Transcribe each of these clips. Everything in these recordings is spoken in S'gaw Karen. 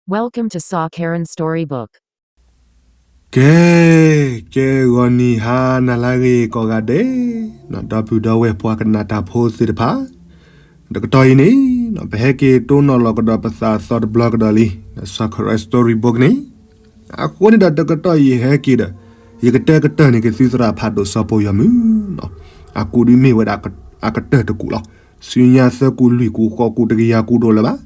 Welcome to Saw Karen Storybook. ကဲ, ကဲဂီၤနံၤဟါနၤလၢအဂ့ၤကိးဂၤဒဲး, ဒီပုၢ်ဒီဝဲၢ်ပှၤကနၣ်တၢ်ဖိသ့ၣ်တဖၣ်, တကတီၢ်အံၤန့ၣ်, ပဟဲက့ၤတိၢ်နီၣ်လီၤကဒီးပသးသီတဘျီကဒီးလံ, Saw Karen Storybook န့ၣ်, အဃိန့ၣ်ဒီးတကတီၢ်အံၤဟဲက့ၤဒီး, ယကတဲကတၢၢ်န့ၣ် ကသုသရၣ်ဖးဒိၣ်စီၤပိာ်ယီၤမုၢ်, အကူးဒုးမ့ၢ်ဝဲဒၣ်အကတၢၢ်တကူးလီၤ. ဆူညါသၢကူးလွံၢ်ကူးဃိးကူးတကယၤကူးတအိၣ်လၢၤဘၣ်.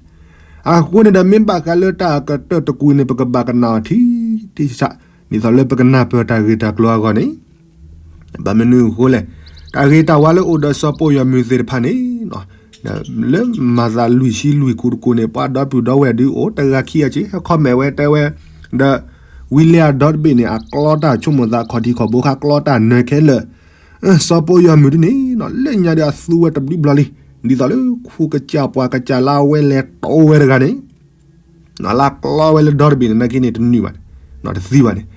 အဃိန့ၣ်ဒီးမ့ၢ်ဘၣ်ဃးလၢတၢ်အကတၢၢ်တကူးအံၤန့ၣ် ပကဘၣ်ကနၣ်အီၤထံထံဆးဆး, ဒ်သိးလၢပကနၢ်ပၢၢ်တၢ်ဂ့ၢ်တၢ်ကျိၤအဂီၢ်န့ၣ်, ဘၣ်မနုၤအဃိလဲၣ်, တၢ်ဂ့ၢ်တၢ်ဝါလၢအိၣ်ဒီးစီၤပိာ်ယီၤမုၢ်သ့ၣ်တဖၣ်န့ၣ်, လၢမၤသးလွံၢ်ဆံလွံၢ်ကူးတကူးန့ၣ် ပှၤဒီပုၢ်ဒီဝဲၢ်ဒုးအိၣ်တဂၤခံဂၤက့ၤ ဟဲ comment ဝဲတဲဝဲ, ဒီး ဝံၤလၢအဒီတဘ့ၣ်န့ၣ် အကျီတၢ်ဆိကမိၣ်သးခီၣ်ထံးခီၣ်ဘိခါကျီတၢ်နၢၤခဲလၢာ် စီၤပိာ်ယီၤမုၢ်ဒ်န့ၣ်, လၢညါဒီးအသူဝဲတဘျုးဘျီလံ, ဒ်သိးလၢခူကစၢ်ပှၤကစၢ်လၢအဝဲလဲၤတီဝဲတဂၤန့ၣ်, လၢကျီဝဲလၢဒီတဘ့ၣ်န့ၣ် နာ်က့န့ၣ်တနုာ်ဘၣ်န့ၣ်, တသံဘၣ်န့ၣ်,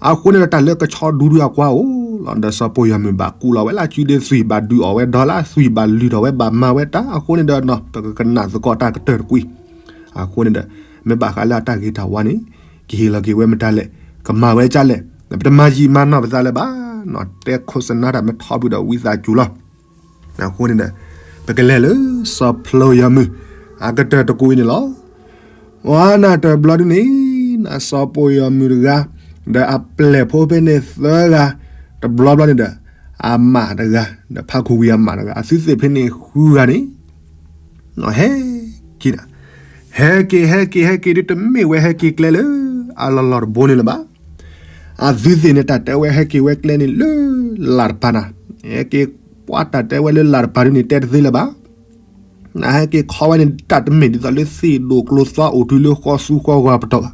အဃိန့ၣ်ဒီးတၢ်လၢကဆီဒူဒုးအကွၢ်အိၣ်လီၤ. ဒီးစီၤပိာ်ယီၤမုၢ်ဘၣ်ကူးလီၤဝဲလၢအစုဒ့သွံၣ်ဘၣ်ဒုးအီၣ်ဝဲဒီးလၢ သွံၣ်ဘၣ်လုၢ်ထီၣ်ဝဲဘၣ်မၤဝဲတၢ်အဃိန့ၣ်ဒီး ပကကနၣ်သကိးတၢ်ကတၢၢ်တကွံာ်, အဃိန့ၣ်ဒီး, မ့ၢ်ဘၣ်ဃးလၢအတၢ်ဂ့ၤတၢ်ဝါန့ၣ်, ကဟ့ၣ်လီၤက့ၤဝဲမတၤလဲၣ်, ကမၤဝဲကၢ်လဲၣ်, ပတမၤယံာ်မၤနီၢ်ပသးလၢၤဘၣ်, တဲခိၣ်စနါတၢ်မ့ၢ်ထီဘုဒီးဝံသးစူၤလီၤ. အဃိန့ၣ်ဒီး, ပကလဲၤလၢစီၤပိာ်ယီၤမုၢ်, အကတၢၢ်တကူးအံၤန့ၣ်လီၤ. ဝါနၢ်တဘျီဒုန့ၣ်, နၢ်စီၤပိာ်ယီၤမုၢ်တဂၤ, ဒီးအပျဲၢ်ဖိဖဲန့ၣ်သၢဂၤ, တဘျီဘျီန့ၣ်ဒီး, အမးတဂၤ, ဒီးဖးခူဝံၤအမးတဂၤ, အသုသ့ၣ်ဖဲန့ၣ်ဃုဂၤန့ၣ် ဟဲက့ၤ, ဟဲက့ၤ ဟဲက့ၤ ဟဲက့ၤဒုးတမ့ၢ်ဝဲဟဲက့ၤကျဲလၢအလီၢ်လီၢ်တဘိန့ၣ်လၢၤဘၣ်. အသုသ့ၣ်န့ၣ်တၢ်တဲဝဲဟဲက့ၤဝဲကျဲန့ၣ်လၢလၢ်တပၤနၤ, ဟဲက့ၤပှၤတၢ်တဲဝဲလၢလၢ်တပၤဒုန့ၣ် တဲတသ့လၢၤဘၣ်. နဟဲက့ၤခီဝဲန့ၣ် တၢ်တမ့ၢ်ဒ်သိးလၢသ့ၣ်ဒိၣ်ကျိၤသွါအိၣ်တုၤလၢဃီဆူဃီဂီၤပတီၢ်ဘၣ်.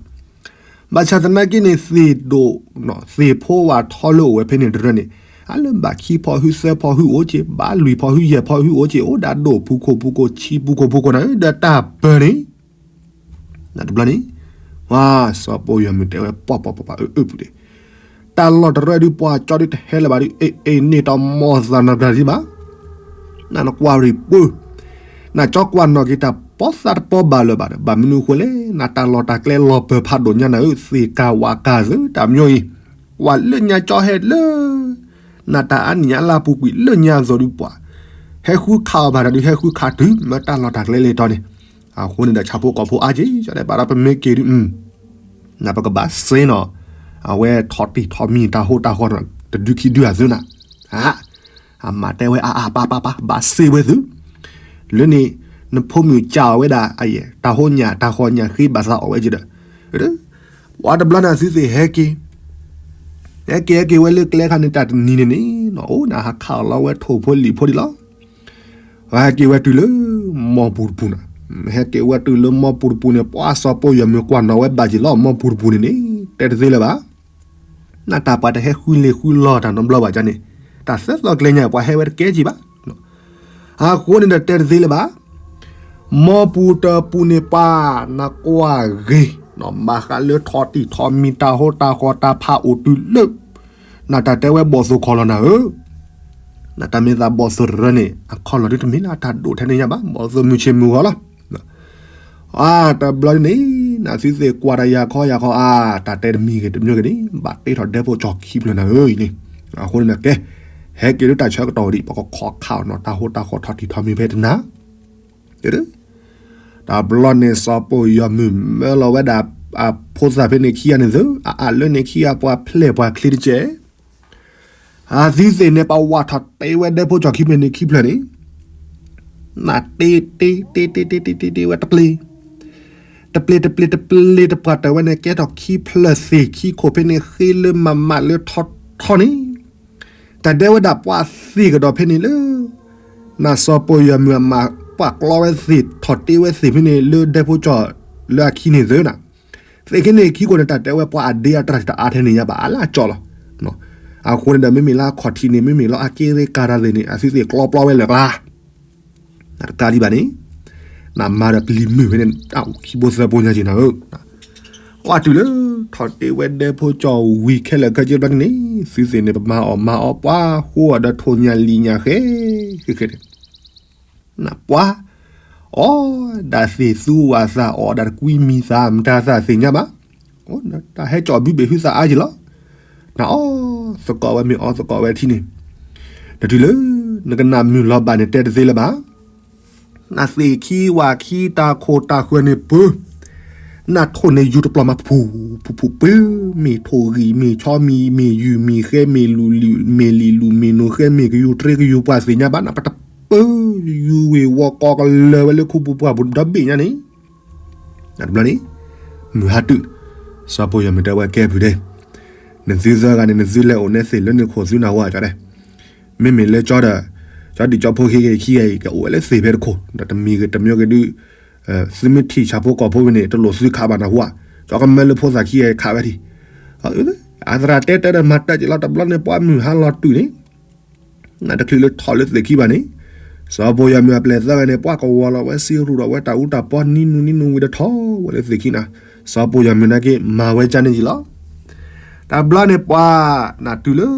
ဘၣ်ဆၣ်သနာ်က့န့ၣ် သ့ၣ်ဒိၣ်, သ့ၣ်ဖိဝဲထီလၢအိၣ်ဝဲဖဲန့ၣ်တရၢန့ၣ်, အလၢဘၣ်ခံဖီဟုသၢဖီဟုအိၣ်က့ၤ, ဘၣ်လွံၢ်ဖီဟုယဲၢ်ဖီဟုအိၣ်က့ၤ, အိၣ်ဒၣ်ဒိၣ်ပူၤခိၣ်ပူၤခိၣ်ဆံပူၤခိၣ်ပူၤခိၣ်နၤဧၢ, ဒီးတၢ်ပၢၢ်န့ၣ် နတဘျီန့ၣ်, ဝါ, စီၤပိာ်ယီၤမုၢ်တဲဝဲပှၤပှၤပှၤပှၤအုၣ်အုၣ်ပူၤန့ၣ်, တၢ်လီၢ်တရၢဒုးပှၤကၠီဒုးတဟဲလၢၤဘၣ်ဒုး, အ့ၣ်အ့ၣ်န့ၢ်တၢ်မီၢ်သးနီတဂၤဒံးဘၣ်. နနကွၢ်ရံၣ်ပၢ, နကၠီကွၢ်နီၣ်က့ၤတၢ်ပီသးတပီဘၣ်လၢၤဘၣ်ဒီး ဘၣ်မနုၤအဃိလဲၣ်, နတၢ်လီၢ်တၢ်ကျဲလီၤပၢၤဖးဒိၣ်ညါနၤဧၢ, သ့ၣ်ကၢ်ဝးကၢ်သၢတၢ်မညီအံၤ, ကွၢ်လၢညါကၠီဟဲလၢ နတၢ်အါနံၣ်အါလါပူၤကွံာ်လၢညါအသိးဒုးပှၤ, ဟဲဃုခးအီၤဘၣ်တၢ်ဒုး ဟဲဃုခးတုၤမ့ၢ်တၢ်လီၢ်တၢ်ကျဲလဲၤတီၤန့ၣ်, အဃိန့ၣ်ဒီးဆၣ်ဖိကီၢ်ဖိအါက့ၤ ကၠီဒဲးဘၣ်ဒီးပမ့ၢ်က့ၤဒုး, နပကဘၣ်စ့နီၤ, အဝဲထီၣ်တံၢ်ထီၣ်မံၤတၢ်ဟိတၢ်ဃီၤတဒုခံဒုအသုနၤ, အါ, အမၤတဲဝဲအါအါပၢ်ပၢ်ပၢ် ဘၣ်စ့ဝဲသု, လၢန့ၣ်, နဖိမုၣ်ကးအီၤဝဲဒၣ်အယဲၢ် တၢ်ဟိညၣ်တၢ်ဃီညၣ်ဃ့ဘၣ်သးအီၣ်ဝဲက့ၤဒီး, ပှၤတဘျီန့ၣ်သုသ့ၣ်ဟဲက့ၤ ဟဲက့ၤဟဲက့ၤဝဲလၢကျဲခါန့ၣ် တၢ်တနံၤန့ၣ်န့ၣ်, အိၣ်နဟးခးအီၤလီၤဝဲထိၣ်ဖိလံာ်ဖိဒံးလီၤ. ဟဲက့ၤဝဲတုၤလၢ မီပူၤတပူၤန့ၣ်, ဟဲက့ၤဝဲတုၤလၢမီပူၤတပူၤန့ၣ် ပှၤစီၤပိာ်ယီၤမုၢ်ကွၢ်နီၣ်ဝဲဘၣ်က့ၤလီၤ မီပူၤတပူၤန့ၣ်န့ၣ်, တဲတသ့လၢၤဘၣ်. နတၢ်ပှၤတဟဲဃုလ့ၤဃုလီၢ်တၢ်နီတဘျီဘၣ်န့ၣ်, တၢ်သၢသီကျဲညါပှၤဟဲဝဲတကဲက့ၤဘၣ် အဃိန့ၣ်ဒီးတဲတသ့လၢၤဘၣ်. မီပူၤတပူၤန့ၣ်ပှၤ နကွၢ်ဂ့ၤ, ဘၣ်ဃးလၢထီၣ်တံၢ်ထီၣ်မံၤတၢ်ဟိတၢ်ဃီတၢ်ဖးအိၣ်တုၤလၢ, နတၢ်တဲဝဲဘီၣ်သိၣ်ခီၣ်လီၤနၤဧၢ, နတၢ်မ့ၢ်သးဘီၣ်သိၣ်တရၢန့ၣ် အခီၣ်လီၢ်ဒုတမ့ၢ်လၢအတၢ်ဒိၣ်ထဲန့ၣ်ညါဘၣ် ဘီၣ်သိၣ်မုၢ်ဆ့ၣ်မုၢ်ဂီၤလီၤ. အါတဘျီန့ၣ်, နသုသ့ၣ်ကွၢ်တၢ်ယၤခီယၤခီအါ, တၢ်တဲတမံၤဂ့ၤတမံၤဂ့ၤန့ၣ် ဘၣ်တ့ထီၣ်ဒဲဖိကၠီၤခံဖျၢၣ်နၤဧၢအံၤန့ၣ်, အဃိန့ၣ်ကဲ, ဟဲက့ၤလၢတၢ်ဆၢကတီၢ်ဝဲဒံး ပကခီခးအီၤနီၤ တၢ်ဟိတၢ်ဃီထီၣ်တံၢ်ထီၣ်မံၤဖဲတနၤ တဘျီန့ၣ်စီၤပိာ်ယီၤမုၢ်မၢလီၤဝဲဒၣ်အဖိသၣ်ဖဲန့ၣ်ခံဂၤန့ၣ်သု, အအးလၢန့ၣ်ခံဂၤပှၤဖျဲၣ်ပှၤချ့တကဲး, အသုသ့ၣ်န့ၣ် ပဝးထီၣ်တ့ဝဲဒဲဖိကၠီၤခံဖျၢၣ်န့ၣ်ခံဖျၢၣ်န့ၣ်, နတ့တ့တ့တ့တ့တ့တ့တ့ဝဲတပျ့ၤ, တပျ့ၤတပျ့ၤတပျ့ၤတပှၢ်တၢၢ်ဝဲန့ၣ် ကဲထီၣ်ခံဖျၢၣ်သ့ၣ်ခံခိၣ်ဖဲန့ၣ်ဃ့လၢမးမးလၢထီထီန့ၣ် တၢ်ဒဲဝဲဒၣ်ပှၤသ့ၣ်ကဒီးဖဲန့ၣ်လၢ, နၢ်စီၤပိာ်ယီၤမုၢ်အမး ပှၤကျီဝဲသ့ၣ်ထီၣ်တ့ဝဲသ့ၣ်ဖဲန့ၣ် လၢဒဲဖိကၠီၤလၢအခံန့ၣ်သုနၤ, သ့ၣ်ခံန့ၣ်ခံခိၣ်န့ၣ် တၢ်တဲဝဲပှၤအဒ့အတြၢ်တအါထဲန့ၣ်ညါဘၣ် အလၢအကၠီလီၤ. အဃိန့ၣ်ဒီး မ့မ့ၢ်လၢအခီၣ်ထံးန့ၣ် မ့မ့ၢ်လၢအက့ရ့ကၤတၢ်သ့ၣ်န့ၣ် အသုသ့ၣ်ကျီပျီဝဲလၢာ်ကျါ နတကးဒံးဘၣ်န့ၣ်, နမၤဒီးပလံၤမုၢ်ဖဲန့ၣ် ခံဘိသၢဘိညါက့ၤနၤဧၢ, ဝဲတုၤလၢ ထီၣ်တ့ဝဲဒဲဖိကၠီၤဝံၤခဲလၢာ်ခဲဆ့ဘျီန့ၣ် သုသ့ၣ်န့ၣ် ပမၤအီၣ်မၤအီပှၤဃိအီၤဒီးထိၣ်ညၣ်လံာ်ညၣ်ဃဲ, ဃဲဃဲန့ၣ်, နပှၤ, အီၣ်ဒၣ်သ့ၣ်သူဝၤသး အီၣ်ဒၣ်တကွံမံၤသး မတၤသးသ့ၣ်ညါဘၣ်. တၢ်ဟဲကၠီၣ်ဘုဘ့ၣ်ဟုသးအါယံၤလီၤ. နအီၣ်သကိးဝဲမ့ၢ်အီၣ်သကိးဝဲထံန့ၣ်, နတုၤလၢ နကနၣ်မုၢ်လီၤဘၣ်န့ၣ် တဲတသ့လၢၤဘၣ်. နသ့ၣ်ခံဝၤခံ တၢ်ခိၣ်တၢ်ဃၢၤန့ၣ်ပၢ, နထိၣ်န့ၣ်ယူၤတပျီၤမး ဖူဖူဖူဖူပၢ, မ့ၢ်ထိၣ်ဂံၢ် မ့ၢ်ဆီမံၤ မ့ၢ်ယုၢ် မ့ၢ်ဃဲ မ့ၢ်လူၤလံၤ မ့ၢ်လံၤလူၤ မ့ၢ်နိၣ်ဃဲ မ့ၢ်ကယူၤတြ့ကယူၤ ပှၤသ့ၣ်ညါဘၣ် နပတပၢ, ယူၤဝ့ၢ်ဝီၤကီကလၢၤဝဲလၢခိပူၤပှၢ်ပူၤဒီဘ့ၣ်ညါန့ၣ် တဘျီန့ၣ် မုၢ်ဟါတုၤ, စီၤပီယီၤမုၢ်တဲဝဲကဲဖုးဒဲး, နသုသၢဂၤန့ၣ် နသုလဲၤအိၣ်နဲသ့ၣ်လၢန့ၣ်ခိၣ်သုနၢ်ဟူဧါ ကၠီဒဲး, မ့မ့ၢ်လၢကၠီဒီး ကၠီဒံၣ်ကၠီဖိခံဂၤခံဂၤအံၤ ကအိၣ်ဝဲလၢသ့ၣ်ဖဲတခိၣ် ဒီးတမံၤဂ့ၤတမံၤဂ့ၤဒုး သုမ့ၢ်ထံၣ်ဆၣ်ဖိကီၢ်ဖိဝဲန့ၣ် တလိၣ်သုခးဘၣ်နၢ်ဟူဧါ, ကၠီကမၢလၢဖိသၣ်ခံဂၤခးဝဲဒံး, အသရၣ်တဲတၢ်ဒီးမၤတၢ်က့ၤလီၤ တဘျီန့ၣ် ပှၤမုၢ်ဟါလီၤတုၤန့ၣ် နတချုးလၢထီၣ်လၢသ့ၣ်ခံဘၣ်န့ၣ်, စီၤပီယီၤမုၢ်အပျဲၢ်သၢဂၤန့ၣ် ပှၤကဝီၤလီၤဝဲစ့ရူၢ်ဒီးဝဲတၢ်အူတၢ်ပီနံၤနုၤနံၤနုၤဝံၤဒီးထီၣ်ဝဲလၢသ့ၣ်ခံနၤ, စီၤပီယီၤမုၢ်နာ်က့ မၤဝဲကၠါန့ၣ်ယံၤလီၤ. တဘျီန့ၣ်ပှၤ နတုၤလၢ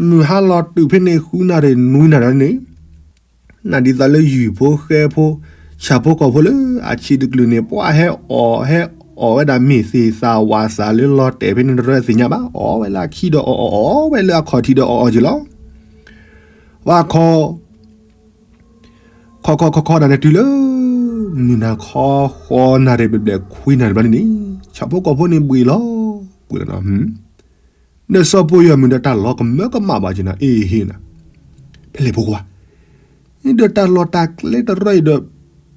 မုၢ်ဟါလီၤတုၤဖဲန့ၣ် ဃုနၣ်ရံၣ်နွံနၣ်ရံၣ်န့ၣ် နဒ်သိးလၢယုၢ်ဖိဃဲဖိ ဆၣ်ဖိကီၢ်ဖိလၢအဆံးတကလုာ်န့ၣ် ပှၤဟဲအီၣ် ဟဲအီၣ်ဝဲဒၣ်မ့ၢ်သ့ၣ်သၣ်ဝၣ်သၣ်လၢလီၤတဲာ်ဖဲန့ၣ်တရၢသ့ၣ်ညါဘၣ်, အီၣ်ဝဲလၢအခံဒီးအီၣ်အီၣ် အီၣ်ဝဲလၢအခီၣ်ထံးဒီးအီၣ်အီၣ်က့ၤလီၤ. ပှၤခီ ခီခီခီခီဒၣ်န့ၣ်တုၤလၢ မုၢ်နၤခီဃီနၣ်ရံၣ်ဘျဲၣ်ဘျဲၣ်ခွံနၣ်ရံၣ်ဘျီန့ၣ်န့ၣ် ဆၣ်ဖိကီၢ်ဖိန့ၣ်ဘှံးလီၤ ဘှံးလီၤနီၤ ဒီးစီၤပီယီၤမုၢ်ဒီးတၢ်လီၤကမၢကမၣ်ဘၣ်က့ၤနၤ အ့ဟ့နၤ, ဖဲလဲၣ်ဖိခွါ, ဒီးတၢ်လီၢ်တၢ်ကျဲတရၢအံၤ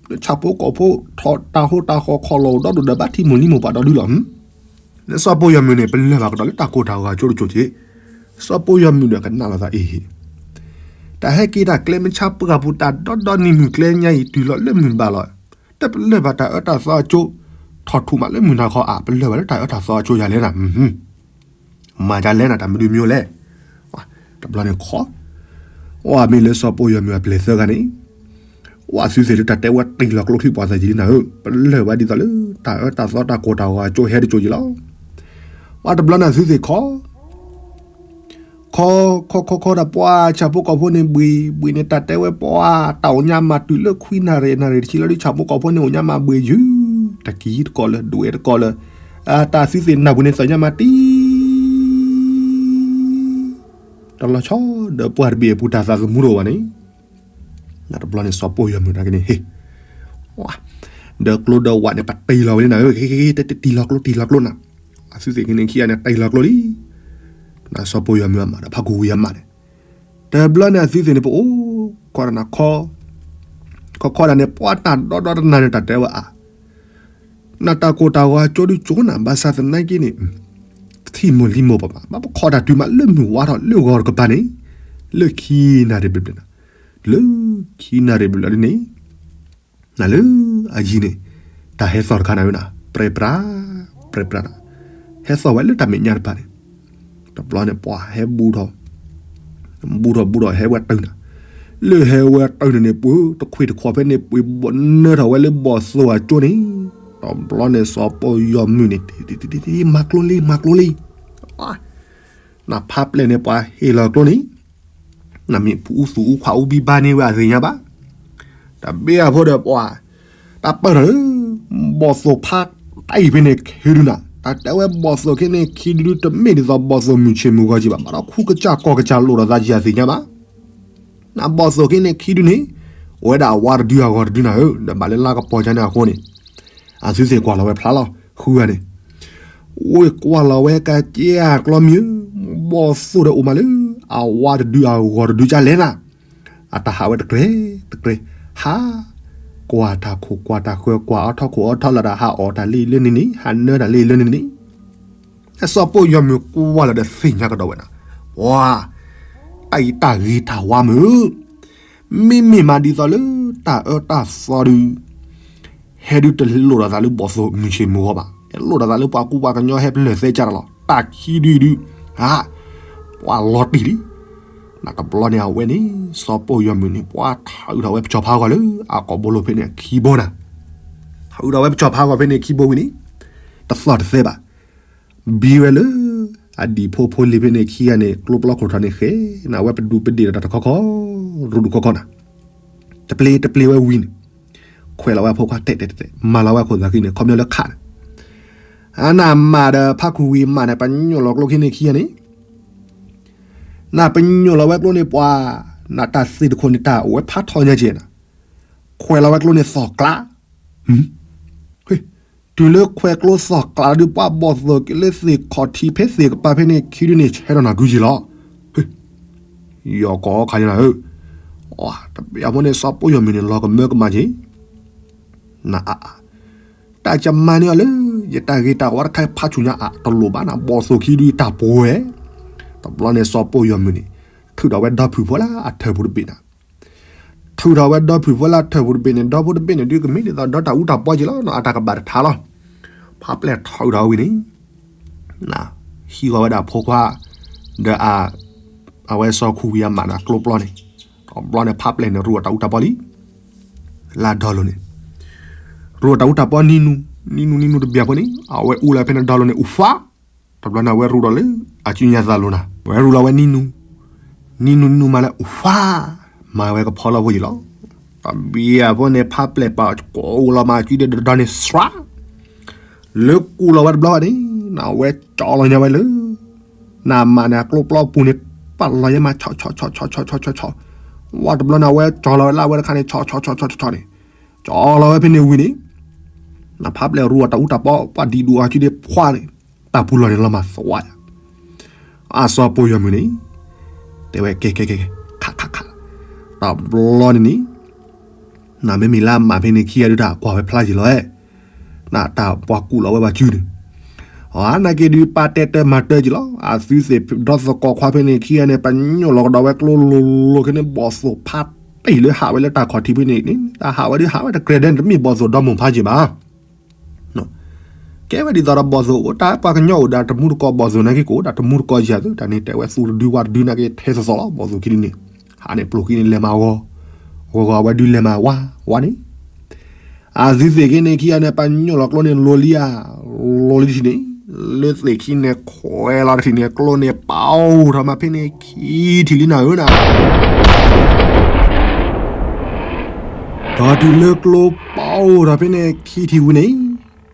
ဒီး ဆၣ်ဖိကီၢ်ဖိ ထီၣ်တၢ်ဟိတၢ်ဃီခီၣ်လီၤဒီဒိၣ်ဒီးဘၣ်ထံမိၢ်လံမိၢ်ပှၢ်ဒီဒုလီၤ. စီၤပီယီၤမုၢ်န့ၣ် ပလၢၢ်ဘၣ်ကဒီးလၢတၢ်ကိၢ်တၢ်ဂီၤကၠိတကၠိက့ၤ, စီၤပီယီၤမုၢ်ဒီးကနၣ်လီၤသးအ့ဟ့, တၢ်ဟဲက့ၤတၢ်ကျဲမုၢ်ဆါပှၢ်ပူၤ တၢ်ဒီဒီနံၤမုၢ်ကျဲညါအံၤတုၤလီၤလၢမုၢ်ဘၣ်လီၤ. တပလၢၢ်ဘၣ်တၢ်အၢတၢ်သီအကၠိ, ထီၣ်ထူၣ်မးလၢမုၢ်နၤခီအါ ပလၢၢ်ဘၣ်လၢတၢ်အၢတၢ်သီအကၠိယၤလဲၣ်နၤ မၤဒ်လဲၣ်နၤ တၢ်မနုၤမံၤလဲၣ်. တဘျီန့ၣ်ခီ, ဝဲမ့ၢ်လၢစီၤပီယီၤမုၢ်အပျဲၢ်သၢဂၤန့ၣ်, ဝဲသုသ့ၣ်လၢတၢ်တဲဝဲတ့ၢ်လီၤကျိထံပှၤသးယံၤလံနၤဧၢ, ပလၢၢ်ဘၣ်ဒ်သိးလၢ တၢ်အၢတၢ်သီတၢ်ကိၢ်တၢ်ဂီၤအကၠိဟဲတကၠိယံၤလီၤ. ဝဲတဘျီန့ၣ်သုသ့ၣ်ခီ ခီ ခီ ခီ ခီဒီးပှၤဆၣ်ဖိကီၢ်ဖိန့ၣ်ဘှံး ဘှံးန့ၣ် တၢ်တဲဝဲပှၤတၢ်အိၣ်ညါမးတုၤလၢခွံနၣ်ရံၣ် နၣ်ရံၣ်တဆံလီၤဒုး ဆၣ်ဖိကီၢ်ဖိန့ၣ်အိၣ်ညါမးဘှံးယုၢ် တၢ်ကံတကီၢ်လၢ ဒွဲၣ်တကီၢ်လၢ တၢ်သုသ့ၣ်နၢ်ပူၤန့ၣ်သ့ၣ်ညါမးတံၢ် တလီၤဆီဒီးပှၤတဘ့ၣ်အပူၤတၢ်သးသမူတအိၣ်ဘၣ်န့ၣ် တဘျီန့ၣ်စီၤပီယီၤမုၢ်နာ်က့န့ၣ် ဟ့ၣ် ဒီးကျိဒီးဝးန့ၣ် ပတ့ၢ်လီၤဝဲလံနၤဧၢ, တ့ၢ်လီၤကျိတ့ၢ်လီၤကျိနၤ, အသုသ့ၣ်က့န့ၣ်ခံဂၤန့ၣ် တ့ၢ်လီၤကျိလံ, နစီၤပီယီၤမုၢ်အမးဒီးဖးကူဝံၤအမးန့ၣ်, တဘျီန့ၣ်အသုသ့ၣ်န့ၣ် ပအိၣ် ခီဒၣ်နၤခီ ခီခီဒၣ်န့ၣ် ပှၤတၢ်ဒီဒီတနၤန့ၣ် တၢ်တဲဝဲအါ နတၢ်ကိၢ်တၢ်ဂီၤကၠိဒုးကၠိနၤ ဘၣ်ဆၣ်သနာ်က့န့ၣ် ထံမိၢ်လံမိၢ်ပှၢ်ဘၣ် ဘၣ်ပခီၣ်တၢ်တုၤမးလၢမုၢ်ဝါထီၣ်လၢဂီၤတကပၤန့ၣ် လၢခံနၣ်ရံၣ်ဘျဲၣ်ဘျဲၣ်နၤ, လၢခံနၣ်ရံၣ်ဘျဲၣ်ဘျဲၣ်ဒ်န့ၣ် နၤလၢအယံၤန့ၣ် တၢ်ဟဲသီၣ်တခါနၤဧၢနၤ ပြဲပြး ပြဲပြးနၤ, ဟဲသီၣ်ဝဲလၢတၢ်မဲာ်ညါတဖၣ်န့ၣ်, တဘျီန့ၣ်ပှၤဟဲဘူးထီၣ် ဘူးထီၣ်ဘူးထီၣ်ဟဲဝဲတုၤနၤ, လၢဟဲဝဲတုၤန့ၣ်န့ၣ် ပှၤတခွံၣ်တခွီၣ်ဖဲန့ၣ် ပှၤဘီၣ်နၢထီၣ်ဝဲလၢဘီၣ်သိၣ်အကၠိန့ၣ်, တဘျီန့ၣ်စီၤပီယီၤမုၢ်န့ၣ် မၤကျိလံ မၤကျိလံ နဖးပျဲၢ်န့ၣ် ပှၤဟ့ၣ်လီၤကျိန့ၣ်, နမ့ၢ်ဖုအူသူၣ်အူခွါအူဘံဘါန့ၢ်ဝဲအသ့ၣ်ညါဘၣ်, တဘ့ၣ်အဖိဒီးပှၤ, တၢ်ပၢၢ်ထီၣ်လၢ ဘီၣ်သိၣ်ဖးတၢ်အံၤဖဲန့ၣ်ခံဒုနၤ, တၢ်တဲဝဲဘီၣ်သိၣ်ခ့န့ၣ်ခံဒုဒု တမ့ၢ်ဒ်သိးဘီၣ်သိၣ်မုၢ်ဆ့ၣ်မုၢ်ဂီၤကံဘၣ်, ဘၣ်ဒီးခူကစၢ်ကီၢ်ကစၢ်လိၣ်ဒီးသးကံအသ့ၣ်ညါဘၣ် နဘီၣ်သိၣ်ခ့န့ၣ်ခံဒုန့ၣ်, အိၣ်ဝဲဒၣ်အဝါတဒုအဂီၤတဒုနၤဧၢ, ဒီးဘၣ်လၢလါကပီၤကန့ၣ်အဃိန့ၣ်, အသုသ့ၣ်ကွၢ်လီၤဝဲဖျါလီၤ, ဃုဂၤန့ၣ်, ဝ့ၢ်ကွၢ်လီၤဝဲကက့အကျီမံၤဧၢ, ဘီၣ်သိၣ်ဒီးအိၣ်မးလၢ အဝါတဒုအဂီၤတဒုကလဲၣ်နၤ, အတၢ်ဟးဝဲတကြဲးတကြဲး, ဟး, ကွၢ်တၢ်ခိၣ်ကွၢ်တၢ်ဃၢၤ ကွၢ်အီထီၣ်ခိၣ်အီထီၣ်လၢတၢ်ဟးအီၣ်တၢ်လၢအံၤလၢန့ၣ်န့ၣ် ဟးနၢတၢ်လၢအံၤလၢန့ၣ်န့ၣ် စီၤပီယီၤမုၢ်ကွၢ်လီၤဒီးသ့ၣ်ညါကဒီးဝဲနၤ, ပှၤ, တၢ်အံၤတၢ်ဂ့ၤတၢ်ဝါမုၢ်, မ့မ့ၢ်မးဒ်သိးလၢတၢ်အၢတၢ်သီဒု, ဟဲဒုတလိၣ်ဒီးသးလၢဘီၣ်သိၣ်မုၢ်ဆ့ၣ်မုၢ်ဂီၤဘၣ်, လိၣ်ဒီးသးလၢပှၤကူပှၤကညီဟဲပလၢၢ်သဲကၢ်တၢ်လီၤ, တၢ်ခံဒုဒု, ဟး, ပှၤလီၤတံၢ်လံ နတဘျီန့ၣ်အဝဲန့ၣ် စီၤပီယီၤမုၢ်န့ၣ် ပှၤထးအုးထီၣ်ဝဲပစီၤဖါဂီၤလၢအကိာ်ဘိလိၤဖဲန့ၣ်ခံဘိနၤ, ထးအုးထီၣ်ဝဲပစီၤဖါဂီၤဖဲန့ၣ်ခံဘိဝံၤန့ၣ်, တသီၣ်တသဲဘၣ်, ဘံဝဲလၢ, အဒံၣ်ဖိဖိလံၤဖဲန့ၣ်ခံဂၤန့ၣ် ကျိပျီခိၣ်ထီၣ်န့ၣ်ဃဲ, နဝဲပဒူးပဒ့ၣ်ဒီးတၢ်တခီခီ, ရူဒူၣ်ခီခီနၤ, တပျ့ၤတပျ့ၤဝဲဝံၤန့ၣ် ခွဲးလီၤဝဲအဖိခွါတဲာ်တဲာ်တဲာ် မၤလီၤဝဲအခိၣ်သးခံန့ၣ် ခီပညီလၢခးန့ၣ်, အနမးဒီးဖးခူဝံၤမးန့ၣ် ပညိၣ်လီၤကျိခံန့ၣ်ခံဂၤန့ၣ် နပညိၣ်လီၤဝဲကျိန့ၣ်ပှၤ, နတၢ်သ့ၣ်တခိၣ်န့ၣ် တၢ်အိၣ်ဝဲဖးထီညါကဲးနၤ, ခွဲးလီၤဝဲကျိန့ၣ်သီၣ်ကျး, တုၤလၢခွဲးကျိသီၣ်ကျးဒီး ပှၤဘီၣ်သိၣ်က့ၤလၢသ့ၣ်ခီၣ်ထံးဖဲသ့ၣ်ကပၤဖဲန့ၣ်ခံဒုန့ၣ် ဆဲးထီၣ်နၤကုက့ၤလီၤ. ယီၤကီးခါညါနၤဧၢ, တဘျီဖိန့ၣ် စီၤပိၢ်ယီၤမုၢ်န့ၣ် လီၤကမၢကမၣ်က့ၤ နအါအါ, တၢ်ကမၤန့ၢ်အီၤလၢ ယတၢ်ဂ့ၤတၢ်ဝါတခါဖးဆူၣ်ညါအါတလိၣ်ဘၣ်နၤ ဘီၣ်သိၣ်ခံဒုတၢ်ပှဲၤ, တဘျီန့ၣ်စီၤပိၢ်ယီၤမုၢ်န့ၣ် ထုးထီၣ်ဝဲဒီဖုၣ်ဖိလၢအထၢၣ်ပူၤတဘ့ၣ်နၤ, ထုးထီၣ်ဝဲဒီဖုၣ်ဖိလၢအထၢၣ်ပူၤတဘ့ၣ်န့ၣ် ဒီဖိတဘ့ၣ်န့ၣ် ဒုးကမ့ၢ်ဒ်သိးဒီတၢ်အူတၢ်ပီက့ၤလီၤ အတၢ်ကဘၣ်တထါလီၤ. ဖးပျဲၢ်ထုးထီၣ်ဝံၤန့ၣ် ဟံးဃီၤဝဲဒၣ်ဖိခွါ ဒီး အဝဲစီၤခူဝံၤအမးန့ၣ် ကျိပျီန့ၣ်, တဘျီန့ၣ် ဖးပျဲၢ်န့ၣ် ရူးအီၤတၢ်အူတၢ်ပီလံ လၢဒီလိၤန့ၣ်, ရူးအီၤတၢ်အူတၢ်ပီနံၤနူ, နံၤနူနံၤနူတဘျီဖိန့ၣ် အဝဲအူလၢဖဲန့ၣ်ဒီလိၤန့ၣ် အူဖး, တဘျီန့ၣ် အဝဲရူးဒီးလၢ အစုညါသးလိၤနၤ ဝဲရူးလီၤဝဲနံၤနူ, နံၤနူနံၤနူမးလၢအူဖး, မၤဝဲကဖီလီၤဖိယံၤလီၤ. တဘျီဖိန့ၣ် ဖးပျဲၢ်ပာ်ကိးလီၤမၤစုဒီးဒီန့ၣ်စှၤ လၢကူၣ်လီၤဝဲတဘျီဘၣ်န့ၣ် နဝဲကၠီလီၤညါဝဲလၢ နမးန့ၣ် အကျိပျီပူၤန့ၣ် ပာ်လီၤယဲမး ဆီဆီဆီဆီဆီဆီဆီဆီ, ဝဲတဘျီန့ၣ် အဝဲကၠီလီၤဝဲလၢအဝဲတခါန့ၣ် ဆီဆီဆီဆီဆီဆီန့ၣ်, ကၠီလီၤဝဲဖဲန့ၣ်ဝံၤန့ၣ် နဖးပျဲၢ်ရူးအီၤတၢ်အူတၢ်ပီ ပှၤဒံးဒူၣ်အီၤစုဒီးဖှါန့ၣ် တၢ်ပူၤလီၢ်န့ၣ်လီၤမၤသဝးယၤ အစီၤပိၢ်ယီၤမုၢ်န့ၣ် တဲဝဲကဲကဲကဲ ခးခးခး, တဘျီန့ၣ်န့ၣ် နမ့မ့ၢ်လၢအမးဖဲန့ၣ်ခံဂၤဒုးတၢ်ကွၢ်ဝဲဖျါယံၤလီၤ, နတၢ်ပှၤကူၣ်လီၤဝဲပှၤစုန့ၣ်, အနာ်က့ဒုးပာ်တဲာ်တၢ်မၤတၢ်က့ၤလီၤ. အသုသ့ၣ်ဒီသကိးခွါဖဲန့ၣ်ခံဂၤန့ၣ် ပညိၣ်လီၤကဒီးဝဲကျိလိၤလိၤခဲန့ၣ် ဘီၣ်သိၣ်ဖးတံၢ်လၢဟးဝဲလၢတၢ်ခီၣ်ထံးဖဲန့ၣ်န့ၣ် တၢ်ဟးဝဲဒုးဟးဝဲတကြဲးဒဲးန့ၣ် တမ့ၢ်ဘီၣ်သိၣ်ဒီမိၢ်ဖးက့ၤဘၣ် ကဲဝဲဒ်သိးဒီးဘီၣ်သိၣ်အိၣ်တၢ်ပှၤကညီအိၣ်ဒီးတမူတကိး ဘီၣ်သိၣ်နာ်က့ကအိၣ်ဒီးတမူတကိးယၤသု တၢ်န့ၣ်တဲဝဲသူၣ်တဒုဝၣ်တဒုနာ်က့ထဲသိးသိးလီၤ ဘီၣ်သိၣ်ခံဒုန့ၣ်, ဟးန့ၣ်ပျိၢ်ခံန့ၣ်လဲၤမၤဂီၤ, ဂီၤဂီၤအဝဲဒုးလဲၤမၤဝါ, ဝါန့ၣ်, အသုသ့ၣ်က့ၤန့ၣ်ခံဂၤန့ၣ် ပညိၣ်လီၤကျိန့ၣ်လိၤလံဧါ, လိၤလံထံၣ်န့ၣ်, လၢသ့ၣ်ခံန့ၣ်ခွဲးလီၤတထံၣ်န့ၣ် ကျိန့ၣ်ပာ်အိၣ်ထီၣ်မးဖဲန့ၣ်ခံထံၣ်လံနၤဧၢနၤ ဒီးတုၤလၢကျိပာ်အိၣ်ထီၣ်ဖဲန့ၣ်ခံထံၣ်ဝံၤန့ၣ်,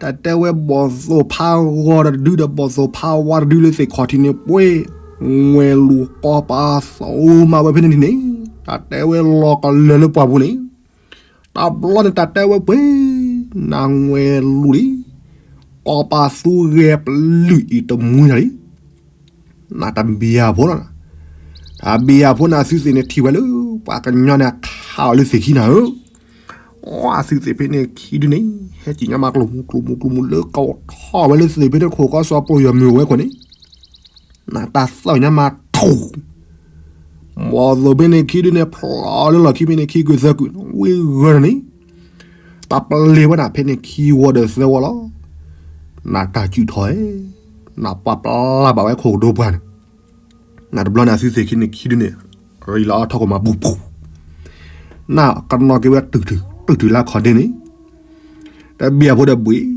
တၢ်တဲဝဲဘီၣ်သိၣ်ဖးဂီၤတဒုဒီးဘီၣ်သိၣ်ဖးဝါတဒုလၢသ့ၣ်ခီၣ်ထံးန့ၣ် ပှ့ၤ, ငွဲၤလူၤကီၤပာ်သူမးဝဲဖဲန့ၣ်န့ၣ်, တၢ်တဲဝဲလီၤကလၢၤလၢပှၢ်ပူၤန့ၣ်, တဘျီန့ၣ်တၢ်တဲဝဲပှ့ၤ, နငွဲၤလူၤလံ ကီၤပာ်သူဂဲၤပလုာ်အံၤတမှံတၢ်လံ နတဘံယၤဖိလီၤ, တဘံယၤဖိန့ၣ်အသုသ့ၣ်န့ၣ်ထံၣ်ဝဲလၢ ပှၤကညီန့ၣ်အခးအီၤလၢသ့ၣ်ခံနၤဧၢ, အသုသ့ၣ်ဖဲန့ၣ်ခံဒုန့ၣ် ဟဲက့ၤညါမးကျိၣ်မူကျိၣ်မူကျိၣ်မူလၢကီၢ်ထီၣ်ဝဲလၢသ့ၣ်ဖဲန့ၣ်ခိၣ်ကီၢ်စီၤပိၢ်ယီၤမုၢ်ဝဲခိၣ်န့ၣ်, နတၢ်သၢညါမးထူၣ် ဘီၣ်သိၣ်ဖဲန့ၣ်ခံဒုန့ၣ် ဖျိးလၢလီၢ်ခံဖဲန့ၣ်ခံကုာ်သၢကုာ် ဝံၤဂၢၢ်န့ၣ်, တၢ်ပလ့ၤဝဲဒၣ်ဖဲန့ၣ်ခံဝီဒီးသၢဝီလီၤ, နတၢ်စုၣ်ထီၣ်ဧၢ, နပှၤပျၢ်ဘၣ်ဝဲခိၣ်ကဒိပှၢ်န့ၣ်, နတဘျီန့ၣ်အသုသ့ၣ်ခံန့ၣ်ခံဒုန့ၣ်, ရံးလီၤအထီၣ်ကမၤပူၤပူၤ, နကနီၣ်က့ၤဝဲတုၢ်တုၢ်လၢခီၣ်ဒ့န့ၣ် တဘံၣ်အဖိဒီးဘှံး,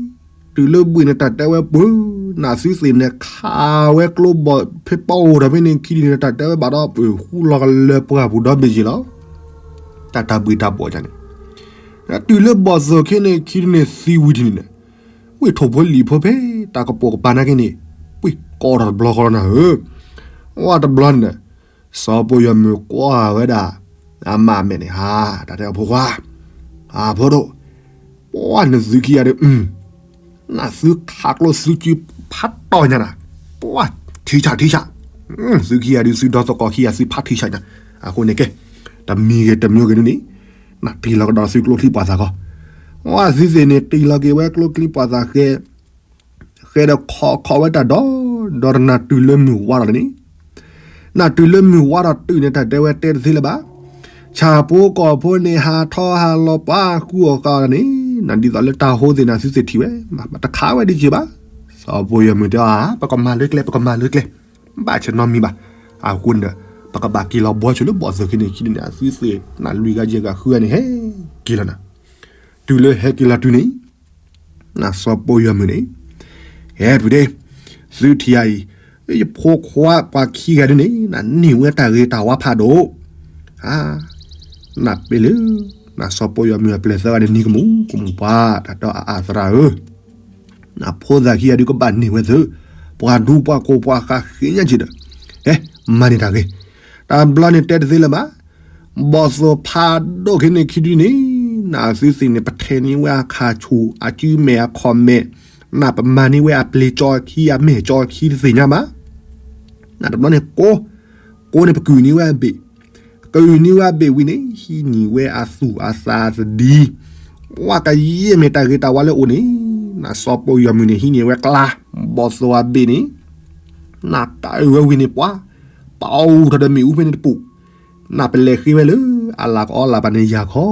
တုၤလၢဘှံးန့ၣ်တၢ်တဲဝဲပှ့ၤ, နသုသ့ၣ်န့ၣ်ခးဝဲကျိဘီၣ်ဖဲပီၣ်အိၣ်ထီၣ်ဖဲန့ၣ်ခံဒုန့ၣ် တၢ်တဲဝဲဘၣ်ဒီးပှ့ၤဃူလီၤကလၢပှၢ်ပူၤဒီဘ့ၣ်ယံၤလီၤ, တၢ်တၢ်ဘှံးတၢ်ဘှီးန့ၣ်, တုၤလၢဘီၣ်သိၣ်ခဲန့ၣ်ခံဒုန့ၣ်သံဝံၤထံၣ်န့ၣ်, ဝ့ၢ်ထိၣ်ဖိလံာ်ဖိဖဲတၢ်ကပိာ်ကပၤနာ်က့န့ၣ်, ပှ့ၤကီးထီၣ်တဘျီဃီလီၤနၤဧၢ, ဝဲတဘျီန့ၣ် စီၤပိၢ်ယီၤမုၢ်ကွၢ်ဝဲဒၣ် အမါအမဲာ်န့ၣ် ဟါ, တၢ်တဲအဖိခွါ, အဖိဒိၣ်, ပှၤနသုခံဂၤဒီး, နသုခးကျိသုစုဖးတီၢ်ညါနၤ, ပှၤထံဆးထံဆး, သုခံဂၤဒီးသုဒီသကိးခံဂၤသုဖးထံဆးညါ, အဃိန့ၣ်ကဲ, တမံၤဂ့ၤတမံၤဂ့ၤဒ်န့ၣ်, နတ့ၢ်လီၤကဒီးသုကျိချံပှၤသးဃီ, ဝဲသုသ့ၣ်န့ၣ်တ့ၢ်လီၤက့ၤဝဲကျိချံပှၤသးဃဲ ဃဲဒီးခိးခိးဝဲတၢ်ဒီး, ဒီးနၤတုၤလၢမုၢ်ဝါထီၣ်န့ၣ်, နၤတုၤလၢမုၢ်ဝါထီၣ်တုၤန့ၣ် တၢ်တဲဝဲတဲတသ့လၢၤဘၣ်, ဆၣ်ဖိကီၢ်ဖိန့ၣ် ဟးထီၣ်ဟးလီၤပှၤဃုအီၣ်ဃာ်န့ၣ်, နဒ်သိးလၢတၢ်ဟိသ့ၣ်န့ၣ် သုသ့ၣ်ထံၣ်ဝဲ, တခးဝဲဒ်က့ၤဘၣ်, စီၤပိၢ်ယီၤမုၢ်တဲအီၤ, ပကမၤလၢကျဲ ပကမၤလၢကျဲ, ဘၣ်ဆၢနီတမံၤဘၣ်, အဃိန့ၣ်ဒီး, ပကဘၣ်က့ၤလီၤဘှီဆိလၢဘီၣ်သိၣ်ခံန့ၣ်ခံန့ၣ် အသုသ့ၣ်နၤလွံၢ်ဂၤယဲၢ်ဂၤဃုဂၤန့ၣ် ဟဲက့ၤလီၤနၤ, တုၤလၢဟဲက့ၤလီၤတုၤန့ၣ် နစီၤပိၢ်ယီၤမုၢ်န့ၣ်, ဟဲဖုဒ့, သုထံၣ်ဧါအံၤ, ယဖိခွါပှၤခံဂၤဒ်န့ၣ် နန့ၢ်ဝဲတၢ်ဂ့ၤတၢ်ဝါဖးဒိၣ်, နပ့ၤလၢ စီၤပီယီၤမုၢ်အပျဲၢ်သၢဂၤန့ၣ် နံၤကမူၣ်ကမူၣ်ပှၤ တၢ်တဲအါအါသရၣ်ဧၢ, ဖိသၣ်ခံဂၤဒုးကဘၣ်န့ၢ်ဝဲသ့ၣ်, ပှၤဒူပှၤကိၢ်ပှၤဃးဃ့ညါက့ၤဒီး, ဟဲ, မၤန့ၢ်တၢ်ဂ့ၤ, တဘျီန့ၣ်တဲတသ့လၢၤဘၣ်, ဘီၣ်သိၣ်ဖးဒိၣ်က့ၤန့ၣ်ခံဒုန့ၣ်, နသုသ့ၣ်န့ၣ် ပထဲန့ၢ်ဝဲအခါဆူၣ် အစုမဲာ်အခီၣ်မဲာ်, နပမၤန့ၢ်ဝဲအပျ့ၤကၠီခံ အမဲာ်ကၠီခံတသ့ၣ်ညါဘၣ်, နတဘျီန့ၣ်ကိး, ကိးန့ၣ်ပကုၢ်န့ၢ်ဝဲအဘ့ၣ်, ကုၢ်န့ၢ်ဝဲအဘ့ၣ်ဝံၤန့ၣ် ဟံးန့ၢ်ဝဲအသူၣ်အသးသဒံ, ပှၤကယဲၢ်မ့ၢ်တၢ်ဂ့ၤတၢ်ဝါလၢအိၣ်န့ၣ်, နစီၤပီယီၤမုၢ်န့ၣ် ဟံးန့ၢ်ဝဲကျါ, ဘီၣ်သိၣ်အဘ့ၣ်န့ၣ်, နကးအုးဝဲဝံၤန့ၣ်ပှၤ, ပအီၣ်ထီၣ်ဒီးမ့ၣ်အူဖဲန့ၣ်တပူၤ, နပလဲၤဃ့ဝဲလၢ အလၤကအီလၤပာ်န့ၣ်ယၤခီ,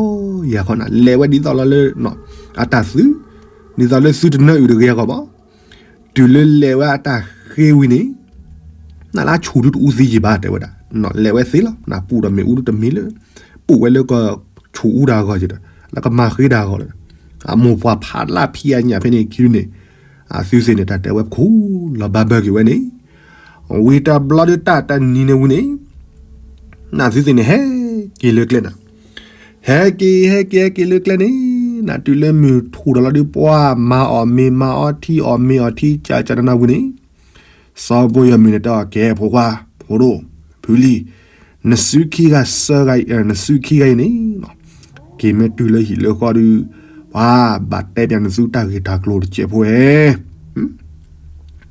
ယၤခီနၤ လဲၤဝဲဒ်သိးလီၤလၢ အတၢ်သု, ဒ်သိးလၢသုတနၢအုၣ်တဂ့ၤအဂီၢ်ဘၣ်, တုၤလၢလဲၤဝဲအတၢ်ဃ့ဝံၤန့ၣ်, နလၢဆူၣ်ဒုတအူသံယံာ်ဘၣ်တဲဝဲဒၣ်, လဲၤဝဲသ့လီၤ နပူၣ်ဒီးမ့ၣ်အူဒုတမ့ၢ်လၢ, ပူၣ်ဝဲလၢကဆူၣ်အူတၢ်အဂီၢ်က့ဒီး, လၢကမၤဃ့တၢ်အဂီၢ်လၢ, အမိၢ်ပှၢ်ဖးလၢဖံးအညၣ်ဖဲန့ၣ်ခံဒုန့ၣ်, အသုသ့ၣ်န့ၣ် တၢ်တဲဝဲပခိၣ်လီၤဘၣ်ဘၢက့ၤဝဲန့ၣ်, ဝံၤတဘျီဒုတၢ်တနံၤန့ၣ်ဝံၤန့ၣ်, နသုသ့ၣ်န့ၣ် ဟဲက့ၤလၢကျဲနၤ, ဟဲက့ၤ ဟဲက့ၤ ဟဲက့ၤလၢကျဲန့ၣ်, နတုၤလၢမုၢ်ထူၣ်ဒီးလီၤဒုပှၤ မၤအီၣ်မ့ၤမၤအီထံအီၣ်မ့ၤအီထံ ကၢကၢနးနးဝံၤန့ၣ်, စီၤပီယီၤမုၢ်န့ၣ်တဲအီၤ ကဲဖိခွါ, ဖိဒိၣ်, ဖုလံ, နစုခံဂၤစၢဂၤအံၤ, နစုခံဂၤအံၤန့ၣ်, က့ၤမ့ၢ်တုၤလၢဟံၣ်လၢဃီဒု, ပှၤဘၣ်တဲပၠးနသုတၢ်ဂ့ၢ်တၢ်ကျိၤတစဲးဖိဧါ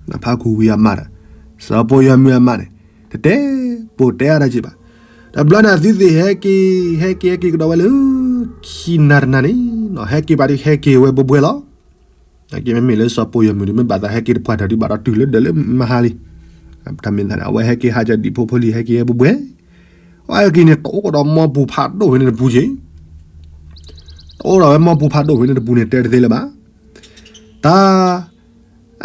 နဖးခူဝံၤအမါဒီး, စီၤပီယီၤမုၢ်အမါန့ၣ်, တတဲ, ပိာ်တဲအါတၢ်က့ဘၣ်, တဘျီန့ၣ်အသုသ့ၣ်ဟဲက့ၤ, ဟဲက့ၤ ဟဲက့ၤကဒီးဝဲလၢ, ခံနၤတနၤန့ၣ်, ဟဲက့ၤဘၣ်ဒုးဟဲက့ၤဝဲဘှဲဘှဲလီၤ, က့ၤမ့မ့ၢ်လၢစီၤပီယီၤမုၢ်ဒုး မ့ၢ်ဘၣ်သးဟဲက့ၤတပှၢ်တၢၢ်ဒုးဘၣ်ဒီးတုၤလၢဒၢးလၢမဟါလံ, တၢ်မ့ၢ်သးန့ၣ် အဝဲဟဲက့ၤဟးကဒီးဖိဖိလံၤဟဲက့ၤဟဲဘှဲဘှဲ, အဝဲဟဲက့ၤန့ၣ် တအိၣ်ကဒီးမီပူၤဖးဒိၣ်ဖဲန့ၣ်တပူၤက့ တအိၣ်ဒီးဝဲမီပူၤဖးဒိၣ်ဖဲန့ၣ်တပူၤန့ၣ် တဲတသ့လၢၤဘၣ်, တၢ်,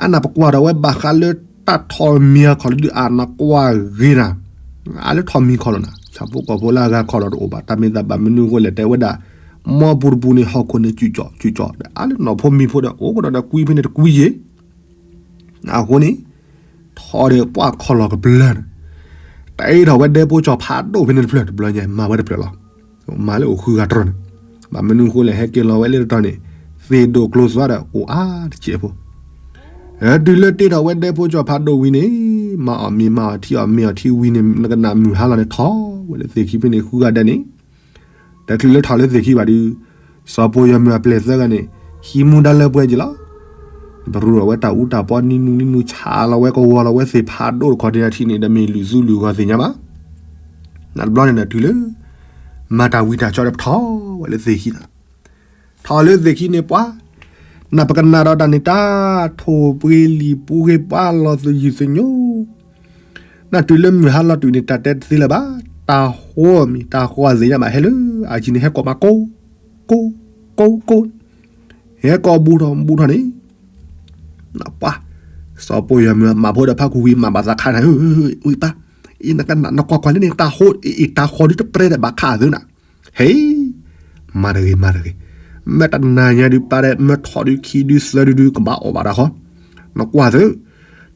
အနၢ်ပကွၢ်ဒီးဝဲဘၣ်ဃးလၢတၢ်ထီၣ်မံၤအခီၣ်လၢဒုး အနၢ်ကွၢ်ဂ့ၤနၤ, အါလၢထီၣ်မံၤခီၣ်လီၤနၤ ဆၣ်ဖိကီၢ်ဖိလၢအဂၤခီၣ်လီၤတအိၣ်ဘၣ် တၢ်မ့ၢ်သးဘၣ်မနုၤအဃိလဲၣ်တဲဝဲဒၣ်, မီပူၤတပူၤန့ၣ် ဟီၣ်ခိၣ်န့ၣ်စုၣ်ကၠီၣ်စုၣ်ကၠီၣ်ဒီး အါလၢနီၢ်ဖိမံၤဖိဒီး အိၣ်ကဒီးဒီးကွံဖဲန့ၣ်တကွံယ့ၢ် အဃိန့ၣ်, ထီၣ်ဒီးပှၢ်ခီၣ်လီၤကပျၢၢ်န့ၣ်, တၢ်အ့ၣ်ထီၣ်ဝဲဒဲဖိကၠီၣ်ဖးဒိၣ်ဖဲန့ၣ်တဖျၢၣ် တဘျီညါမၤဝဲတဖျၢၣ်လီၤ, မၤလၢအိၣ်ဃုဂၤတြီန့ၣ်, ဘၣ်မနုၤအဃိလဲၣ် ဟဲက့ၤလီၤဝဲလၢတတီၤန့ၣ်, သ့ၣ်ဒိၣ်ကျိသွါဒီးအိၣ်အါတစဲးဖိ, တုၤလၢတ့ထီၣ်ဝဲဒဲဖိကၠီၣ်ဖးဒိၣ်ဝံၤန့ၣ်, မၤအီၣ်မ့ၤမၤအီၣ်ထံအီၣ်မ့ၤအီၣ်ထံဝံၤန့ၣ် နကနၣ်မုၢ်ဟါလီၤန့ၣ်ထီၣ်ဝဲလၢသ့ၣ်ခံဖဲန့ၣ်ဃုဂၤဒဲးန့ၣ် တချုးလၢထီၣ်လၢသ့ၣ်ခံဘၣ်ဒုး, စီၤပီယီၤမုၢ်အပျဲၢ်သၢဂၤန့ၣ်, ဟံးမူဒါလၢပှဲၤက့ၤလီၤ. ပရူးထီၣ်ဝဲတၢ်အူတၢ်ပီနံၤနူနံၤနူဆးလီၤဝဲကဝီၤလီၤဝဲသ့ၣ်ဖးဒိၣ်တခီဒ်ထံန့ၣ် တမ့ၢ်လုၢ်သူလုၢ်ဂီၤသ့ၣ်ညါဘၣ်. နတဘျီန့ၣ်ဒီးတုၤလၢ မၤတၢ်ဝံၤတၢ်ကၠီဒီးပထီၣ်ဝဲလၢသ့ၣ်ခံနၤ, ထီၣ်လၢသ့ၣ်ခံန့ၣ်ပှၤ, နပကနၣ်ဒီးတၢ်န့ၣ်တၢ်ထိၣ်ပှ့ၤလံာ်ပူၤဂ့ၤပှၤလီၤသယုၢ်သညိ နတုၤလၢမုၢ်ဟါလီၤတုၤန့ၣ် တၢ်တဲတသ့လၢၤဘၣ်, တၢ်ဟိးမံၤ တၢ်ဟိးသ့ၣ်ညါဘၣ် ဟဲလၢအကံန့ၣ် ဟဲကိးမးကိး, ကိး, ကိး, ကိး, ဟဲကိးဘူးထီၣ်ဘူးထီၣ်န့ၣ်, ပှၤ, စီၤပီယီၤမုၢ်မၤဖိဒီးဖးခူဝံၤ မၤဘၣ်သးခးနၤ, ဝံၤပၢ်, အံၤနကနၣ်နကွၢ်ကွၢ်လၢန့ၣ် တၢ်ဟိး, အံၤတၢ်ဟိးဒုးတပြဲဒီးဘၣ်ခးသုနၤ, ဟဲ မၤတဂ့ၤ မၤတဂ့ၤ, မ့ၢ်တနၤညါဒုးပၢ်ဒီး မ့ၢ်ထီၣ်ဒုးခံဒုးသၢဒုးဒုးကဘၣ်အီၣ်ဘၣ်တၢ်ဃီ, နကွၢ်သု,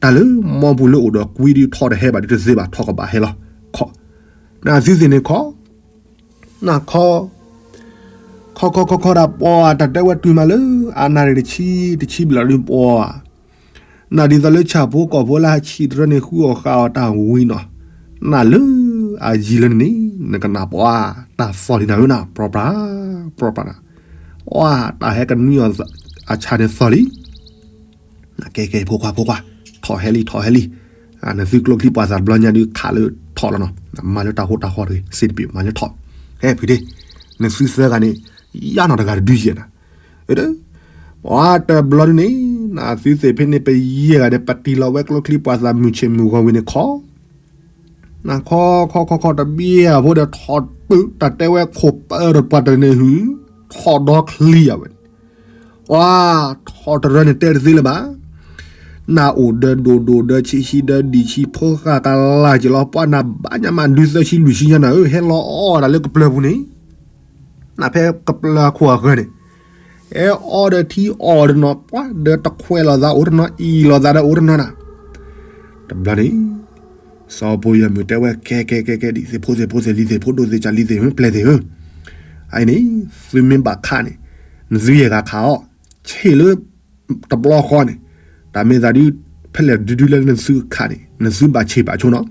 တၢ်လၢမီပူၤလၢအိၣ်ဒီးကွံဒုးထီၣ်တဟဲဘၣ်ဒုးတသ့ဘၣ် ထီၣ်ကဘၣ်ဟဲလီၤ, ခီ, နသုသ့ၣ်န့ၣ်ခီ, နခီ, ခီခီခီခီဒၣ်ပှၤ တၢ်တဲဝဲတုၤမးလၢ အနၣ်ရံၣ်တဆံ, တဆံဘျီဒုးပှၤ နဒ်သိးလၢဆၣ်ဖိကီၢ်ဖိလၢဟးဆံးတရၢန့ၣ် ဃုအီၣ်ဃာ်အီၣ်တၢ်ဝံၤနီၤ, နလၢအယံၤလၢန့ၣ်န့ၣ် နကနၣ်ပှၤ, တၢ်သီၣ်လံနၤဧၢနၤ ပြၤပြၤ, ပြၤပြၤနၤ, အတၢ်ဟဲကနွံအီၤအဆၣ်န့ၣ်သီၣ်လံ, ကဲကဲ ဖိခွါ ဖိခွါ, ထီၣ်ဟဲလံ ထီၣ်ဟဲလံ, နသုကျိချံပှၤသးတဘျီညါဒုးခးလၢထီၣ်လီၤနီၤ, မၤလၢတၢ်ဟိးတၢ်ဃီတဂ့ၤ စ့တပ့ၤ မၤလၢထီၣ်, ဟဲဖုဒ့, နသုသၢဂၤန့ၣ်, ယါနီၢ်တဂၤတဒုယဲၢ်နၤ, ပှၤတဘျီဒုန့ၣ်, နသုသ့ၣ်ဖဲန့ၣ် ပယဲၢ်ဂၤန့ၣ် ပတံၢ်လီၤဝဲကျိချံပှၤသးမုၢ်ဆ့ၣ်မုၢ်ဂီၤဝံၤန့ၣ်ခီ, နခီခီခီခီတဘျီအဖိဒီးထီၣ်တုၤ တၢ်တဲဝဲခိၣ်ပၢဒီးပှၤတန့ၣ်ဟု, ထီၣ်ဒီချံအဝဲန့ၣ်, ပှၤ, ထီၣ်တရၢန့ၣ်တဲတသ့လၢၤဘၣ် နအိၣ်ဒၢဒိၣ်ဒိၣ်ဒၢဆံးဆံးဒၢဒံၣ်ဆံး ဖိဃၣ်ကလၢ်က့ၤလီၤ ပှၤနဘၣ်ညါမးဒုးသၢဆံလွံၢ်ဆံညါနၤဧၢ ဟဲလီၤအီၣ်ဝဲဒၣ်လၢကပျၢၤပူၤန့ၣ်, နဖဲကပျၢၤခိၣ်အဃၢၤန့ၣ်, ဟဲအီၣ်ဒီးထံအီၣ်တနီၤ ပှၤဒီးတခွဲးလိာ်သးအိၣ်တနီၤ အံၣ်လိာ်သးဒီးအိၣ်တနီၤနၤ, တဘျီန့ၣ် စီၤပီယီၤမုၢ်တဲဝဲ ကဲကဲကဲကဲ ဒ်သ့ၣ်ဖိသ့ၣ်ဖိသ့ၣ်လံၤသ့ၣ်ဖိဒိၣ်သ့ၣ်ကၢ်လံၤသ့ၣ်ပျဲၢ်သ့ၣ်ဧၢ, အအံၤန့ၣ် သုမ့ၢ်ဘၣ်ခးန့ၣ် နသုယဲၢ်ဂၤခးအီၤ, ဆ့ၣ်လၢ တဘျီဃီန့ၣ်, တၢ်မ့ၢ်သးဒုး ဖဲလဲၣ်ဒုဒုလၢနသုခးန့ၣ် နသုဘၣ်ဆ့ၣ်ဘၣ်ဆိနီၤ.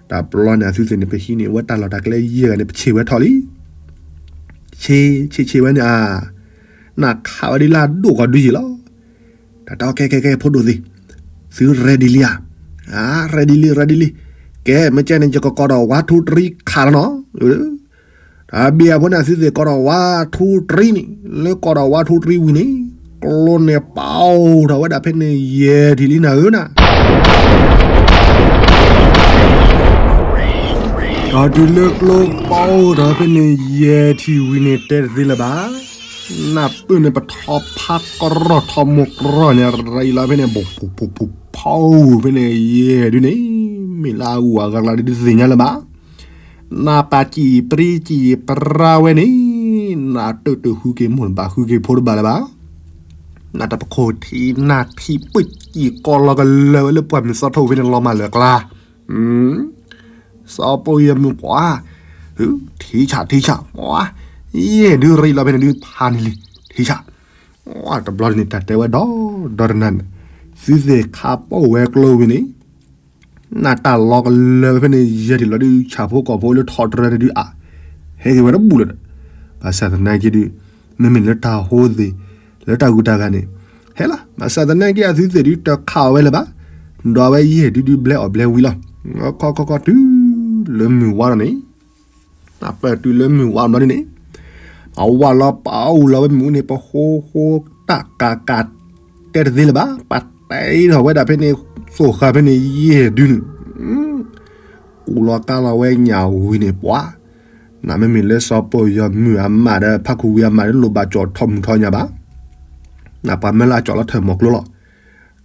တဘျီန့ၣ် အသုသ့ၣ်န့ၣ် ပဟံးန့ၢ်ဝဲတၢ်လီၢ်တၢ်ကျဲယဲၢ်ဂၤန့ၣ် ပဆ့ၣ်ဝဲထီၣ်လံ. ဆ့ၣ်ဆ့ၣ်ဆ့ၣ်ဝဲန့ၣ်ဧါ, နခးဝဲဒ်လၢအဒိၣ်ကီၤဒုယံၤလီၤ. တၢ်တဲ ကဲ ကဲ ကဲ ဖိဒိၣ်သ့ၣ်, သု ready လံဧါ, ready လံ ready လံ. ကဲ မ့ၢ်ကဲန့ၣ် ယကကိးဒီး one two three ခးလီၤနီၤ. တၢ်ဘၣ်အဖိန့ၣ် အသုသ့ၣ်ကိးဒီး one two three န့ၣ်, လၢကိးဒီး one two three ဝံၤန့ၣ် ကျိန့ၣ်ပာ်အိၣ်ထီၣ်ဝဲဒၣ်ဖဲန့ၣ် ယဲၢ်ထံၣ်လံနၤဧၢနၤ. ဒီးတုၤလၢကျိပာ်အိၣ်ထီၣ်ဖဲန့ၣ် ယဲၢ်ထံၣ်ဝံၤန့ၣ် တဲတသ့လၢၤဘၣ်. နၢ်ပၢၢ်န့ၣ် ပထီဖးကရီထီမိၢ်ကရီန့ၣ် ရံးလီၤဖဲန့ၣ် ဘူးဘူးဘူးဘူး ဖီဖဲန့ၣ် ယဲၢ်ဒုန့ၣ် မ့ၢ်လၢအဂုၤအဂၤကျါဒုးတသ့ၣ်ညါလၢၤဘၣ်. နၢ်ပၢၢ်စံၣ်ပြံစံၣ်ပြါဝဲန့ၣ် နၢ်တၢၢ်တဃုက့ၤမိၢ်တဘၣ်ဃုက့ၤဖိတဘၣ်လၢၤဘၣ်. နၢ်တပခိၣ်ထံးနၢ်ထံးပၢၢ်စံၣ်ကီးလီၤကလၢာ်ဝဲလၢပှၢ်မုၢ်သီထိၣ်ဖဲန့ၣ် လီၤမၢ်လၢာ်ကျါ စီၤပီၢ်ယီၤမုၢ်ပှၤ, ထံဆၣ်ထံဆၣ်ပှၤ, ယဲၢ်ဒုရံးလီၤဖဲန့ၣ်ဒုးဖးန့ၣ်လံ, ထံဆၣ်, တဘျီန့ၣ် တၢ်တဲဝဲဒီး ဒီတနၤန့ၣ်, သုသ့ၣ်ခးပိာ်ဝဲကျိဝံၤန့ၣ်, နၢ်တၢ်လီၤကလၢာ်ဝဲဖဲန့ၣ် ယဲၢ်ထံၣ်လီၤဒုး ဆၣ်ဖိကီၢ်ဖိလၢထီၣ်တြဲၤန့ၣ်ဒုးအါ, ဟဲက့ၤဝဲတဘူၣ်လၢၤဒီး, ဘၣ်ဆၣ်သနာ်က့ဒုး, မ့မ့ၢ်လၢတၢ်ဟိသ့ၣ်, လၢတၢ်ဂုၤတၢ်ဂၤန့ၣ်, ဟဲလီၤ, ဘၣ်ဆၣ်သနာ်က့အသုသ့ၣ်ဒုးတခးအီၤဝဲလၢၤဘၣ်, ဒီးအဝဲယဲၢ်ဒုးဒုးဘျဲအီၣ်ဘျဲဝံၤလီၤ, ခီခီခီတုၤလၢမုၢ်ဝါလီၤန့ၣ်, နၢ်ပၢၢ်တုၤလၢမုၢ်ဝါဘျီဒုန့ၣ်, အဝဲလီၤပာ်အူလီၤဝဲမုၢ်အူန့ၣ် ပဃိဃိတၢ်ကးကး တဲတသ့လၢၤဘၣ်, ပှၤတဲထီၣ်ဝဲဒၣ်ဖဲန့ၣ်, သိၣ်ဃာ်ဖဲန့ၣ်ယဲၢ်ဒုန့ၣ်, ကူၣ်လီၤကါလီၤဝဲညၣ်ဝံၤန့ၣ်ပှၤ, နမ့မ့ၢ်လၢစီၤပီၢ်ယီၤမုၢ်အမးဒီး ဖးခူဝံၤအမးဒီး လိၣ်ဘၣ်ကၠီၣ်ထီၣ်မုၢ်ထီၣ်ညါဘၣ်, နပှၤမၢလၢအကၠီၣ်လီၤထၢၣ်မီၤကျိလီၤ,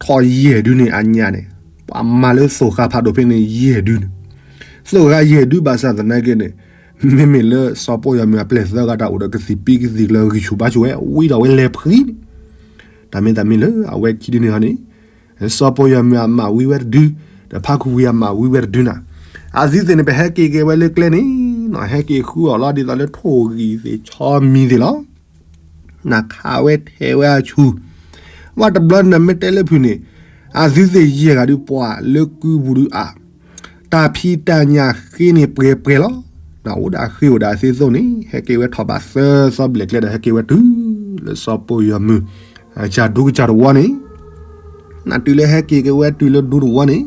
ထီၣ်ယဲၢ်ဒုန့ၣ်အညၣ်န့ၣ်, ပှၤမၤလၢသိၣ်ဃာ်ဖးဒိၣ်ဖဲန့ၣ်ယဲၢ်ဒုန့ၣ်, သိၣ်ဃာ်ယဲၢ်ဒုဘၣ်ဆၣ်သနာ်က့န့ၣ်, မ့မ့ၢ်လၢစီၤပီၢ်ယီၤမုၢ်အပျဲၢ်သၢဂၤတၢ်အိၣ်ဒီးကသံၣ်ပံကသံၣ်ကျၢၤဂံၢ်ဆူၣ်ဘါဆူၣ်ဝဲ ဝံထီၣ်ဝဲလဲၤဖှံန့ၣ်, တၢ်မ့ၢ်တၢ်မ့ၢ်လၢအဝဲခံဒုန့ၣ်ဟီန့ၣ်, စီၤပီၢ်ယီၤမုၢ်အမးဝံဝဲတဒု, ဒီးဖးခူဝံၤအမးဝံဝဲတဒုနၤ, အသုသ့ၣ်န့ၣ် ပဟဲက့ၤက့ၤဝဲလၢကျဲန့ၣ်, ဟဲက့ၤဃုအီၣ်လီၤဒ်သိးလၢထိၣ်ဂံၢ်သ့ၣ်ဆီမံၤသ့ၣ်လီၤ. နခးဝဲထဲးဝဲအဆူၣ်, ဝဲတဘျီနမ့ၢ်တဲလၢဖုၣ်န့ၣ်, အသုသ့ၣ်ယဲၢ်ဂၤဒုးပှၤလၢကုပူၤဒုးအါ, တၢ်ဖံးတၢ်ညၣ်ဃ့န့ၣ်ပှဲၤပှဲၤလီၤ. နအိၣ်ဒၣ်ဃ့အိၣ်ဒၣ်သ့သိးန့ၣ် ဟဲက့ၤဝဲထီၣ်ဘးသၢသီဘျဲၣ်ကျဲဒီး ဟဲက့ၤဝဲတုၤလၢစီၤပီၢ်ယီၤမုၢ် ကစၢ်ဒူကစၢ်တဝီန့ၣ်, နတုၤလၢဟဲက့ၤက့ၤဝဲတုၤလၢဒူတဝီန့ၣ်,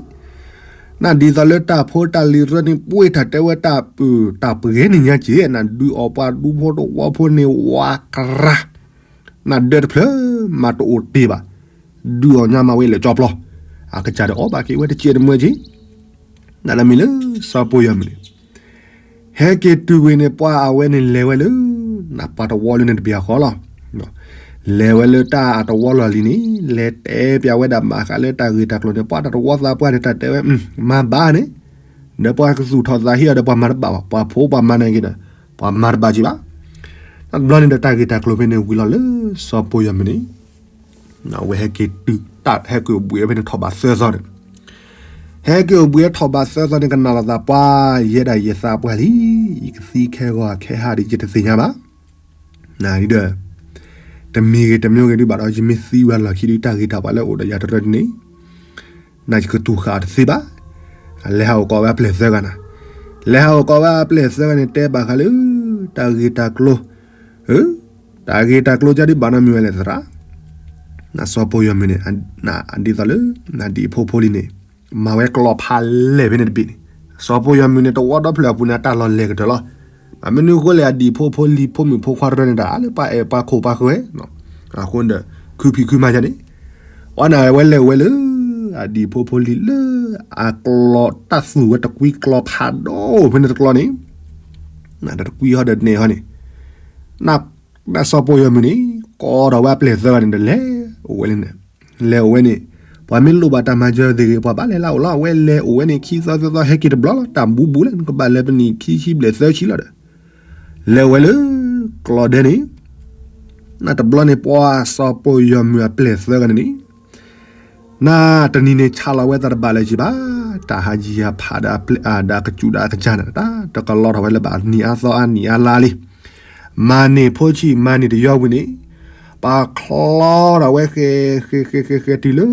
နဒ်သိးလၢတၢ်ဖိတၢ်လံၤရၢန့ၣ် ပှ့ၤတၢ်တဲဝဲတၢ်ပၢၢ်တၢ်ပှဲၤန့ၣ်ညါက့ၤ နဒုးအီၣ်ပှၤဒူဖိတဝီဖိန့ၣ်ဝါကရၢ, နဒၢတဖျၢၣ်မးတအိၣ်တ့ၢ်ဘၣ်, ဒုးအီၣ်ညါမးဝဲလဲၤကၠီပျီ, အကစၢ်ဒီးအီၣ်ဘၣ်က့ၤဝဲတစဲးတမှဲက့ၤ, နတၢ်မ့ၢ်လၢစီၤပီၢ်ယီၤမုၢ်န့ၣ် ဟဲက့ၤတုၤဝံၤန့ၣ် ပှၤအဝဲန့ၣ်လဲၤဝဲလၢ နပှၤတဝီလၢန့ၣ်တဘ့ၣ်အဃီလီၤ. လဲၤဝဲလၢတၢ်အတဝီလီၢ်လံၤန့ၣ် လဲၤတဲပျးဝဲဒၣ်ဘၣ်ဃးလၢတၢ်ဂ့ၢ်တၢ်ကျိၤန့ၣ် ပှၤတၢ်တဝီသးပှၢ်န့ၣ် တၢ်တဲဝဲ မၤဘၣ်န့ၣ်, ဒီးပှၤကသူၣ်ထီၣ်သးဟ့အီၤဒီးပှၤမၤတဘၣ်ဘၣ်, ပှၤဖိပှၤမၤန့ၣ်က့ၤဒီး ပှၤမၤတဘၣ်က့ၤဘၣ်. တဘျီန့ၣ်ဒီးတၢ်ဂ့ၢ်တၢ်ကျိၤဖဲန့ၣ်ဝံၤလီၤလၢစီၤပီၢ်ယီၤမုၢ်န့ၣ် အဝဲဟဲက့ၤတုၤတၢ်ဟဲက့ၤအိၣ်ဘှံးဝဲဖဲန့ၣ်ထီၣ်ဘးသၢသီန့ၣ်, ဟဲက့ၤအိၣ်ဘှံးဝဲထီၣ်ဘးသၢသီန့ၣ် ကနၣ်လိာ်သးပှၤ ယဲဒၣ်ယသးပှၢ်လံ, ယကသံခဲဂီၤခဲဟါဒီးယတသ့ၣ်ညါဘၣ်. နဒုဒီး တမံၤဂ့ၤတမံၤဂ့ၤဒုးဘၣ်ဒီး ယမ့ၢ်သံဝဲလီၢ်ခံဒုး တၢ်ဂ့ၢ်တၢ်ပှၤလၢအိၣ်ဒီးယၤတရၢဒ်န့ၣ် နကတူၢ်ဃာ်အီၤတသ့ဘၣ်. လဲၤဟးအိၣ်ကိးဝဲအပျဲၢ်သၢဂၤနၤ, လဲၤဟးအိၣ်ကိးဝဲအပျဲၢ်သၢဂၤန့ၣ် တဲဘၣ်ဃးလၢ တၢ်ဂ့ၢ်တၢ်ကျိၤ, တၢ်ဂ့ၢ်တၢ်ကျိၤကဒုးဘၣ်နီတမံၤဝဲလဲၣ်သရၣ်. နစီၤပီၢ်ယီၤမုၢ်န့ၣ် ဒ်သိးလၢ နဒံၣ်ဖိဖိလံၤန့ၣ် မၤဝဲကျီဖးလဲၢ်ဖဲန့ၣ်တဘ့ၣ်န့ၣ်, စီၤပီၢ်ယီၤမုၢ်န့ၣ် တဝီဒီဖျၢၣ်အပူၤန့ၣ် အတၢ်လီၢ်လဲၤကတၢၢ်လီၤ. ဘၣ်မနုၤအဃိလဲၣ် အဒံၣ်ဖိဖိလံၤဖိမုၣ်ဖိခွါတရၢန့ၣ် တၢ်အါလၢပှၤအဲၣ်ပှၤခိၣ်ပှၤဃၢၤ, အဃိဒီး ခုဖံးခုမၤယါန့ၣ်, အီနၤဝဲလဲၤဝဲလၢ အဒံၣ်ဖိဖိလံၤလၢ အကျီတၢ်သူၣ်ဝဲတကွံကျီဖးဒိၣ်ဖဲန့ၣ်တကျီန့ၣ်, တကွံဟီဒီးနဲၣ်ဟီန့ၣ်, နစီၤပီၢ်ယီၤမုၢ်န့ၣ် ကိးထီၣ်ဝဲအပျဲၢ်သၢဂၤန့ၣ်ဒီးလဲၤအိၣ်ဝဲလၢန့ၣ်, လဲၤအိၣ်ဝဲန့ၣ်, ပှၤမ့ၢ်လိၣ်ဘၣ်တၢ်မၤစၢၤသ့ၣ်ဂ့ၤ ပှၤဘၣ်လဲၤလၢအအိၣ်လီၤ. အဝဲလဲၤအိၣ်ဝဲန့ၣ် ခံသီသၢသီဟဲက့ၤတဘျီလီၤ. တၢ်ဘူးဘူးလၢနကဘၣ်လဲၤပနံၣ်ခံဆံဘျဲၣ်သၢဆံလီၤဒီး လဲၤဝဲလၢ ကျီဒဲန့ၣ်, နတဘျီန့ၣ် ပှၤစီၤပီၢ်ယီၤမုၢ်အပျဲၢ်သၢဂၤန့ၣ်န့ၣ်, နတနံၤန့ၣ်ဆးလီၤဝဲသးတဘၣ်လၢၤက့ၤဘၣ်, တၢ်ဟးယံၤဟးဖးဒီးအကစူၣ်ဒီးအကစၢ်န့ၣ် တၢ်တကလီထီၣ်ဝဲလၢၤဘၣ် နံၣ်အါသီအါနံၣ်အါလါလံ. မၤန့ၢ်ဖိဆံး မၤန့ၢ်တယီဝံၤန့ၣ်, ပှၤချီထီၣ်ဝဲဃဲ ဃဲ ဃဲ ဃဲ ဃဲ တုၤလၢဂီၤ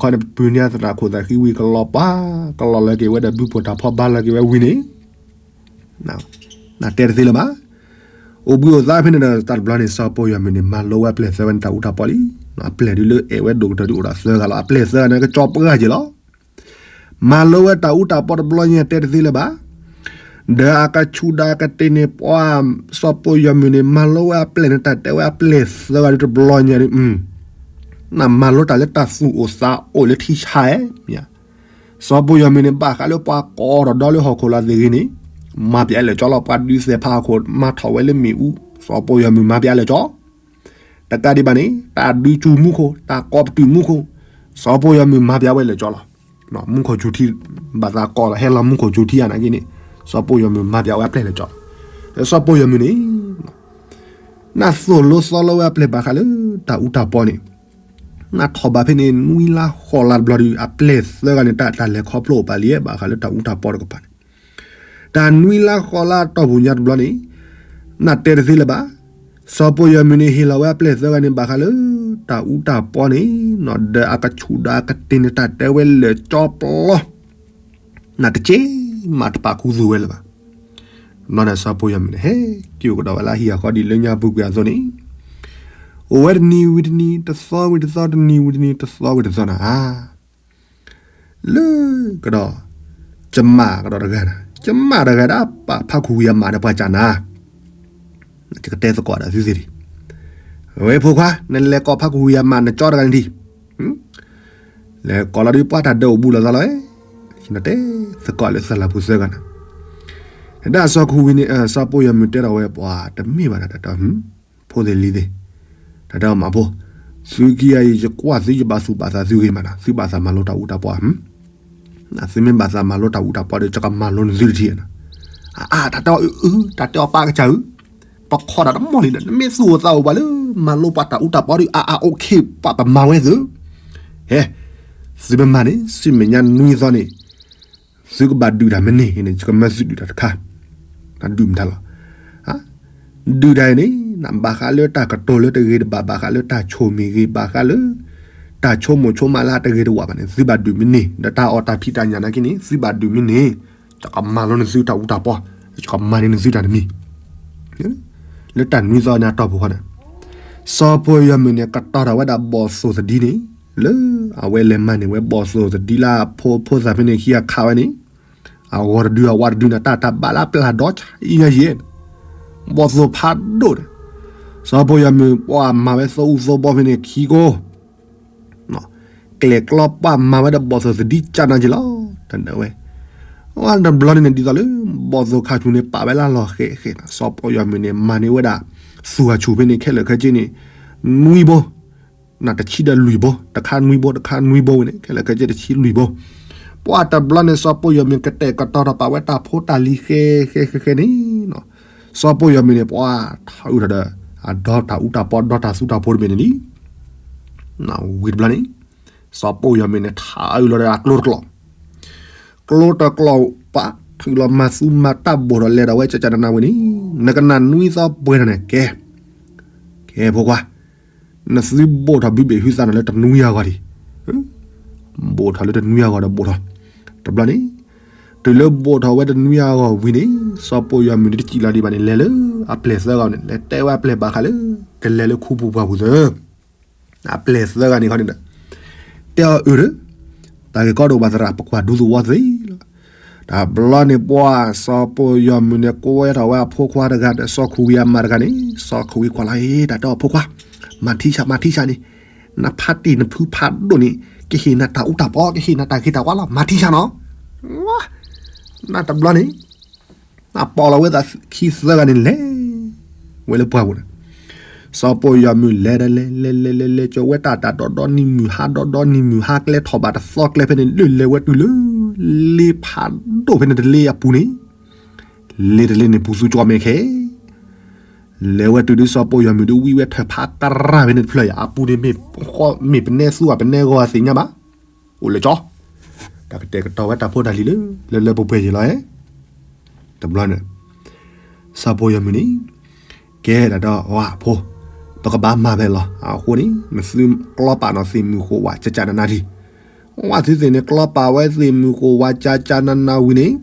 ခီန့ၣ် ပပုၢ်န့ၢ်သရၣ်ခိၣ်သးဃံဝံၤ ကလီၤပှၤ ကလီၤလၢက့ၤဝဲဒီးဘုၣ်ဖှိၣ်တၢ်ဖီဘၣ်လၢက့ၤဝဲဝံၤန့ၣ်, နတဲတသ့လၢၤဘၣ်. အိၣ်ဘှံးအိၣ်သါဖဲန့ၣ်ဒီး တၢ်တဘျီန့ၣ် စီၤပီယီၤမုၢ်န့ၣ် မၤလိဝဲအပျဲၢ်သၢဂၤန့ၣ် တၢ်အူတၢ်ပီလံ. အပျဲၢ်ဒုးလၢအဲၣ်ဝဲဒိၣ်ကတၢၢ်ဒုးအိၣ်ဒီးသၢဂၤလီၤ. အပျဲၢ်သၢဂၤန့ၣ် ကစီၤပှၢ်က့ၤလီၤ. မၤလိဝဲတၢ်အူတၢ်ပီတဘျီညါ တဲတသ့လၢၤဘၣ်. ဒီးအကဆူးဒီးအကတ့ၢ်န့ၣ် ပှၤ စီၤပီယီၤမုၢ်န့ၣ် မၤလိဝဲအပျဲၢ်န့ၣ် တၢ်တဲဝဲအပျဲၢ်သၢဂၤဒုးတဘျီညါဒုး, နမၤလိတၢ်လၢတၢ်သူၣ်အိၣ်သးအိၣ်လၢထံဆါဧါ. စီၤပီယီၤမုၢ်န့ၣ် ဘၣ်ဃးလၢပှၤကိးထီၣ်ဒီလၢဟီၣ်ခိၣ်လာ်သ့ၣ်ဂ့ၤန့ၣ်, မၤပျဲလၢာ်ကၠီလီၤ. ပှၤဒုးသဲးဖးဟီၣ်ခိၣ် မၤထီၣ်ဝဲလၢမ့ၣ်အူ, စီၤပီယီၤမုၢ်မၤပျဲလၢာ်ကၠီ. တကးဒံးဘၣ်န့ၣ် တၢ်ဒုးစူၤမူခိၣ်, တၢ်ကိးပတုာ်မူခိၣ်, စီၤပီယီၤမုၢ်မၤပျဲဝဲလၢာ်ကၠီလီၤ. မူခိၣ်စူၤထံ ဘၣ်သးကိးလီၤ ဟဲလီၤမူခိၣ်စူၤထံအနာ်က့န့ၣ်, စီၤပီယီၤမုၢ်မၤပျဲဝဲအပျဲၢ်လၢာ်ကၠီလီၤ. စီၤပီယီၤမုၢ်န့ၣ် နသိၣ်လိသီလိဝဲအပျဲၢ်ဘၣ်ဃးလၢတၢ်အူတၢ်ပီန့ၣ်, နထီၣ်ဘးဖဲန့ၣ် နွံလါဃိးလါတဘျီဒုး အပျဲၢ်သၢဂၤန့ၣ် တၢ် တၢ်လဲၤခီဖျိအိၣ်ပာ်လံ ဘၣ်ဃးလၢတၢ်အူတၢ်ပီတကပၤန့ၣ်, တၢ်နွံလါဃိးလါတီၢ်ပူၤညါတဘျီန့ၣ်, နတဲတသ့လၢၤဘၣ်. စီၤပီယီၤမုၢ်န့ၣ် ဟ့ၣ်လီၤဝဲအပျဲၢ်သၢဂၤန့ၣ် ဘၣ်ဃးလၢ တၢ်အူတၢ်ပီန့ၣ်, ဒီးအကဆူးဒီးအကတ့ၢ်န့ၣ် တၢ်တဲဝဲလၢာ်ကၠီပျီ နတက့ၢ်မးတပာ်ခူသူၣ်ဝဲလၢၤဘၣ်. ဘျီန့ၣ် စီၤပီယီၤမုၢ်န့ၣ် ဟဲက့ၤအိၣ်ကဒီးဝဲလၢဟံၣ်အဃီဒ်လၢညါပူၤကွံာ်အသိးန့ၣ်, အိၣ်ဝဲတနံၤဝံၤတနံၤ တသီဝံၤတသီ တနံၤဝံၤတနံၤ တသီဝံၤတသီန့ၣ်ဧါ, လၢကဒီး ကမၣ်ကဒီးတဂၤန့ၣ် ကမၣ်တဂၤဒၣ်ပာ်ဖးခူဝံၤအမးဒီးပှၤကနၤ ယကတဲသကိးဒီးသုသ့ၣ်ဒံး, ဝဲဖိခွါ နလဲၤကိးဖးခူဝံၤအမး နကၠီတဂၤန့ၣ်ဒံး, လဲၤကိးလီၤဒုးပှၤတၢ်ဒၢးအိၣ်ဘူးလိာ်သးလီၤ, ယနတဲသကိးလၢသလၢ်ဖိသၢဂၤန့ၣ်, ဒၣ်စီၤခူဝံၤန့ၣ် စီၤပီယီၤမုၢ်တဲထီၣ်ဝဲ ပှၤတမ့ၢ်ဘၣ်ဒီးတၢ်တဲ ဖိသ့ၣ်လံၤသ့ၣ်, တၢ်တဲအီၤမးဖိ, သုခံဂၤအံၤ ယကွၢ်သုယဘၣ်သူၣ်ဘၣ်သးသုဂ့ၤမးနီၤ, သုဘၣ်သးမၤလိတၢ်အူတၢ်ပီဧါ, သုမ့ၢ်ဘၣ်သးမၤလိတၢ်အူတၢ်ပီဒီး ယကမၤလိနသုတထံၣ်နီၤ, အါ တၢ်တဲအီၤအု တၢ်တဲအီၤပာ်ကစၢ်ဧၢ, ပခီဒၣ်တမီၢ်လံဒီး နမ့ၢ်သူၣ်အိၣ်သးအိၣ်ပှၤလၢ မၤလိပှၤတၢ်အူတၢ်ပီဒီး အါအါ okay ပှၤပမၤဝဲသု, ဟဲ, သုမ့ၢ်မၤန့ၣ် ဆူမဲာ်ညါနွံသီန့ၣ် သုကဘၣ်ဒုးတၢ်မ့ၢ်န့ၢ်န့ၣ် ယကမၢသုဒုးတၢ်တခါ, ဒုးမတၤလီၤ, ဒုးတၢ်အံၤန့ၣ် ဘၣ်ဃးလၢတၢ်ကတိၤလၢတဂ့ၤတဘၣ်, ဘၣ်ဃးလၢတၢ်ဆိၣ်မ့ၢ်ဂ့ၤ, ဘၣ်ဃးလၢ တၢ်ဆိကမိၣ်ဆိကမးလၢအတဂ့ၤတဝးဘၣ်န့ၣ် သုဘၣ်ဒုးမ့ၢ်န့ၢ်, ဒီးတၢ်အီၣ်တၢ်ဖံးတၢ်ညၣ်နာ်က့န့ၣ် သုဘၣ်ဒုးမ့ၢ်န့ၢ်, ယကမၤလိနသုတၢ်အူတၢ်ပီ, ယကမၤန့ၢ်နသုတၢ်တမံၤ, လၢတၢ်နွံသီန့ၣ်အတီၢ်ပူၤဃီန့ၣ်, စီၤပီယီၤမုၢ်န့ၣ် ကတီၤထီၣ်ဝဲဒၣ်ဘီၣ်သိၣ်သဒံန့ၣ်, လၢအဝဲလဲၤမၤန့ၢ်ဝဲဘီၣ်သိၣ်သဒံလၢအဖိဖိသၣ်ဖဲန့ၣ်ခံအခါဝဲန့ၣ်, အဂီၤတဒုအဝါတဒုန့ၣ် တၢ်တၢ်ဘၣ်လၢအပျၢ်ဒီအံၤညါယဲၢ်, ဘီၣ်သိၣ်ဖးဒိၣ်န့ၣ်, စီၤပီယီၤမုၢ်ပှၤမၤဝဲသိအူသိဘီဖဲန့ၣ်ခံကိး ကျဲၣ်ကျီပှၢ်မၤဝဲဒီးဘီၣ်သိၣ်သဒံကၢ်နၤက့ၤလီၤ, တၢ်ဒၢးဝဲ, တဘျီန့ၣ်န့ၣ် ဒ်သိးလၢ ဘီၣ်သိၣ်ခါဆူၣ်န့ၣ် ပာ်ဝဲလၢလီၢ်ဃဲးဃဲးန့ၣ် စီၤပီယီၤမုၢ်န့ၣ် မၤန့ၢ်ဝဲဒၣ် သူၣ်ခါဆူၣ်ဖဲန့ၣ် ခဲလၢာ်ခဲဆ့န့ၣ် နွံဘိ, နတဆံဒီးလွံၢ်ဘိ, တခါနွံဘိ တခါနွံဘိဝဲန့ၣ် ခဲလၢာ်ခဲဆ့တဆံလွံၢ်ဘိ, ပှၤတဘျီန့ၣ် စီၤပီယီၤမုၢ်ကတဲာ်ကတီၤထီၣ်ပာ်ဝဲတၢ်ဖိတၢ်လံၤဃဲးဃဲးဃဲးဃဲးန့ၣ် စီၤပီယီၤမုၢ်န့ၣ် ပှၤထးအုးထီၣ်ဒီး အဒီတၢ်အူတၢ်ပီ ဒီတၢ်သူတၢ်ဖိတဘ့ၣ်န့ၣ်လံ, ဝံၤတဘျီန့ၣ် စီၤပီယီၤမုၢ်န့ၣ် ထးအုးလီၤဒီးအကျိတကျိာ်, ကျိတကျိာ်ပာ်ထုးလီၤမၤသူမၤတၢ်ဘိၣ်ထီၣ်လဲၤဒီးဝဲကကနနဝံၤန့ၣ်, နကနၣ်နွံသီပှဲၤထီၣ်န့ၣ် ကဲ, ကဲဖိခွါ, နသုဘိၣ်ထီၣ်ဘုဘ့ၣ်ဟုသးန့ၣ်လၢတနွံအဂီၢ်ဒံး, ဘိၣ်ထီၣ်လၢတနွံအဂီၢ်ဒီးဘိၣ်ထီၣ်, တဘျီန့ၣ် တုၤလၢဘိၣ်ထီၣ်ဝဲတနွံအဂီၢ်ဝံၤန့ၣ် စီၤပီယီၤမုၢ်န့ၣ်တစံၣ်လီၤဒံးဘၣ်န့ၣ် လဲၤလၢအပျဲၢ်သၢဂၤန့ၣ် လဲၤတဲဝဲအပျဲၢ်ဘၣ်ဃးလၢ ကလဲၤလၢခူပူၤပှၢ်ပူၤသၢ အပျဲၢ်သၢဂၤန့ၣ်ခီန့ၣ်ဒီး တဲအီၤအုဒီး တၢ်ဂ့ၢ်ကီဒိၣ်ဘၣ်သရၣ် ပကွၢ်ဒူသဝီသ့လီၤ. တဘျီန့ၣ်ပှၤစီၤပီယီၤမုၢ်န့ၣ် ကိးဝဲထီၣ်ဝဲအဖိခွါတဂၤဒီးစီၤခူဝံၤအမါတဂၤန့ၣ် စီၤခူဝံၤကွၢ်လီၤ တၢ်တဲအီၤဖိခွါ မၤထံဆး မၤထံဆးန့ၣ် နဖးတံၢ်နဖုဖးဒိၣ်န့ၣ် ကဟ့ၣ်နၤတၢ်အူတၢ်ပီ ကဟ့ၣ်နၤတၢ်ဂ့ၤတၢ်ဝါလီၤ မၤထံဆးနီၤ. နတဘျီန့ၣ် အပိာ်လီၤဝဲသးခံသၢဂၤန့ၣ်လဲၤ ဝဲလၢပှၢ်ပူၤန့ၣ် စီၤပီယီၤမုၢ်လဲၤဒီးလဲၤ လဲၤလဲၤလဲၤလဲၤ ကၠီၤဝဲတၢ်တၢ်ဒီဒီနံၤမုၢ်ဟါ ဒီဒီနံၤမုၢ်ဟါ ကျဲထီၣ်ဘးတသီကျဲဖဲန့ၣ် လၢလဲၤဝဲတုၤလၢ လ့ဖးဒိၣ်ဖဲန့ၣ်တလ့အပူၤန့ၣ် လ့တလ့န့ၣ်ပူၤသူကၠီမဲာ်ခဲ လဲၤဝဲတုၤဒုးစီၤပီယီၤမုၢ်ဒုးဝံဝဲထၢၣ်ဖးကရၢ်ဖဲန့ၣ်တဖျၢၣ်ယါ အပူၤန့ၣ် မ့ၢ်ပနဲသူအပနဲဂီၤအသ့ၣ်ညါဘၣ် အိၣ်လၢကၠီ တၢ်ကတဲာ်ကတီၤဝဲတၢ်ဖိတၢ်လံၤလၢ လၢလၢပှဲၤပှဲၤယံၤလီၤ တဘျီန့ၣ် စီၤပီယီၤမုၢ်န့ၣ် ကဲဒၣ်ဒီး ဝါဖိ, ပကဘၣ်မၤဖဲလီၤ. အဃိန့ၣ် နသုကျီပာ်နီၣ်သ့ၣ်မုၢ်ဃိးဝးကကနနၤဒံး. ဝဲသုသ့ၣ်န့ၣ် ကျီပာ်ဝဲသ့ၣ်မုၢ်ဃိးဝးကကနနၤဝံၤန့ၣ်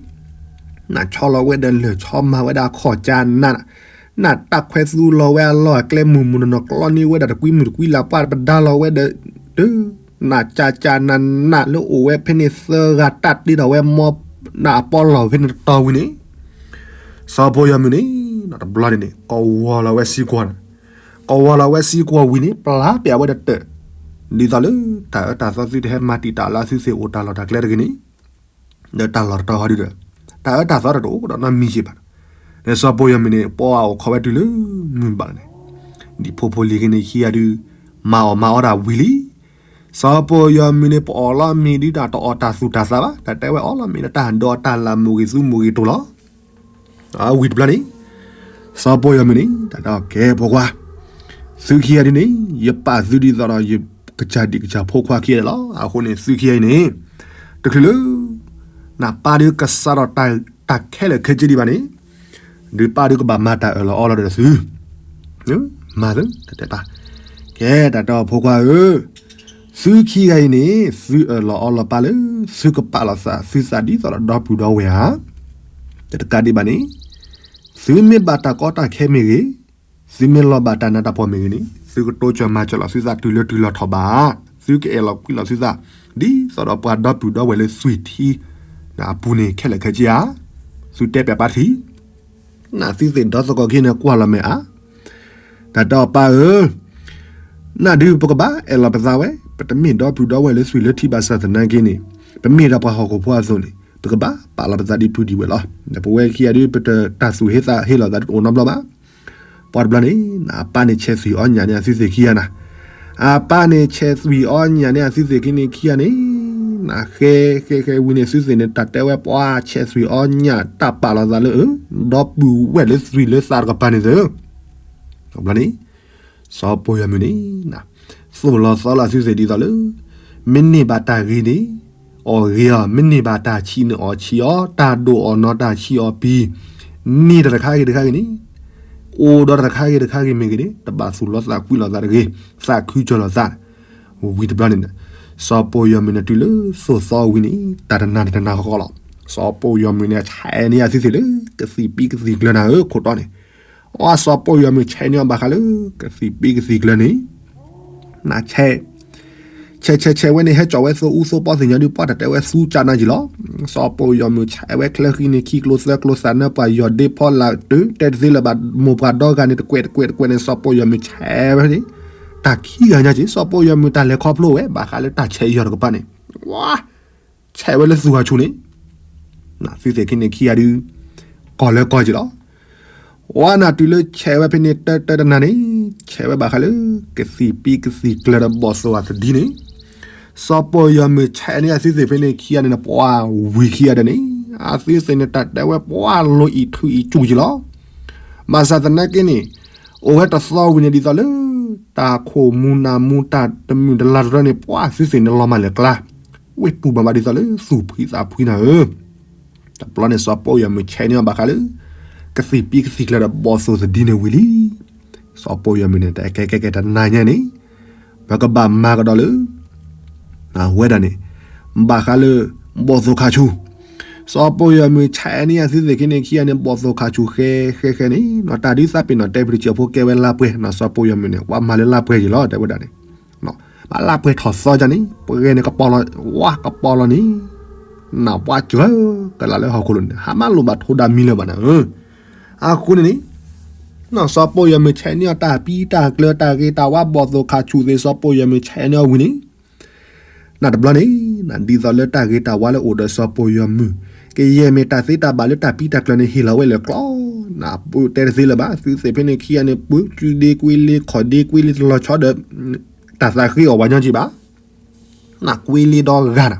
နဆီလီၤဝဲဒီးလၢၢ် ဆီမၤဝဲဒၣ်အခီၣ်ကနနၤ, နတၢ်ခွဲသူလီၤဝဲအလီၢ်အကျဲ မုၢ်မုၢ်နီၢ်နီၢ် ကျီန့ၢ်ဝဲဒၣ်တကွံမုၢ်တကွံလၢ် ပှၢ်ပဒါလီၤဝဲဒီး တ နကကနနၤလၢအိၣ်ဝဲဖဲန့ၣ်သၢဂၤ တၢ်တ့ထီၣ်ဝဲမီ နအပီလီၢ်ဖဲန့ၣ်တတီၤဝံၤန့ၣ် စီၤပီယီၤမုၢ်န့ၣ် တဘျီန့ၣ်န့ၣ် ကဝီၤလီၤဝဲစံကွီၤန့ၣ်, ကဝီၤလီၤဝဲစံကွီၤဝံၤန့ၣ် ပျၢ်ပျၢ်ဝဲဒီးတၢၢ်, ဒ်သိးလၢတၢ်အၢတၢ်သီ သုတဟဲမၤတံာ်တာ်လၢသုသ့ၣ်အိၣ်တၢ်လီၢ်တၢ်ကျဲတဂ့ၤန့ၣ် ဒီးတၢ်လီၢ်တတီၤဟီဒုဒီး တၢ်အၢတၢ်သီတအိၣ်ဒီးနီတမံၤက့ဘၣ်. ဒီးစီၤပီယီၤမုၢ်န့ၣ် ပှၤအိၣ်ခိးဝဲတုၤလၢမုၢ်ဘၣ်န့ၣ် ဒ်ဖိဖိလံၤက့န့ၣ်ခံဂၤဒု မၤအီၣ်မၤအီတၢ်ဝံၤလံ. စီၤပီယီၤမုၢ်န့ၣ် ပအီၣ်လီၤမ့ၤဒု တၢ်တအီၣ်တၢ်သူၣ်တၢ်သးဘၣ်, တၢ်တဲဝဲအီၣ်လီၤမ့ၤဒီးတၢ်ဒိးတၢ်လၢ် မိၢ်ဂ့ၤသူမိၢ်ဂ့ၤတိၤလီၤ. ဝံၤတဘျီန့ၣ် စီၤပီယီၤမုၢ်န့ၣ် တၢ်တဲအီၤ ကဲဖိခွါ, သုခံဂၤဒုန့ၣ် ယပာ်သုဒ်သိးဒီး ယကစၢ်ဒံးကစၢ်ဖိခွါခံဂၤလီၤ. အဃိန့ၣ် သုခံဂၤအံၤန့ၣ် တချုးလၢ နပၢ်ဒုကစးထီၣ်တၢ်ခဲလၢာ်ခဲဆ့ဒံးဘၣ်န့ၣ် ဒုးပၢ်ဒုကဘၣ်မၤတၢ်အၢၣ်လီၤအီလီၤဒီးသု မၤသု တတဲပၢ်, ကဲတၢ်တဲအီၤဖိခွါဧၢ, သုခံဂၤအံၤန့ၣ် သုအၢၣ်လီၤအီလီၤပၢ်လၢ သုကပာ်လီၤသးသုသးဒ်သိးဒီးဒီပုၢ်ဒီဝဲၢ်ဧါ. တကးဒံးဘၣ်န့ၣ် သုမ့ၢ်ဘၣ်တၢ်ကီတၢ်ခဲမ့ၢ်ဂ့ၤ, သုမ့ၢ်လီၤဘၣ်တၢ်နးတၢ်ဖှီၣ်မ့ၢ်ဂ့ၤန့ၣ် သုကတိစၢၤမၤစၢၤလီၤသုသးတုၤလၢတုၤလီၤထီၣ်ဘၣ်. သုကအဲၣ်လီၤကွံလီၤသုသး ဒ်သိးဒီးပှၤဒီပုၢ်ဒီဝဲၢ်လၢသွံၣ်ထံအပူၤန့ၣ်ခဲလၢာ်ခဲဆ့ဧါ. သုတဲပၠးပၢ်ထံ နသုသ့ၣ်ဒီသကိးခံန့ၣ်ကွၢ်လီၤမဲာ်ဧါ. တၢ်တဲအီၤပၢ်ဧၢ, နဒုးပကဘၣ်အဲၣ်လီၤပသးဝဲ, ပတမ့ၢ်ဒီပုၢ်ဒီဝဲၢ်လၢသွံၣ်လၢထံဘၣ်ဆၣ်သနာ်က့န့ၣ် ပမ့ၢ်ဒၣ်ပှၤဟီၣ်ခိၣ်ဖိအသိးန့ၣ် ပကဘၣ်ပာ်လီၤပသးဒ်ပုၢ်ဒ်ဝဲၢ်လီၤ. ဒီးပဝဲခံဂၤဒုး ပတတၢ်သူၣ်ဟ့သးဟ့လီၤသးတအိၣ်နီတဘျီဘၣ်. ပှၤတဘျီန့ၣ် အပၢ်န့ၣ်ဆဲးသွံၣ်အီၣ်ညၣ်န့ၢ်အသုသ့ၣ်ခံဂၤနၤ, အပၢ်န့ၣ်ဆဲးသွံၣ်အီၣ်ညၣ်န့ၢ်အသုသ့ၣ်ခံန့ၣ်ခံဂၤန့ၣ် နဃဲဃဲဃဲဝံၤန့ၣ် သုသ့ၣ်န့ၣ် တၢ်တဲဝဲပှၤဆဲးသွံၣ်အီၣ်ညၣ်တၢ်ပာ်လီၤသးလၢ ဒီပုၢ်ဝဲၢ်လၢသွံၣ်လၢသးတကပၤန့ၣ်သၢ တဘျီန့ၣ် စီၤပီယီၤမုၢ်န့ၣ် သိၣ်လီၤသီလီၤသုသ့ၣ်ဒ်သိးလၢ မ့ၢ်န့ၢ်ဘၣ်တၢ်ဂ့ၤန့ၣ် အီၣ်ဂ့ၤအီၤ, မ့ၢ်န့ၢ်ဘၣ်တၢ်ဆံးန့ၣ်အီၣ်ဆံးအီၤ, တၢ်ဒိၣ်အီၣ်နီၤတၢ်ဆံးအီၤပံၤ, န့ၢ်ဒီးတခါဂ့ၤတခါဂ့ၤန့ၣ် အိၣ်ဒီးတခါဂ့ၤတခါဂ့ၤမ့ၢ်ဂ့ၤန့ၣ် တဘၣ်သူၣ်လီၤသးကွံလီၤသးတဂ့ၤ, သးခုကၠီၤလီၤသး ဝံၤတဘျီန့ၣ် စီၤပီယီၤမုၢ်န့ၣ်တုၤလၢသိၣ်သီဝံၤန့ၣ် တၢ်တနၤန့ၣ်တနၤဃီဃီလီၤ. စီၤပီယီၤမုၢ်န့ၣ် ဆဲးန့ၢ်အသုသ့ၣ်လၢ ကသံၣ်ပံကသံၣ်ကျၢၤနၤဧၢ ခိၣ်တီန့ၣ်, အစီၤပီယီၤမုၢ်ဆဲးန့ၢ်အီၤဘၣ်ဃးလၢ ကသံၣ်ပံကသံၣ်ကျၢၤန့ၣ် နဆဲး ဆဲးဆဲးဆဲးဝဲန့ၣ် ဟဲကၠီၣ်ဝဲသိအူသိပီသ့ၣ်ညါဒုး ပှၢ်တၢ်တဲဝဲသူကၢ်နါက့ၤလီၤ. စီၤပီယီၤမုၢ်ဆဲးဝဲချၢဃံန့ၣ် ခံကျိသၢကျိသးနၢပှၤယီၢ်ဒ့ဖီလာ်တုၤ တဲတသ့လၢၤဘၣ် မိၢ်ပှၢ်ဒီဂၤန့ၣ် တကွဲးတကွဲးတကွဲးန့ၣ် စီၤပီယီၤမုၢ်ဆဲးဝဲန့ၣ် တၢ်ခံဂၤညါက့ၤ စီၤပီယီၤမုၢ်တၢ်လဲၤခီဖျိဝဲ ဘၣ်ဃးလၢတၢ်ဆဲးယီၤတကပၤန့ၣ် ဝါ ဆဲးဝဲလၢသူၣ်ခါဆူၣ်န့ၣ် သုသ့ၣ်ခံန့ၣ်ခံဂၤဒုး ကီၢ်လၢကီၢ်က့ၤလီၤ. ဝါနၤတုၤလၢဆဲးဝဲဖဲန့ၣ် တၢတၢတနၤန့ၣ် ဆဲးဝဲဘၣ်ဃးလၢ ကသံၣ်ပံကသံၣ်ကျၢၤဒီးဘီၣ်သိၣ်အသဒံန့ၣ် စီၤပီယီၤမုၢ်ဆဲးန့ၢ်အသုသ့ၣ်ဖဲန့ၣ်ခံဂၤန့ၣ် ပှၤဝံၤခံဂၤဒီးန့ၣ် အသုသ့ၣ်န့ၣ် တၢ်တဲဝဲပှၤလိၤအံၣ်ထူအံၣ်စူၣ်က့ၤလီၤ. ဘၣ်ဆၣ်သနာ်က့န့ၣ် အိၣ်ဝဲတသီဝံၤန့ၣ်ဒ်သိးလၢ တၢ်ခိၣ်မူၤနၢ်မူၤတၢ်တမုာ်တလၤတရီန့ၣ် ပှၤသုသ့ၣ်န့ၣ်လီၤမၢ်လၢာ်ကျါ ဝ့ၢ်တူၢ်ဘၣ်ဘၣ်ဒ်သိးလၢသူၣ်ဖှံသးဖှံနၤဧၢ တဘျီန့ၣ် စီၤပီယီၤမုၢ်ဆဲးန့ၢ်အီၤဘၣ်ဃးလၢ ကသံၣ်ပံကသံၣ်ကျၢၤဒီးဘီၣ်သိၣ်သဒံန့ၣ်ဝံၤလံ. စီၤပီယီၤမုၢ်န့ၣ် တကဲကဲကဲတနၤညါန့ၣ် ပကဘၣ်မၤကဒီးလၢ အဝဲဒၣ်န့ၣ် ဘၣ်ဃးလၢ ဘီၣ်သိၣ်ခါဆူၣ် စီၤပီယီၤမုၢ်ဆဲးန့ၢ်အသုသ့ၣ်ခံန့ၣ်ခံဂၤန့ၣ် ဘီၣ်သိၣ်ခါဆူၣ်ဃဲဃဲဃဲန့ၣ် နီၢ်တၢ်ဒုးသးပ့ၤနီၣ်တဲပတံၤစၢဖိကဲဝဲလါပှဲၤ နီၢ်စီၤပီယီၤမုၢ်န့ၣ် ပှၤမၤလၢလါပှဲၤက့ၤလီၤ တဲဝဲဒၣ်န့ၣ် ဘၣ်လါပှဲၤထီၣ်သီကန့ၣ် ပှဲၤန့ၣ်ကပီၤလီၤ ဝါကပီၤလီၤန့ၣ် နၢ်ပှၤစၢၤကလးလၢဟီၣ်ခိၣ်လိၤန့ၣ် ဟးမးလိၣ်ဘၣ်ထိဒါမံလၢၤဘၣ်နၤဧၢ အဃိန့ၣ်န့ၣ် နီၢ်စီၤပီယီၤမုၢ်ဆဲးန့ၢ်အီၤတၢ်ပံတၢ်ကျၢၤတၢ်ဂ့ၤတၢ်ဝါဘီၣ်သိၣ်ခါဆူၣ်သ့ၣ် စီၤပီယီၤမုၢ်ဆဲးန့ၢ်အီၤဝံၤန့ၣ် နတဘျီန့ၣ် ဒ်သိးလၢတၢ်ဂ့ၤတၢ်ဝါလၢအိၣ်ဒီးစီၤပီယီၤမုၢ် ကယဲၢ်မ့ၢ်တၢ်သ့တၢ်ဘၣ်လၢတၢ်ပံတၢ်ကျၢၤန့ၣ် ဟ့ၣ်လီၤဝဲလၢကျီ နပတဲတသ့လၢၤဘၣ် သုသ့ၣ်ဖဲန့ၣ်ခံဂၤန့ၣ် ပှၤကူဒ့ကွ့လ့ခီၣ်ဒ့ကွ့လ့တလီၤဆီဒီး တၢ်သးဃ့အီၣ်ဝဲညီက့ၤဘၣ် နကွ့လ့ဒီဂၤနၤ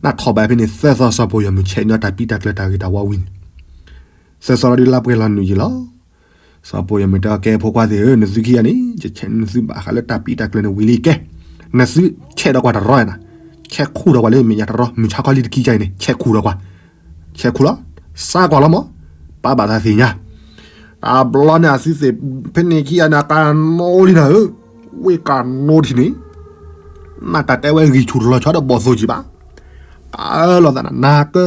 နထီၣ်ဘၣ်ဖဲန့ၣ် သၢသီစီၤပီယီၤမုၢ်ဆဲးန့ၢ်အီၤတၢ်ပံတၢ်ကျၢၤတၢ်ဂ့ၤတၢ်ဝါဝံၤန့ၣ် သၢသီဒီးလါပှဲၤလီၤနုာ်ယံၤလီၤ စီၤပီယီၤမုၢ်တဲအီၤ ကဲဖိခွါသ့ၣ်ဧၢ နသုခံဂၤန့ၣ် ယဆဲးန့ၢ်သုဘၣ်ဃးလၢတၢ်ပံတၢ်ကျၢၤန့ၣ်ဝံၤလံကဲ နသုဆဲးဒီးကွၢ်တရီနၤ ဆဲးခူၣ်ဒီးကွၢ်လၢမဲာ်ညါတရီ မုၢ်ဆါခီလံတခံကါအံၤန့ၣ် ဆဲးခူၣ်ဒီးကွၢ် ဆဲးခူၣ်လီၤ စါကွၢ်လီၤမး ပၢ်ဘၣ်သးသ့ၣ်ညါ တဘျီန့ၣ်အသုသ့ၣ်ဖဲန့ၣ်ခံဂၤန့ၣ် အကနိလံနၤဧၢ, ဝ့ၢ်ကနိထံၣ်န့ၣ် နတၢ်တဲဝဲဂံၢ်ဆူၣ်တလီၤဆီဒီးဘီၣ်သိၣ်ကံဘၣ်, ကလီၤသးနၤ နၤကၢ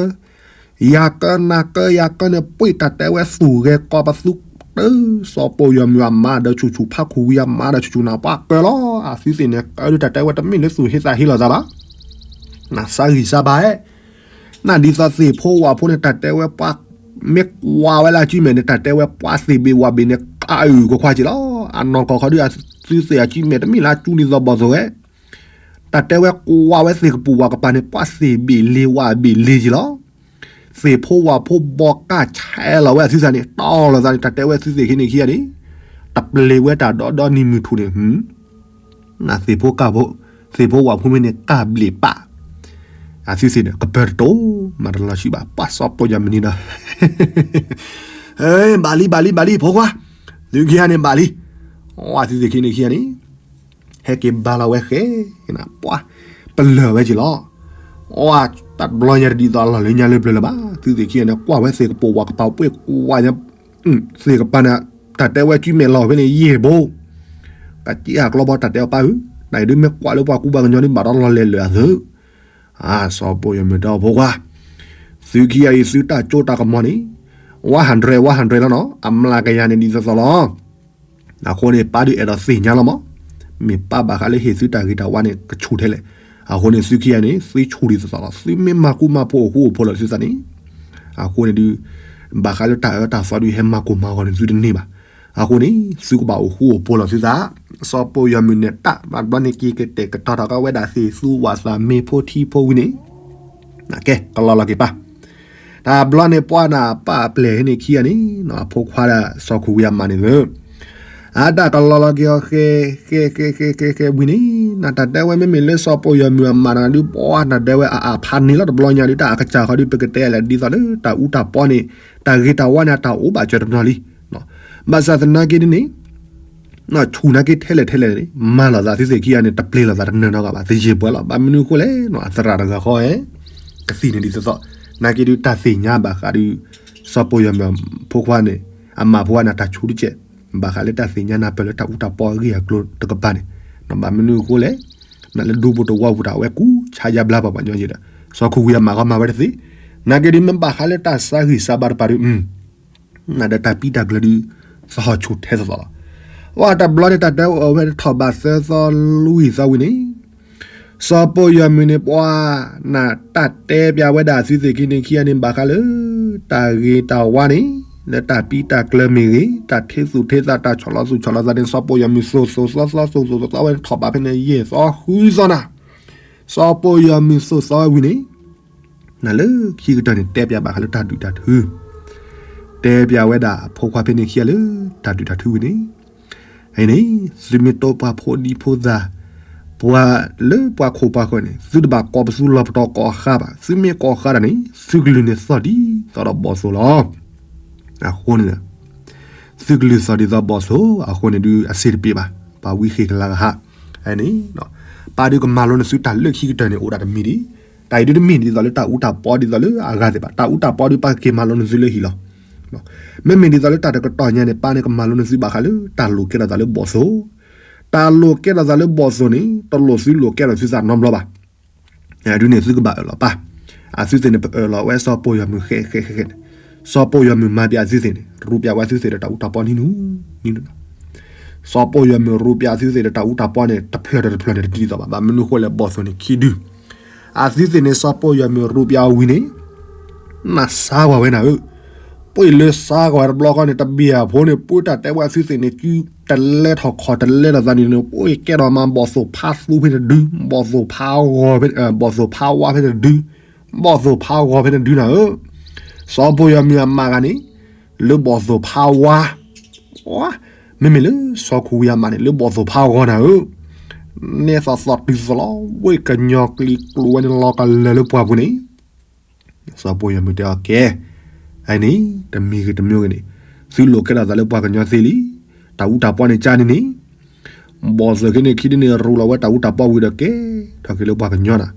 ယၤကၢ နၤကၢ ယၤကၢန့ၣ် ပှ့ၢ်တၢ်တဲဝဲသူၣ်ဂဲၤကီးပသူတၢ်, စီၤပီယီၤမုၣ်အမါဒီးဆူၣ်ဆူၣ် ဖးခူၣ်ဝံၤအမါဒီးဆူၣ်ဆူၣ် နပှၤကၢလီၤ, အသုသ့ၣ်န့ၣ် ကၢဒုးတၢ်တဲဝဲတမ့ၢ်လၢသူၣ်ဟ့သးဟ့လီၤသးဘၣ်, နစါဂံၢ်စါဘါဧဲ နဒ်သိးသ့ၣ်ဖိဝၣ်ဖိန့ၣ် တၢ်တဲဝဲပှၤ မ့ၢ်ကွၢ်ဝဲလၢအစုမဲာ်န့ၣ် တၢ်တဲဝဲပှၤသ့ၣ်ဘ့ၣ်ဝၣ်ဘ့ၣ်န့ၣ် ကးအုၣ်ကခွါက့ၤလီၤ. အနီၢ်ကီၢ်ခီဒုး အသုသ့ၣ်အစုမဲာ်တမ့ၢ်လၢအစုလံာ်သီဘီၣ်သိၣ်ဝဲ, တၢ်တဲဝဲကွၢ်ဝဲသ့ၣ်ကပူၤဝၣ်ကပၤန့ၣ် ပှၤသ့ၣ်ဘ့ၣ်လ့ဝၣ်ဘ့ၣ်လ့က့ၤလီၤ. သ့ၣ်ဖိဝၣ်ဖိဘီကၢ်ဆဲးလီၤဝဲအသုသးန့ၣ် တီလီၤသးန့ၣ် တၢ်တဲဝဲသုသ့ၣ်ခံန့ၣ်ခံဂၤန့ၣ် တပျ့ၤဝဲတၢ်ဒီဒီနံၤမုၢ်ထူၣ်န့ၣ် နသ့ၣ်ဖိကၢ်ဖိ သ့ၣ်ဖိဝၣ်ဖိမ့ၢ်န့ၣ် ကၢ်ဘျ့ၣ်ပာ်, အသုသ့ၣ်န့ၣ် ကပၢၤတတိၤ မၤတလီၤဆံးဘၣ် ပှၤစီၤပီယီၤမုၣ်န့ၣ်ဒီး ဘၣ်လံ ဘၣ်လံ ဘၣ်လံ ဖိခွါ, သုခံဂၤန့ၣ်ဘၣ်လံ, အသုသ့ၣ်ခံန့ၣ်ခံဂၤန့ၣ် ဟဲက့ၤဘါလီၤဝဲဃဲ, ပှၤ ပလၢၢ်ဝဲက့ၤလီၤ. တၢ်တဘျီညါတဒ်သိးအလီၢ်လၢညါလၢပျၢၤလၢၤဘၣ်, သုသ့ၣ်ခံဂၤန့ၣ် ကွၢ်ဝဲသ့ၣ်ကပူၤဝၣ်ကပၤပှ့ၢ်ကွၢ်ညါ သ့ၣ်ကပၤန့ၣ် တၢ်တဲဝဲစုမဲာ်လီၤဖဲန့ၣ်ယဲၢ်ဘိ, ကစံးအကျီဘီတၢ်တဲအီၤပၢ်ဧၢ, နအံၤဒုးမ့ၢ်ကွၢ်လၢပှၤကူပှၤကညီဒုးဘၣ်ဒီးလီၤလဲၤလၢာ်အသု, အစီၤပီယီၤမုၣ်တဲအီၤဖိခွါ, သုခံဂၤအံၤသုတၢ်ကၠိတၢ်ကမီၤန့ၣ် ဝါဟၣ်ဒြဲး ဝါဟၣ်ဒြဲးလီၤနီၤ, အမျးကယၤန့ၣ်ဒ်သိးသိးလီၤ. အဃိန့ၣ် ပၢ်ဒုးအဲၣ်ဒိးသ့ၣ်ညါလီၤမး, မ့ၢ်ပၢ်ဘၣ်ဃးလၢဟ့ၣ်သုတၢ်ဂ့ၤတၢ်ဝါန့ၣ် ကဆူၣ်ထဲလဲၣ်. အဃိန့ၣ် သုခံဂၤန့ၣ် သုဆူၣ်ဒ်သိးသိးလီၤ, သုမ့ၢ်မၤဃူမၤဖိးအိၣ်ဃူအိၣ်ဖိးလီၤသုသးန့ၣ်, အဃိန့ၣ်ဒုး ဘၣ်ဃးလၢတၢ်အၢတၢ်သီဒုးဟဲမၤကိၢ်မၤဂီၤန့ၣ်သုတန့ၢ်ဘၣ်. အဃိန့ၣ် သုကဘၣ်အိၣ်ဃူအိၣ်ဖိးလီၤသုသး, စီၤပီယီၤမုၣ်န့ၣ် တၢ်ဘျီန့ၣ်က့ၤကတဲာ်ကတီၤထီၣ်က့ၤဝဲဒၣ်သ့ၣ်သူဝၣ်သၣ်မ့ၤဖိထံဖိဝံၤန့ၣ် ကဲ ကလီၤလီၤက့ၤပၢ်, တၢ်ဘျီန့ၣ်ပှၤနၢ်ပၢ်ပျဲၢ်ဟဲန့ၣ်ခံဂၤန့ၣ် အဖိခွါဒၣ်စီၤခူဝံအမါန့ၣ်လၢ အတၢ်ကလီၤလီၤက့ၤအီၤဃဲ ဃဲ ဃဲ ဃဲ ဃဲ ဃဲဝံၤန့ၣ် နတၢ်တဲဝဲမ့မ့ၢ်လၢစီၤပီယီၤမုၣ်အမါတဂၤဒုး ပှၤနတၢ်တဲဝဲအအၣ်ဖးန့ၣ်လီၤ တဘျီညါဒုး တၢ်အကစၢ်ဃီဒုး ပကတဲလဲၣ်ဒ်သိးလၢတၢ်အူတၢ်ပီန့ၣ် တၢ်ဂ့ၤတၢ်ဝါန့ၣ် အတၢ်အိၣ်ဘၣ်စၢၤတနီၤလံ. ဘၣ်ဆၣ်သနာ်က့ဒ်န့ၣ် ဆူၣ်နာ်က့ထဲလဲၣ်ထဲလဲၣ်န့ၣ် မၤလိာ်သးသုသ့ၣ်ခံဂၤန့ၣ် တပျ့ၤလိာ်သးတနီၤနီၤဘၣ် သယဲၢ်ပှဲၤလီၤ. ဘၣ်မနုၤအဃိလဲၣ် အသရၣ်တဂၤဃီ ကသံၣ်န့ၣ်ဒ်သိးသိး နာ်က့ဒုးတၢ်သ့ၣ်ညါဘၣ်ဃးဒုး စီၤပီယီၤမုၣ်ဖိခွါန့ၣ် အမါဖိခွါန့ၣ် တၢ်ဆူၣ်တကဲး ဘၣ်ဃးလၢတၢ်သ့ၣ်ညါနၢ်ပၢၢ်လၢတၢ်အူတၢ်ပီအဂ့ၢ်အကျိၤတကပၤန့ၣ် ဘၣ်မနုၤအဃိလဲၣ် နလၢဒူပူၤတဝီပူၤတၢ်အဝဲကူၣ်ဆါယါဘျါပှၤပှၤညီယဲဒီး စီၤခူဝံအမါဃီမၤဝဲတသ့ နာ်က့ဒုးမ့ၢ်ဘၣ်ဃးလၢတၢ်ဆါဂံၢ်ဆါဘါတပၤဒုး နဒီးတၢ်ပံးတၢ်ကျၢၤဒုး သဟီၣ်ဆူၣ်ထဲသိးသိးလီၤ. ဝဲတဘျီန့ၣ် တၢ်တဲအိၣ်ဝဲထီၣ်ဘးသၢသီလွံၢ်သီဝံၤန့ၣ် စီၤပီယီၤမုၣ်န့ၣ် ပှၤနတၢ်တဲပျးဝဲဒၣ်သုသ့ၣ်ခံန့ၣ်ခံဂၤန့ၣ် ဘၣ်ဃးလၢ တၢ်ဂ့ၤတၢ်ဝါန့ၣ် လၢတၢ်ပံးတၢ်ကျၢၤမ့ၢ်ဂ့ၤ တၢ်ထ့သူၣ်ထ့သး တၢ်ဆီၣ်လီၤသူၣ်ဆီၣ်လီၤသးန့ၣ် စီၤပီယီၤမုၣ်သိၣ်သိၣ်သီသီ သိၣ်သိၣ်သီသီဝဲန့ၣ် ထီၣ်ဘးဖဲန့ၣ် ယဲၢ်သီဃုသီနၤ စီၤပီယီၤမုၣ်သိၣ်သီဝဲဝံၤန့ၣ် နလၢခံကတၢၢ်န့ၣ် တဲပျးဘၣ်ဃးလၢတၢ်ဒုးတၢ်ထု တဲပျးဝဲဒၣ်အဖိခွါဖဲန့ၣ်ခံဂၤလၢ တၢ်ဒုးတၢ်ထုဝံၤန့ၣ် အန့ၣ် သုမ့ၢ်တိပှၤဖိဒံဖိသၣ် ပှၤလၢပှၤခိၣ်ပှၤဃၢၤန့ၣ် သုတဘၣ်ကိးပသူလီၤပတီၢ်ကိးဃါဘၣ်. သုမ့ၢ်ကိးဃါတၢ်န့ၣ် သုကလုၢ်န့ၣ်သီၣ်ဒ်သိးဒီးဘီၣ်သိၣ်လီၤ. အဃိန့ၣ် သုကလုၢ်သီၣ်ဒ်သိးဘီၣ်သိၣ် အဃိန့ၣ်ဒုးအစ့တပ့ၤဘၣ် ပှၤဝံဃ့ကလါကဟး အန့ၣ် ပၢ်ဒုးကမၤလိန့ၢ်သုတၢ်လၢခံကတၢၢ်န့ၣ် အိၣ်ဒၣ်တမံၤဒံး တၢ်အံၤဒုးတမ့ၢ်ဒ်သိးလၢတၢ်အူတၢ်ပီဒ်သိးလၢအဂၤသ့ၣ်ဘၣ် တၢ်အူတၢ်ပီဒုးပၢ်ကက့ၤမၤလိန့ၢ်သုလၢဟံၣ်လီၤ. မ့မ့ၢ်ဒ်သိးလၢတၢ်တကတီၢ်ညါန့ၣ် ပၢ်န့ၣ်ကမၤလိန့ၢ်သုဘၣ်ဃးလၢတၢ်လိာ်ကဲထီၣ်သးလၢဘီၣ်သိၣ် တၢ်လိာ်ကဲထီၣ်သးလၢဘီၣ်သိၣ်န့ၣ် တလိၣ်သုလိာ်ကဲထီၣ်သုသးနီတဘျီဘၣ်. ဒ်န့ၣ်သုကဘၣ်အၢၣ်လီၤပၢ် အသုသ့ၣ်န့ၣ် ပအၢၣ်လီၤဝဲစီၤပီယီၤမုၢ်ဃဲဃဲဃဲဃဲန့ၣ် စီၤပီယီၤမုၢ်မၤပျးသုသ့ၣ်န့ၣ် ရူးပျးဝဲသုသ့ၣ်ဒီးတၢ်အူတၢ်ပီနံၤနူၤ နံၤနူၤ စီၤပီယီၤမုၢ်ရူးပျးသုသ့ၣ်ဒီးတၢ်အူတၢ်ပီန့ၣ် တဖျၢၣ်ဒီးတဖျၢၣ်န့ၣ်တဒ်သိးဘၣ် ဘၣ်မနုၤအဃိလဲၣ် ဘီၣ်သိၣ်န့ၣ်ခံဒု အသုသ့ၣ်န့ၣ် စီၤပီယီၤမုၢ်ရူးပျးဝံၤန့ၣ် နစါကွၢ်ဝဲနၤဧၢ ပှ့ၤလၢစါကွၢ်ဝဲတဘျီဃီန့ၣ် တဘ့ၣ်အဖိန့ၣ် ပှ့ၤတၢ်တဲဝဲသုသ့ၣ်န့ၣ် စုတလဲထီၣ်ခီၣ်တလဲထီၣ်သးန့ၣ် ပှ့ၤကဲထီၣ်မးဘီၣ်သိၣ်ဖးသူဖဲန့ၣ်တဒု ဘီၣ်သိၣ်ဖးဂီၤဖဲ ဘီၣ်သိၣ်ဖးဝါဖဲန့ၣ်တဒု ဘီၣ်သိၣ်ဖးဂီၤဖဲန့ၣ်တဒုနၤဧၢ စီၤပီယီၤမုၢ်အမါဂၤန့ၣ် လၢဘီၣ်သိၣ်ဖးဝါ မ့မ့ၢ်လၢစီၤခူဝံအမါန့ၣ် လၢဘီၣ်သိၣ်ဖးဂီၤနၤဧၢ နဲသိးသိးတုၤသိးလီၤ ဝ့ၢ်ကညီကျံကျိၤဝဲန့ၣ်လီၤကလၢာ်လၢပှၢ်ပူၤန့ၣ် စီၤပီယီၤမုၢ်တဲအီၤကဲ အန့ၣ် တမံၤဂ့ၤတမံၤဂ့ၤန့ၣ် သုလိာ်ကဲထီၣ်သးလၢပှၤကညီသ့လံ တၢ်အူတၢ်ပီန့ၣ်ကၢ်န့ၣ်န့ၣ် ဘီၣ်သိၣ်ခံန့ၣ်ခံဒုန့ၣ် ရူးလီၤဝဲတၢ်အူတၢ်ပီဝံၤဒီးကဲထီၣ်က့ၤလၢပှၤကညီနၤ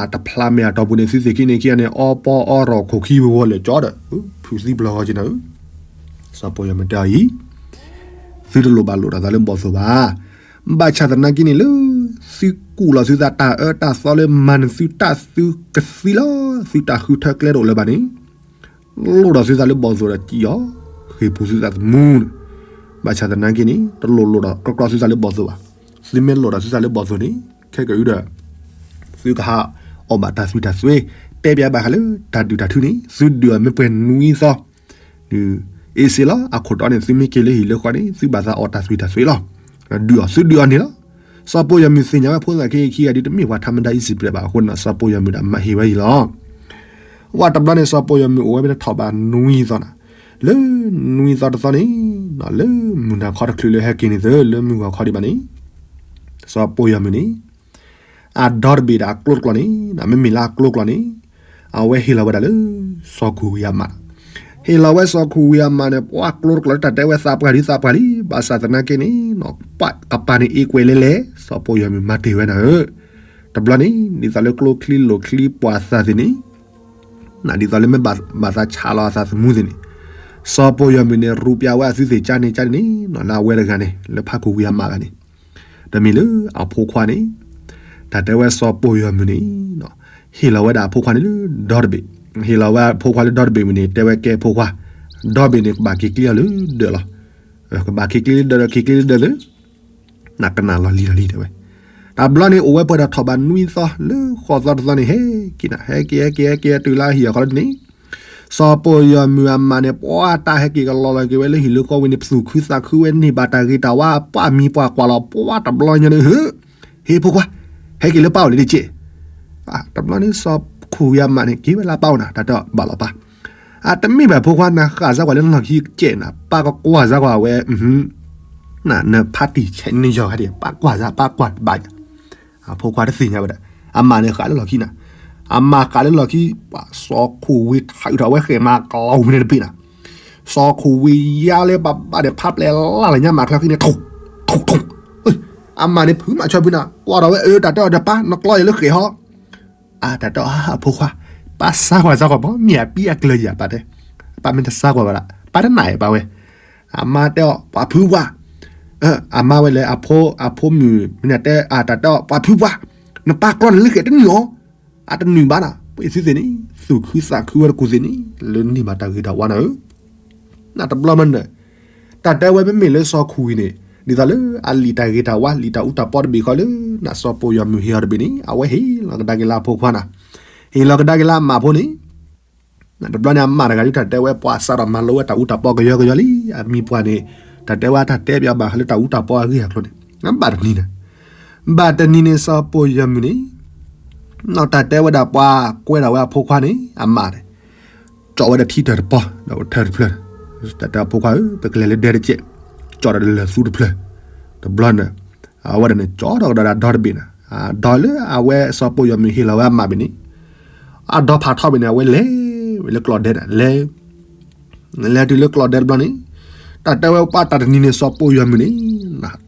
အတဖျါမဲာ်အတီၢ်ပူၤန့ၣ် သုသ့ၣ်ခံန့ၣ်ခံဂၤန့ၣ် အီပီအီရီၣ်ခိၣ်ခံဝဲဝီၤလၢာ်ကၠီဒီး ဖုးသံပျီၤဂီၤက့နၤဧၢ စီၤပီၢ်ယီၤမုၣ်တဲအီၤအံၤ, သုတလိၣ်ဘၣ်လိၣ်ဒီးသးလၢဘီၣ်သိၣ်ဘၣ်. ဘၣ်ဆၣ်သနာ်က့န့ၣ်လၢ သုကူၣ်လီၤသုသးတၢ်အၢတၢ်သီလၢမၤနၢၤသုတၢ်သုကသံလီၤ, သုတၢ်ဃုထၢကျဲတအိၣ်လၢၤဘၣ်န့ၣ်, လိၣ်ဒီးသုသးလၢဘီၣ်သိၣ်ဒီးစံၣ်အီၤ, ဃ့ၢ်ပူၤသုသးသမူန့ၣ်. ဘၣ်ဆၣ်သနာ်က့န့ၣ် တလိၣ်လိၣ်ဒီးကြီကြီသုသးလၢဘီၣ်သိၣ်ဘၣ်. သုမ့ၢ်လိၣ်ဒီးသုသးလၢဘီၣ်သိၣ်န့ၣ် ခဲကနံၣ်အံၤဒီး သုကဟးအီၣ်ဘၣ်တၢ်သွံၣ်တၢ်သွဲ, တဲပၠးဘၣ်ဃးလၢတၢ်ဒုးတၢ်ထုန့ၣ် သုဒုးအီၤမ့ၢ်ပှဲၤနွံသီ ဒုးအ့ၣ်စ့လီၤ. အခိၣ်တီန့ၣ် သုမ့ၢ်က့ၤလၢဟံၣ်လၢဃီန့ၣ် သုဘၣ်သးအီၣ်တၢ်သွံၣ်တၢ်သွဲလီၤ. ဒုးအီၤ သုဒုးအီၤန့ၣ်လီၤ. စီၤပီၢ်ယီၤမုၣ်သ့ၣ်ညါဝဲဖိသၣ်ခံဂၤခံဂၤဒ်တမ့ၢ်ပှၤထးမတၤအံၣ်စံးပျဲးဘၣ်အဃိန့ၣ် စီၤပီၢ်ယီၤမုၣ်ဒၣ်မၤဟ့ၣ်ဝဲအံၤလီၤ. ဝဲတဘျီန့ၣ် စီၤပီၢ်ယီၤမုၣ်အိၣ်ဝဲမ့ၢ်တထီၣ်ဘၣ်နွံသီန့ၣ်, လၢနွံသီတသီန့ၣ်, လၢမုၢ်နၤခီတချုးလၢဟဲက့ၤန့ၣ်သ့ လၢမုၢ်ဂီၤခီဒံးဘၣ်န့ၣ် စီၤပီၢ်ယီၤမုၣ်န့ၣ် အဒီတဘ့ၣ်ဒီးအကျိတကျိးန့ၣ်, မ့မ့ၢ်လၢအကျိတကျိးန့ၣ်, အဝဲဟ့ၣ်လီၤဝဲဒၣ်လၢ စီၤခိၣ်ဝံၤအမး, ဟ့ၣ်လီၤဝဲစီၤခိၣ်ဝံၤအမးန့ၣ် ပှၤကျိတကျိးလၢတၢ်တဲဝဲသးပှၢ်ဒုးသးပှၢ်လံ, ဘၣ်ဆၣ်သနာ်က့န့ၣ်, ပှၤကပၤန့ၣ်အ့ကွဲးလဲၤလဲၤ, စီၤပီၢ်ယီၤမုၣ်မၤတ့ၢ်ဝဲနၤဧၢ. တဘျီန့ၣ် ဒ်သိးလၢကျိချံလိာ်ချံပှၢ်သးသ့ၣ်န့ၣ်, ဒ်သိးလၢမ့ၢ်ဘၣ်သးဆးလီၤအသးသမူသ့ၣ်န့ၣ်, စီၤပီၢ်ယီၤမုၣ်န့ၣ် ရူးပၠးဝဲအသုသ့ၣ်ကန့ၣ်ကန့ၣ်, လၢအဝဲတဂၤန့ၣ် လၢဖးခိၣ်ဝံၤအမးဂၤန့ၣ် တမ့ၢ်လၢအဖိခွါန့ၣ်, တၢ်တဲဝဲစီၤပီၢ်ယီၤမုၣ်န့ၣ်, ဟ့ၣ်လီၤဝဲဒၣ်အဖိခွါန့ၣ်လၢဒီတဘ့ၣ်, ဟ့ၣ်လီၤဝဲအဖိခွါလၢဒီတဘ့ၣ်ဝံၤန့ၣ် တဲဝဲကဲဖိခွါ, ဒီတဘ့ၣ်န့ၣ် ကဘၣ်က့ၤကျ့အီၤလၢဒၢးလီၤ. ကဘၣ်က့ၤကျ့လၢဒၢးဒီးက့ၤကျ့လၢဒၢးလၢ နကနၣ်လီၤလံၤလီၤလံၤတဲဝဲ. တဘျီန့ၣ်အိၣ်ဝဲပှဲၤဒီးထီၣ်ဘၣ်နွံသီ လၢဃိးသီတသီန့ၣ် ဟဲက့ၤနၤ ဟဲက့ၤဟဲက့ၤဟဲက့ၤတုၤလၢအဟံၣ်အဃီလၢန့ၣ်, စီၤပီၢ်ယီၤမုၣ်အမးန့ၣ် ပှၤတၢ်ဟဲက့ၤကလီလီၤက့ၤဝဲလၢဟံၣ်လၢဃီဝံၤန့ၣ် ပသူၣ်ခုသးခုဝဲန့ၢ်ဘၣ်တၢ်ဂ့ၤတၢ်ဝါ ပှၤမံၤပှၤကွၢ်လီၤ ပှၤတဘျီညါန့ၣ် ဟ့ၣ်ဖိခွါ, ဟဲက့ၤလၢပၢ်အိၣ်လံတက့ၢ်. တဘျီန့ၣ်စီၤခိၣ်ဝံၤအမးန့ၣ် က့ၤဝဲလၢပၢ်အိၣ်နၤ တၢ်တဲဘၣ်လီၤပၢ် အတမ့ၢ်ဘၣ်ဖိခွါ နဃၣ်စၢ်ကွၢ်လၢနလီၢ်ခံကဲးနၤ ပၢ်ကကွၢ်စၢ်ကွၢ်ဝဲ, နဖးတံၢ်ဆဲးနယီၤဂၤဒံး ပၢ်ကွၢ်စၢ် ပၢ်ကွၢ်တဘၣ်ညါ. အဖိခွါတသ့ၣ်ညါဝဲဒၣ် အမးန့ၣ်ဃၣ်လၢလီၢ်ခံနၤ, အမးဃၣ်လၢလီၢ်ခံ, ပှၤစီၤခိၣ်ဝံၤထးအုးထီၣ်ဝဲဃဲးမၤကျီဝံၤန့ၣ်တဘ့ၣ်နၤ, စီၤခိၣ်ဝံၤယါလၢပၢ်ဘၣ်န့ၣ် ဖးပျဲၢ်လၢ်လၢညါမၤချၢဃံန့ၣ် ထိၣ်, ထိၣ်, ထိၣ်, အမးန့ၣ်ဖုးမးဆၢဖုးနၤ ကွၢ်ထီၣ်ဝဲအၢ တၢ်တဲအီၤဒီးပၢ် နကျီယၤလၢဃဲးဟီ အတၢ်တဲအီၤ အဖိခွါ, ပၢ်စၢ်ကွၢ်စၢ်ကွၢ်ဘၣ် မ့ၢ်အပံအကျၢၤယၤပၢ်တဲ, ပၢ်မ့ၢ်တစၢ်ကွၢ်ဘၣ်ဒၣ် ပၢ်တနာ်အံၤပၢ်ဝဲ, အမါတဲအီၤ ပှၤဖုပှၢ်, အမါဝဲလဲၣ် အဖိမုၣ်မ့ၢ်တဲအတၢ်တဲအီၤ ပှၤဖုပှၢ်, နပၢ်ကျီနၤလၢဃဲးတနုာ်အီၤ, အတနုာ်ဘၣ်နၤ ပှၤသုသ့ၣ်န့ၣ် သူၣ်ခုသးခုဝဲတကူၣ်သ့ၣ်န့ၣ် လၢန့ၢ်ဘၣ်တၢ်ဂ့ၤတၢ်ဝါနၤဧၢ နတဘျီမနုၤ, တၢ်တဲဝဲမ့မ့ၢ်လၢစီၤခိၣ်ဝံၤန့ၣ် ဒ်သိးလၢအလံာ်တၢ်ဂ့ၤတၢ်ဝါ လံာ်တၢ်အူတၢ်ပီတဘ့ၣ်ဃီလၢ နစီၤပီၢ်ယီၤမုၢ်ဟ့ၣ်အီၤတဘ့ၣ်န့ၣ် အဝဲဟ့ၣ်လီၤကဒါက့ၤလၢအဖိခွါနၤ, ဟ့ၣ်လီၤကဒါက့ၤလၢအမးဖိန့ၣ်, တဘျီန့ၣ်အမးတဂၤဒုးတၢ်တဲဝဲ ပှၤစးထီၣ်မၤလိဝဲတၢ်အူတၢ်ပီကယီကယီလံ, အမံၤပှၢ်န့ၣ် တၢ်တဲဝဲတၢ်တဲပၠးဘၣ်ဃးလၢတၢ်အူတၢ်ပီအဂ့ၢ်အကျိၤန့ၣ် ဘၣ်တနံၤန့ၣ်, ဘၣ်တနံၤန့ၣ် စီၤပီၢ်ယီၤမုၢ်န့ၣ် တၢ်တဲဝဲဒၣ်ပှၤကွဲဒၣ်ဝဲအဖိခွါန့ၣ် အမးန့ၣ် ကၠီၣ်ဝဲဒီးထံတၢၢ်တပီၤ ဒီးထၢၣ်တဖျၢၣ်, တၢ်တဲအဖိခွါဧၢ ပကလဲၤလၢဒဲတကဲး, ကၠီၣ်ဒီးလၢၢ်သူတဖျၢၣ်, တဘျီန့ၣ် အဝဲဒၣ်န့ၣ် ကၠီၣ်ထီၣ်ကဒီးဒီးအဒီတဘ့ၣ်န့ၣ်, အဒီလၢအဝဲစီၤပီၢ်ယီၤမုၢ်ဟ့ၣ်လီၤဝဲအမးဘ့ၣ်န့ၣ်, အဒီဖးထီဘ့ၣ်န့ၣ် အဝဲလဲၤဝဲလၢကျီၢ်ဒဲန့ၣ် လဲၤ လဲၤတုၤလၢကျီၢ်ဒဲတဘျီန့ၣ်, တၢ်တဲဝဲပှၤတၢ်တနံၤန့ၣ် စီၤပီၢ်ယီၤမုၢ်န့ၣ်,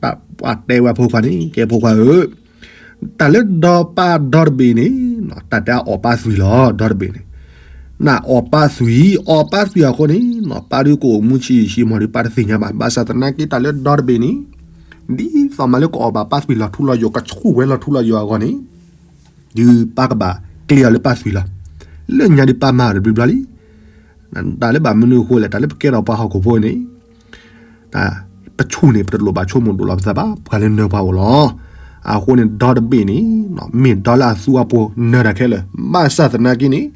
ပှၤတဲဝဲအဖိခွါန့ၣ် ကဲဖိခွါဧၢ, တၢ်လၢဒီပၢ်ဒီတဘ့ၣ်န့ၣ်, တၢ်တဲအီၣ်ပၢ်သွံၣ်လီၤ ဒီတဘ့ၣ်န့ၣ်, နအီၣ်ပၢ်သွံၣ် အီၣ်ပၢ်သွံၣ်အဃိန့ၣ်, ပၢ်ဒုးကအိၣ်မူဆံးဆံးမီၤဒုးပၢ်တသ့ၣ်ညါဘၣ် ဘၣ်ဆၣ်သနာ်က့တၢ်လၢဒီတဘ့ၣ်န့ၣ်, ဒ်သိးမးလၢကအီၣ်ဘၣ်ပၢ်သွံၣ်လီၤထူလီၤယိာ် ကဆူၣ်ဝဲလီၤထူလီၤယိာ်အဂီၢ်န့ၣ် ဒုးပၢ်ကဘၣ်ကျ့အီၤလၢပၢ်သွံၣ်လီၤ, လၢညါဒုးပၢ်မၤအီၤတဘျုးဘျီလံ, တၢ်လၢဘၣ်မနုၤအဃိလဲၣ် တၢ်လၢပကဲထီၣ်ပှၤဟီၣ်ခိၣ်ဖိန့ၣ်, ပဆူၣ်န့ၣ် ပတလိၣ်ဘၣ်ဆိကမိၣ်ဒိၣ်လီၤပသးဘၣ် ပှၤလၢနၢၤပှၤအိၣ်လီၤ, အဃိန့ၣ် ဒီတဘ့ၣ်န့ၣ်, မ့ၢ်ဒီလၢအသူအပှိၤနၢၤတၢ်ခဲလၢာ်, ဘၣ်ဆၣ်သနာ်က့န့ၣ်,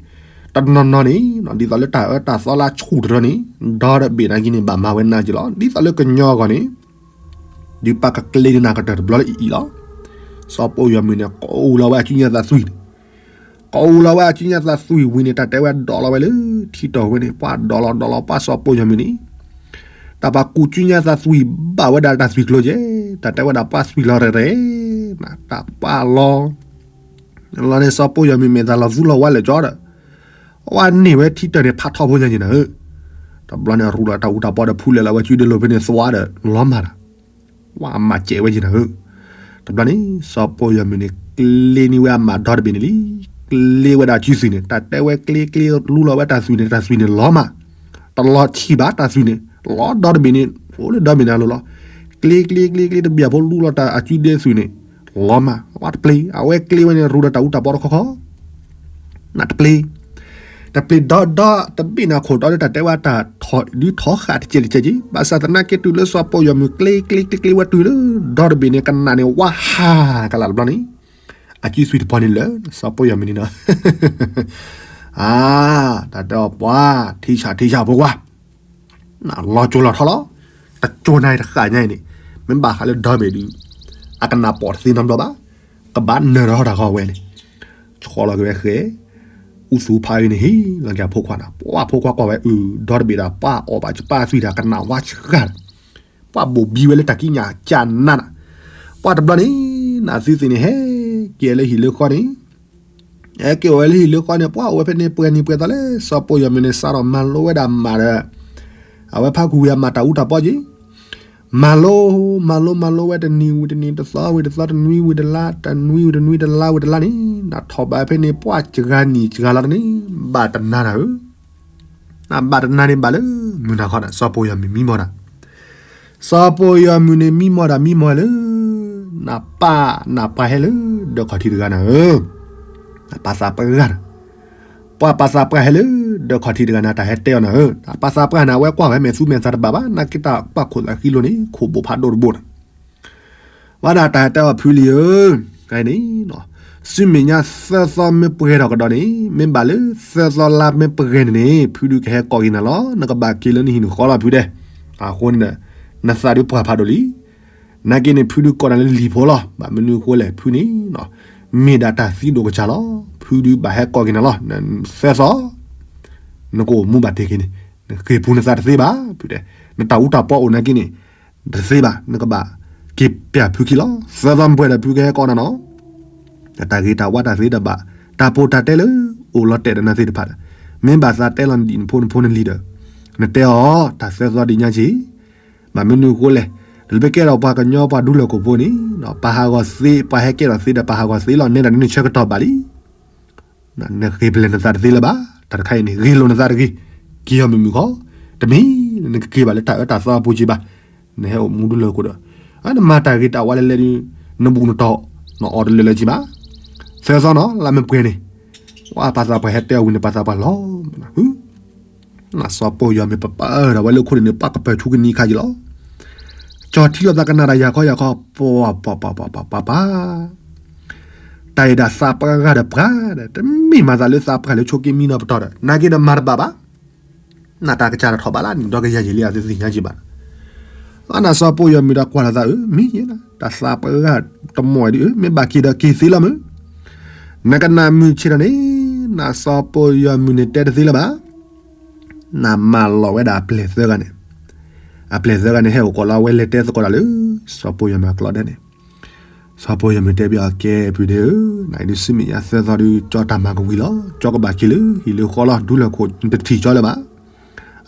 တနီၤနီၤန့ၣ်, ဒ်သိးလၢတၢ်အၢတၢ်သီလၢအဆူၣ်တရၢန့ၣ်, ဒီတဘ့ၣ်နာ်က့န့ၣ် ဘၣ်မၤဝဲနးက့ၤလီၤ ဒ်သိးလၢကညီအဂီၢ်န့ၣ် ဒုးပၢ်ကကျ့ဒုးနၤကတၢၢ်တဘျီလၢအံၤအံၤလီၤ, စီၤပီၢ်ယီၤမုၢ်န့ၣ် ကိးလီၤဝဲအစုညါသးသွံၣ်န့ၣ်, ကိးလီၤဝဲအစုညါသးသွံၣ်ဝံၤန့ၣ် တၢ်တဲဝဲဒီးလီၤဝဲလၢထံတီၢ်ဝဲန့ၣ် ပှၤဒီးလီၤဒီးလီၤ ပှၤစီၤပီၢ်ယီၤမုၢ်န့ၣ်, တၢ်ပှၤကူးစုညါသးသွံၣ်ဘၣ်ဝဲဒၣ်တၢ်သွံၣ်ကျိၤကဲ, တၢ်တဲဝဲဒၣ်ပှၤသွံၣ်လီၤရဲၣ်ရဲၣ်, တၢ်ပှၤလီၤ လီၤန့ၣ် စီၤပီၢ်ယီၤမုၢ်မဲာ်သးလီၤသူလီၤဝါလဲာ်ကၠီဒီး, ဝဲန့ၢ်ဝဲထံတီၢ်န့ၣ် ဖးထီဖိညါက့ၤနၤဧၢ, တဘျီန့ၣ်ရူလီၤတၢ်အူတၢ်ပီဒီးဖူလဲၤလီၤဝဲစုဒ့လိာ်ဖဲန့ၣ် သွါဒီးလီၤမၢ်ဒီး, ဝဲအမၤစဲးဝဲက့ၤနၤဧၢ, တဘျီန့ၣ် စီၤပီၢ်ယီၤမုၢ်န့ၣ် ကျ့န့ၢ်ဝဲအမးဒီတဘ့ၣ်န့ၣ်လံ, ကျ့ဝဲဒၣ်စုသွံၣ်န့ၣ် တၢ်တဲဝဲကျ့ကျ့လူလီၤဝဲတၢ်သွံၣ်န့ၣ် တၢ်သွံၣ်န့ၣ်လီၤမၢ်, တလီၤဆံးဘၣ်တၢ်သွံၣ်န့ၣ်, လီၤဒီတဘ့ၣ်န့ၣ် အိၣ်လၢဒီဘ့ၣ်န့ၣ်အလိၤလီၤ. ကျ့ကျ့ကျ့ကျ့ တဘ့ၣ်ဖိလူလီၤတၢ်အစုဒ့သွံၣ်န့ၣ် လီၤမး ဝဲတပျ့ၤ အဝဲကျ့ဝဲန့ၣ် ရူဒီးတၢ်အူတၢ်ပီတခီခီ နတပျ့ၤ တပျ့ၤဒီဒီတဘ့ၣ်န့ၣ် အခိၣ်တီဒီးတၢ်တဲဝဲတၢ်ထီၣ်ဒုးထီၣ်ဃာ်တကဲးတကဲးက့ ဘၣ်ဆၣ်သနာ်က့တုၤလၢစီၤပီၢ်ယီၤမုၢ်ကျ့ကျ့ကျ့ကျ့ဝဲတုၤလၢ ဒီတဘ့ၣ်န့ၣ် ကနၣ်န့ၣ် ဝါဟးကလၢ်တဘျီန့ၣ် အစုသွံၣ်တပီၤန့ၣ်လၢ စီၤပီၢ်ယီၤမုၢ်န့ၣ်ဒီး အါ တၢ်တဲအီၤပှၤ ထံဆၣ်ထံဆၣ်ဖိခွါ နလီၤကၠိလီၤထီလီၤ. တကၠိနၤတဃၣ်ညါအံၤန့ၣ် မ့ၢ်ဘၣ်ဃးလၢဒီဘ့ၣ်ဒုး အကနၣ်ပိာ်တသ့နီတဘျီဘၣ်. ကဘၣ်နၢၤထီၣ်တၢ်ဃီဝဲန့ၣ် ဆီလီၤက့ၤဝဲဃဲ အူသူဖးအံၤန့ၣ် ဟ့ၣ်လီၤက့ၤအဖိခွါန့ၣ် ပှၢ်ဖိခွါကွၢ်ဝဲအုး ဒီတဘ့ၣ်ဒီး ပှၢ်အီၣ်ဘၣ်ကပၢ်သွံၣ်တၢ်ကနၣ်ဝါဆှၢ် ပှၢ်ဘိၣ်ဘံဝဲလၢတၢ်ကံးညာ်ကနးန့ၣ် ပှၢ်တဘျီန့ၣ် နသုသ့ၣ်န့ၣ် ဟဲက့ၤလၢဟံၣ်လၢဃီန့ၣ် ဟဲက့ၤအိၣ်ဝဲလၢဟံၣ်လၢဃီန့ၣ် ပှၢ်အိၣ်ဝဲဖဲန့ၣ် ပှဲၤနံၤပှဲၤသီလၢ စီၤပီၢ်ယီၤမုၢ်န့ၣ် စးထီၣ်မၤလိဝဲဒၣ်မးဒီး အဝဲဖးခူဝံၤအမးတၢ်အူတၢ်ပီက့ၤ မၤလိ မၤလိ မၤလိဝဲတနံၤဝံၤတနံၤ တသီဝံၤတသီ တနွံဝံၤတလါ တနွံဝံၤတနွံ တလါဝံၤတလါန့ၣ် နထီၣ်ဘးဖဲန့ၣ် ပှၢ်စှၤနံၣ်စှၤလါတန့ၣ် ဘၣ်တနၤနၤဧၢ နဘၣ်တနၤန့ၣ်ဘၣ်လၢ မုၢ်နၤခီန့ၣ် စီၤပီၢ်ယီၤမုၢ်မံမီၢ်တၢ် စီၤပီၢ်ယီၤမုၢ်န့ၣ်မံမီၢ်တၢ်မံမီၢ်လၢ နပၢ်နပှၤဟဲလၢ ဒီးခီၣ်ထံးတဂၤနၤဧၢ နပာ်သးပှၢ်ဂၤန့ၣ် ပှၤပာ်သးပှၢ်ဟဲလၢ ဒီးခီၣ်ထံးတဂၤန့ၣ် တၢ်ဟဲတဲအီၤနၤဧၢ နပာ်သးပှၢ်န့ၣ် အဝဲကွၢ်ဝဲမဲာ်သူမဲာ်သးတဘၣ်ဘၣ် နာ်က့တၢ်ကွၢ်ခိၣ်သးဃံလိၤန့ၣ် ခိၣ်ဘိၣ်ဖးဒိၣ်တဘိန့ၣ် ဝဲဒၣ်တၢ်ဟဲတဲအီၤဖုလံၤဧၢ, န့ၣ်, ဆူမဲာ်ညါသၢသီမ့ၢ်ပှဲၤထီၣ်ကဒီးန့ၣ် မ့ၢ်ဘၣ်လၢသၢသီလါမ့ၢ်ပှဲၤန့ၣ်န့ၣ် ဖုဒုးကဟဲကိးက့ၤနၤလီၤ. နကဘၣ်က့ၤလၢနဟံၣ်နဃီလီၤဖုဒဲး. အဃိန့ၣ်ဒီး နသးဒုးပှၢ်ဖးဒိၣ်လံ. နာ်က့န့ၣ် ဖုဒုးကိးနၤလၢလံာ်ဖိလီၤ. ဘၣ်မနုၤအဃိလဲၣ် ဖုန့ၣ် မ့ၢ်ဒၣ်တၢ်သံဒိၣ်ကစၢ်လီၤ. ဖုဒုးဘၣ်ဟဲကိးက့ၤနၤလီၤ. သၢသီ နကအိၣ်မူဘၣ်တ့ၢ်က့ၤန့ၣ် နက့ၤပူၤနသးတသ့ဘၣ် ဖုဒဲး. နတၢ်အူတၢ်ပီအိၣ်နာ်က့န့ၣ် တသ့ဘၣ် နကဘၣ်က့ၤပျၢ်ဖုခံလီၤ. သၢသီမ့ၢ်ပှဲၤဒီးဖုကဟဲကိးနၤနီၤ. တၢ်ဂ့ၤတၢ်ဝါတၢ်သ့တဘၣ် တၢ်ပိာ်တၢ်တဲလၢအိၣ်လီၤတဲာ်ဒီးနၤသ့ၣ်တဖၣ်ဒီး မ့ၢ်ဘၣ်သးတဲလီၤနဒံၣ်နဖိနဖိနလံၤဒီး နတဲအီၤ တၢ်သၢသီဒံးညါက့ၤ. ဘၣ်မနုၤအဃိလဲၣ် တၢ်လၢပကဲထီၣ်ပှၤကညီပှၤဒူလၢၢ်ခိၣ်ဖိန့ၣ် ပှၤဟးဂီၤသ့ ပှၤဟဲကဲထီၣ်သ့ဒီးပှၤဟးဂီၤသ့လီၤ နဲဒၣ်နဆၢကတီၢ်ဘၣ်လံ. နဂ့ၤပလဲၤနသးတသ့လၢၤဘၣ်. တၢ်တခါအံၤန့ၣ် ဂ့ၤလိာ်နသးတဂ့ၤ. က့ၤအီၤမုာ်မုာ်ခီ တမ့ၢ် နကက့ၤဘၣ်လၢတၢ်အၢတၢ်သီအပူၤက့ၤဘၣ်. နဟဲအိၣ်မူဒူလၢၢ်ခိၣ်ဒီး နမၤတၢ်ဂ့ၤတၢ်ဝါလဲၣ်လဲၣ်ဒီး နဘူးနတီၤ နအီၣ်တလၢာ်လၢက့ၤဘၣ်. သၢသီနီၤ လါမ့ၢ်ပှဲၤန့ၣ် ဝဲပှၤသးပှၢ်ဟဲတဲအီၤဝံၤန့ၣ် ပှၤသးပှၢ်လီၤ နစီၤပီၢ်ယီၤမ့ၢ်ပပၢ်ဒီးဝဲလၢခိၣ်န့ၣ်န့ၣ် ပှၤကပၢၤဆူကနံၤခါက့ၤလီၤ. ကၠီထံလီၤသးကနၣ်တၢ်ယၤခီယၤခီ ပှၤပှၤပှၤပှၤပှၤပှၤ တၢ်အံၤဒၣ်သးပှၢ်ဂၤဒီးပှၤဒီး တမ့ၢ်မၤသးလၢသးပှၢ်လၢဆိးက့မံနီၤပတီၢ်ဒီး နာ်က့ဒီးမၤတဘၣ်ဘၣ်. နတၢ်ကစၢ်တထီၣ်ဘၣ်လၢနံၣ်ဒီကယၤ ယံာ်လံအသ့ၣ်ညါက့ၤဘၣ်. အနစီၤပီၢ်ယီၤမုၢ်ဒီးကွၢ်လီၤသးအၢ မ့ၢ်ယဲလၢ တၢ်သးပှၢ်ဂၤတမီၢ်ဒ်အၢ မ့ၢ်ဘၣ်က့ၤဒီးက့ၤသ့လီၤမုၢ် နကနၣ်မုၢ်ဆ့ၣ်ထီၣ်န့ၣ် နစီၤပီၢ်ယီၤမုၢ်န့ၣ်တဲတသ့လၢၤဘၣ်. နမၢလီၤဝဲဒၣ်အပျဲၢ်သၢဂၤန့ၣ်, အပျဲၢ်သၢဂၤန့ၣ် ဟဲအိၣ်ကိးလီၤဝဲလဲၤတဲသကိးတၢ်လၢ စီၤပီၢ်ယီၤမုၢ်အကျိၤဒဲးန့ၣ်, စီၤပီၢ်ယီၤမုၢ်တဲဘၣ်အီၤ ကဲဖုဒဲးဧၢ, နအံၤဒုးဆူမဲာ်ညါသၢသီဒုး ကၠီတၢ်မၤကဝံၤလီၤ, ကၠီကဘၣ်က့ၤလၢဟံၣ်လၢဃီလီၤ, ဒူလၢၢ်ခိၣ်တထံၣ်ကၠီလၢၤဘၣ်.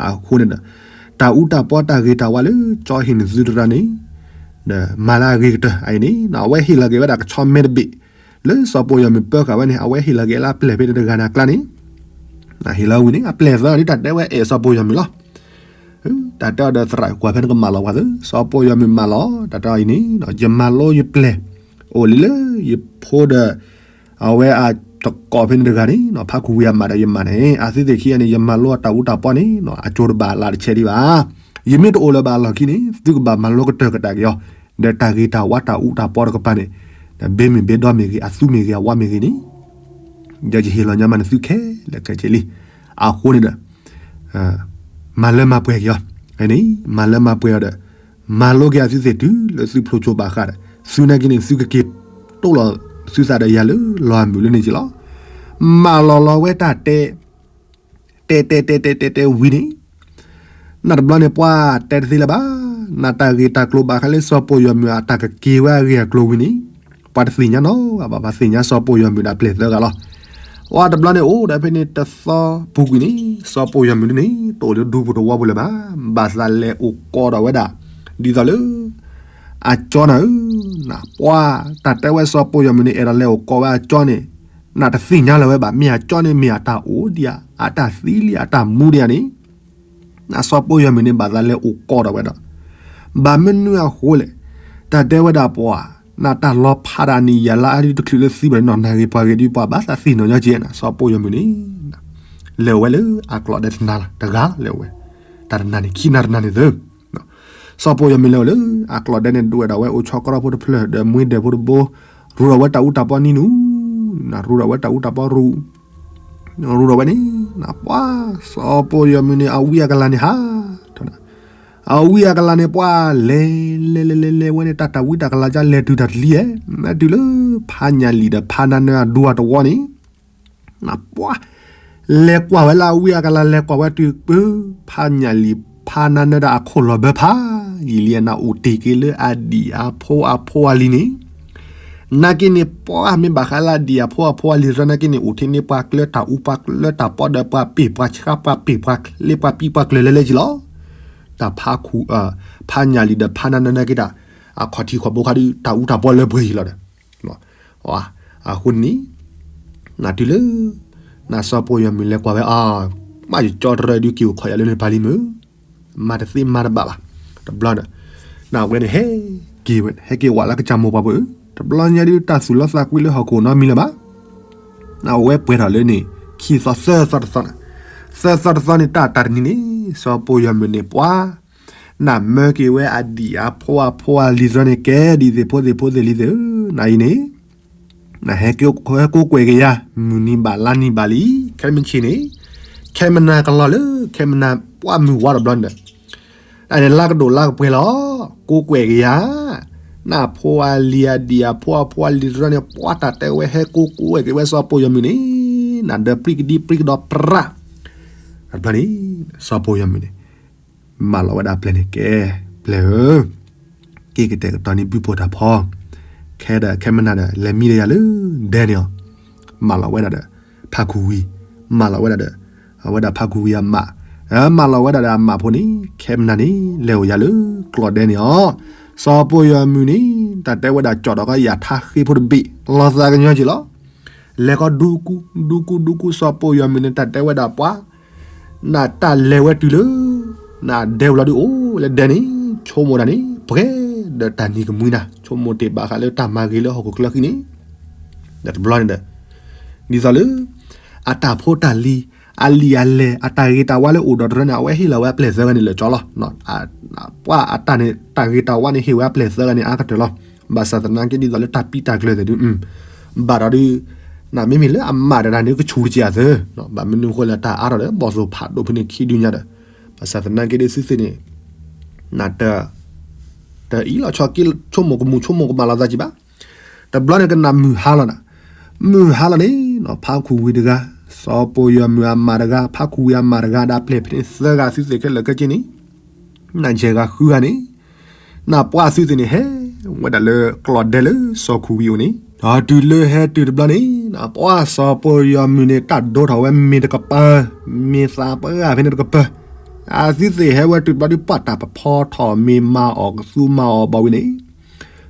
အဃိန့ၣ်ဒီး တၢ်အူတၢ်ပီတၢ်ဂ့ၤတၢ်ဝါလၢ ကၠီဟ့ၣ်နသုတရၢန့ၣ်, ဒီးမၤလၢအဂ့ၤကတၢၢ်အအံၤန့ၣ် အဝဲဟ့ၣ်လီၤက့ၤဝဲဒၣ်ကဆီမဲတဘ့ၣ် လၢစီၤပီၢ်ယီၤမုၢ်ပၢဃာ်ဝဲန့ၣ် အဝဲဟ့ၣ်လီၤက့ၤလၢအပျဲၢ်ဖဲန့ၣ်တဂၤန့ၣ်အကျါန့ၣ်, ဟ့ၣ်လီၤဝံၤန့ၣ် အပျဲၢ်သၢဂၤဒုးတၢ်တဲဝဲအဲၣ်စီၤပီၢ်ယီၤမုၢ်လီၤ. တၢ်တဲအီၤဒီးသရၣ်ကွၢ်ဖဲနကမၢလီၤပှၤသၢ, စီၤပီၢ်ယီၤမုၢ်မၢလီၤ, တၢ်တဲအီၤအံၤန့ၣ် ယမၤလိယပျဲၢ် အိၣ်လံလၢယဖိဒီး အဝဲအတကိးဖဲန့ၣ်တဂၤန့ၣ် ဖးခူဝံၤအမးဒီးယမးန့ၣ် အသ့ၣ်သ့ၣ်ခံဂၤန့ၣ် ယမၤလိအတၢ်အူတၢ်ပီန့ၣ် အကၠိတဘၣ်လၢတဆဲးဒံးဘၣ်. ယမ့ၢ်တအိၣ်လၢၤဘၣ်အလီၢ်ခံန့ၣ် သုကဘၣ်မၤလိကတၢၢ်ကတၢၢ်က့ၤအီၤ, ဒီးတၢ်ဂ့ၤတၢ်ဝါတၢ်အူတၢ်ပီတကပၤန့ၣ် ဒီးဘ့မုၢ်ဘ့ဒီမ့ၢ်ဂ့ၤ အသူမ့ၢ်ဂ့ၤ အဝါမ့ၢ်ဂ့ၤန့ၣ် ဒီးယဟ့ၣ်လီၤညါမးနသုခဲလၢာ်ခဲဆ့လံ. အဃိန့ၣ်ဒီး မၤလၢမၤပှဲၤက့ၤအီၤ, န့ၣ် မၤလၢမၤပှဲၤအီၤဒီး မၤလိက့ၤအသုသ့ၣ်တုၤလၢသုဖျိကၠိဘၣ်ဃးဒီး သုနာ်က့န့ၣ် သုကက့ၤတိၢ်လီၤသုသးဒီးယၤလၢလီၤအမုၢ်လၢန့ၣ်က့ၤလီၤ. မၢလီၤလီၤဝဲတၢ်တဲ တဲတဲတဲတဲတဲတဲဝံၤန့ၣ် နတဘျီန့ၣ် ပှၤတဲတသ့လၢၤဘၣ်. နတၢ်ဂ့ၢ်တၢ်ကျိၤဘၣ်ဃးလၢစီၤပီၢ်ယီၤမုၢ်အတၢ်ကက့ၤဝဲအဂ့ၢ်အကျိၤဝံၤန့ၣ် ပှၤတသ့ၣ်ညါနီၤဘၣ်, ပှၤသ့ၣ်ညါစီၤပီၢ်ယီၤမုၢ်ဒီးအပျဲၢ်သၢဂၤလီၤ. ဝဲတဘျီန့ၣ်အိၣ်ဒီးဖဲန့ၣ်တသီပူၤကွံာ်န့ၣ် စီၤပီၢ်ယီၤမုၢ်ဒ်န့ၣ် တအိၣ်လၢဒူပူၤသဝီပူၤလၢၤဘၣ်. ဘၣ်သးလဲၤအိၣ်ကိးဒီးဝဲဒၣ် ဒ်သိးလၢ အကၠီနၤဧၢ, နပှၤ တၢ်တဲဝဲစီၤပီၢ်ယီၤမုၢ်န့ၣ် အဲၣ်ဒိးလဲၤအိၣ်ကိးဝဲအကၠီန့ၣ် နတသ့ၣ်ညါလၢၤဝဲဘၣ်. မ့ၢ်အကၠီန့ၣ် မ့ၢ်အတၢ်အိၣ်ဒံးဧါ, အတၢ်သံလံ အတၢ်မူဒံးဧါန့ၣ် နစီၤပီၣ်ယီၤမုၢ်န့ၣ် ဘၣ်သးလဲၤအိၣ်ကီးဒီးဝဲဒီး, ဘၣ်မနုၤအဃိလဲၣ်, တၢ်တဲဝဲဒၣ်ပှၤ, နတၢ်လီၤဖးဒၣ်န့ၣ် ယၤလၢအဒုတချုးလၢသံဘၣ်နီၤ နၢ်ဂ့ၤပှၤဂ့ၤဒုး ပှၤဘၣ်သးသ့ၣ်နီၣ်ညီက့နၤ စီၤပီၣ်ယီၤမုၢ်န့ၣ် လဲၤဝဲလၢအကျိးဒဲတနၤလီၤ တဂၤလီၤ လဲၤဝဲ, တၢ်တနၤန့ၣ် ခံနၤတနၤန့ၣ်သၢ စီၤပီၣ်ယီၤမုၢ်လဲၤဝဲလၢ အကျိးဒဲန့ၣ် ဒွဲၣ်ဒီးဝဲအိၣ်ဆီကရီဖိတဖျၢၣ် ဒီးမှံဒဲးဖိတဘိ, ရူးဒီးဝဲတၢ်အူတၢ်ပီနံၤနူၤ, နရူးဒီးဝဲတၢ်အူတၢ်ပီရူး, ရူးဒီးဝဲန့ၣ်, ပှၤ, စီၤပီၣ်ယီၤမုၢ်န့ၣ် အဝံအကလၤန့ၣ်ဟး, အဝံအကလၤန့ၣ် ပှၤလဲၤ, လဲၤလဲၤလဲၤလဲၤဝဲန့ၣ် တၢ်တၢ်ဝံတၢ်ကလၤကလဲၤတုၤတၢ်တလံဧဲ, တုၤလၢဖးညၣ်လံၣ်ဒီးဖးနါနၢၤအဒူအတဝီန့ၣ် ပှၤ, လဲၤကွၢ်ဝဲလၢအဝံအကလၤ လဲၤကွၢ်ဝဲတုၤပၢ, ဖးညၣ်လံၣ်ဖးနါနၢၤဒီးအခိၣ်လီၤဘၢဖးယံာ်လံ နအိၣ်တ့ၢ်က့ၤလၢအဒံၣ်အဖိအဖိအလံၤန့ၣ်, နာ်က့န့ၣ် ပှၤမ့ၢ်ဘၣ်ဃးလၢအဒံၣ်အဖိအဖိအလံၤတဖၣ်နာ်က့န့ၣ် အိၣ်ထဲန့ၣ် ပှၤကျၢတၢ်အူ ပှၤကျၢတၢ်ပီဒီး ပှၤပ့ၢ်ပှၤဆှါ ပှၤပ့ၢ်ပှၤကျၢၤလဲၤလဲၤက့ၤလီၤ. တၢ်ဖးခူ, ဖးညၣ်လံၣ်ဒီးဖးနါနၢၤနာ်က့တၢ်, အခီၣ်ထံးခီၣ်ဘိခါဒုး တၢ်အူတၢ်ပီလၢပှဲၤယံာ်လီၤဒီး အဃိန့ၣ် နတုၤလၢ နစီၤပီၣ်ယီၤမုၢ်လဲၤကွၢ်ဝဲအီၤ, မ့ၢ်ယကၠီတရၢဒုးက့ၤအိၣ်ခိးယၤလၢနပၤလံမုၢ်, မၤတသ့မၤတဘၣ်ဘၣ်, တဘျီန့ၣ်, နဝဲန့ၣ်ဟဲက့ၤဝဲ, ဟဲက့ၤဝဲလၢကစၢ်မိၢ်ပှၢ်ပူၤဧၢ, တဘျီညါဒုးတၢ်သူၣ်လီသးကွံလၢဟီၣ်ခိၣ်နီတမံၤလၢၤဘၣ် အဝဲပှဲၤထီၣ်လၢန့ၣ် ခံသီသၢသီတသီန့ၣ်, သၢသီတသီန့ၣ် တၢ်တၢ်တနံၤန့ၣ် စီၤပီၣ်ယီၤမုၢ်န့ၣ်ပှၤ, နမၢက့ၤဝဲအဒံၣ်အဖိအဖိအလံၤတဖၣ်န့ၣ် ကဲဒ်သ့ၣ်ဖိသ့ၣ်ဖိသ့ၣ်လံၤသ့ၣ်ဧၢ, နအံၤန့ၣ်, နဟဲက့ၤကိးကွဲၢ်က့ၤယၤ မုၢ်နံၤဘၣ်လါနံၤဘၣ်လံ, ခဲမုၢ်ဆ့ၣ်န့ၣ်, ခဲမုၢ်နၤကလီၤလၢ ခဲမုၢ်နၤပှၤမုၢ်ဝါတဘျီန့ၣ်ဒီး အန့ၣ်လါကဒိၣ်လါကပှဲၤလီၤ, ကိးကွဲၢ်က့ၤယၤ, နဖိအလံၤအဒံၣ်အဖိအဖိအလံၤတဖၣ်န့ၣ် ပှၤတၢ်တဲဝဲဟဲကိးကွဲၢ်က့ၤဝဲစီၤပီၣ်ယီၤမုၢ်န့ၣ်, နဒီးပြံကဒံပြံကဒီးပြး, တဘျီန့ၣ်, စီၤပီၣ်ယီၤမုၢ်န့ၣ်, မၢလီၤဝဲဒၣ်ပျဲၢ်န့ၣ်ကဲ, ပျဲၢ်ဧၢ က့ၤကတဲာ်ကတီၤန့ၢ်ဘုၣ်ဖှိၣ်တၢ်ဖီ, ခဲဒီးခဲမုၢ်နၤဒီး လဲၤမံဒီးယၤလၢဒဲန့ၣ်အီၤ, မၢလီၤဝဲဒၣ်ဒီး ဖးခူဝံၤ, မၢလီၤဝဲဒၣ်ဒီး အဝဲဒၣ်ဖးခူဝံၤအမး, မၢလီၤဝဲဒၣ်ဒီးအမးဖိန့ၣ် ခဲမုၢ်နၤန့ၣ် လဲၤအိၣ်ယၤလၢကျိးဒဲန့ၣ်အီၤ, စီၤပီၣ်ယီၤမုၢ်န့ၣ် တၢ်တဲဝဲဒၣ်ကၠီၣ်ဒီးကီးယၤထါဃ့ဖိတဘ့ၣ် လီၤသးကညီၤက့ၤလီၤ. လဲၤကီးဒူကူ, ဒူကူဒူကူ စီၤပီၣ်ယီၤမုၢ်န့ၣ် တၢ်တဲဝဲဒၣ်ပှၤ, နတၢ်လဲၤဝဲတုၤလၢ နဒဲဝံၤလီၤဒုးအိၣ်လၢဒဲန့ၣ်, ဆိကမိၣ်တၢ်န့ၣ် ပှဲၤဒီးတၢ်နံၤကမှံနၤ, ဆိကမိၣ်တ့ၢ်ဘၣ်ဃးလၢတၢ်မၤဂ့ၤလၢဟီၣ်ခိၣ်ချၢဃံန့ၣ်, ဒီးတဘျီန့ၣ်ဒီး ဒ်သိးလၢ အတၢ်ဖိတၢ်လံၤ, အလံာ်အလဲၢ် အတၢ်ဂ့ၤတၢ်ဝါလၢအိၣ်ဒီးတရၢန့ၣ် အဝဲဟ့ၣ်လီၤဝဲအပျဲၢ်သၢဂၤန့ၣ်လၢာ်ကၠီလီၤ. ပှၤအတၢ်န့ၣ် တၢ်ဂ့ၤတၢ်ဝါန့ၣ် ဟ့ၣ်ဝဲအပျဲၢ်သၢဂၤန့ၣ် အါကတၢၢ်လီၤ. ဘၣ်ဆၣ်သနာ်က့ဒ်သိးလၢတၢ်ပံးတၢ်ကျၢၤသ့ၣ်ဒုး ဘၣ်ဒီးဒုး နမ့မ့ၢ်လၢအမးတဂၤန့ၣ် ကဆူးတက့ၢ်အသၢ, ဘၣ်မနုၤအဃိလဲၣ် တၢ်အါထီၣ်ဒီး ဘီၣ်သိၣ်ဖးဒိၣ်ဖဲန့ၣ်ခံဒုညါဒီး, ဘၣ်ဆၣ်သနာ်က့ဒုးသုသ့ၣ်န့ၣ် နတ တအံၤလီၤဆီက့ ဆိကမိၣ်ကမူၣ်ဆိကမိၣ်ကမၣ်လီၤသးကံဘၣ်. တဘျီန့ၣ်ကနၣ်မုၢ်ဟါလီၤနၤ, မုၢ်ဟါလီၤန့ၣ် ဖးခူဝံၤတဂၤ, စီၤပီၣ်ယီၤမုၢ်အမးတဂၤ, ဖးခူဝံၤအမးတဂၤ ဒီးအပျဲၢ်ဖဲန့ၣ်သၢဂၤသုသ့ၣ်ခဲလၢာ်ခဲဆ့န့ၣ်, နယဲၢ်ဂၤဃုဂၤန့ၣ် နပှၤသုသ့ၣ်န့ၣ် ဟဲဝဲဒၣ်လၢကျိးဒဲလၢစီၤခူဝံၤအိၣ်န့ၣ်, ဒီးတုၤလၢဟဲတုၤတဘျီန့ၣ် ပှၤစီၤပီၣ်ယီၤမုၢ်န့ၣ် တၢ်ဒိထီၣ်ဝဲမ့ၤတကပၤ, မ့ၤသးပှၢ်ဖဲန့ၣ်တကပၤ, အသုသ့ၣ်ဟဲဝဲတုၤတဘျီဒုး ပှၤတၢ်ပဖီထီၣ်မ့ၤမၤအီၣ်ကသူမၤအီၣ်ဘၣ်ဝံၤန့ၣ်,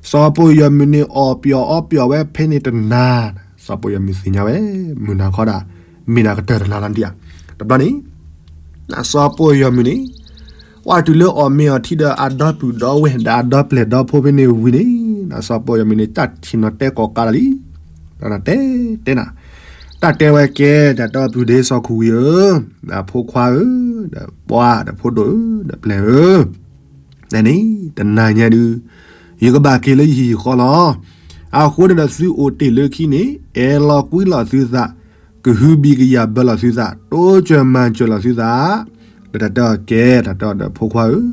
စီၤပီၣ်ယီၤမုၢ်န့ၣ်အီၣ်ပျီၣ်အီပျီၣ်ဝဲဖဲန့ၣ်တနၤ, စီၤပီၣ်ယီၤမုၢ်သ့ၣ်ညါဝဲ မုၢ်နၤခီဒၣ် မ့ၢ်ဒၣ်ကတၢၢ်တနၤလီၤဒံးဧါ. တဘျီန့ၣ် စီၤပီၣ်ယီၤမုၢ်န့ၣ် ပှၤတုၤလၢအီၣ်မ့ၤအီထံဒီးအဒီပုၢ်ဒီဝဲၢ်ဒီးအဒီပျဲၢ်ဒီဖိဖဲန့ၣ်ဝံၤန့ၣ် စီၤပီၣ်ယီၤမုၢ်န့ၣ် တၢ်ထံၣ်နီၤတဲကိးကးလီၤလံ, တၢ်တဲတဲနၤ, တၢ်တဲဝဲကဲ တၢ်တဲအီၤပုၢ်ဒ့စီၤခူဝံၤဧၢ, ဒီးဖိခွါဧၢ, ဒီးပှၤဒီးဖိဒိၣ်ဧၢ, ဒီးပျဲၢ်ဧၢ န့ၣ် တနၤညါဒုး ယကဘၣ်က့ၤလၢယဟံၣ်ယဃီလီၤ. အဃိန့ၣ်ဒီးသုအိၣ်တ့ၢ်လၢခံန့ၣ် အဲၣ်လီၤကွံလီၤသုသး, ကဟုဘံၣ်ကယာ်ဘၢလီၤသုသး, တိစၢၤမၤစၢၤလီၤသုသး, ဒီးတၢ်တဲအီၤကဲ တၢ်တဲအီၤဒီးဖိခွါဧၢ,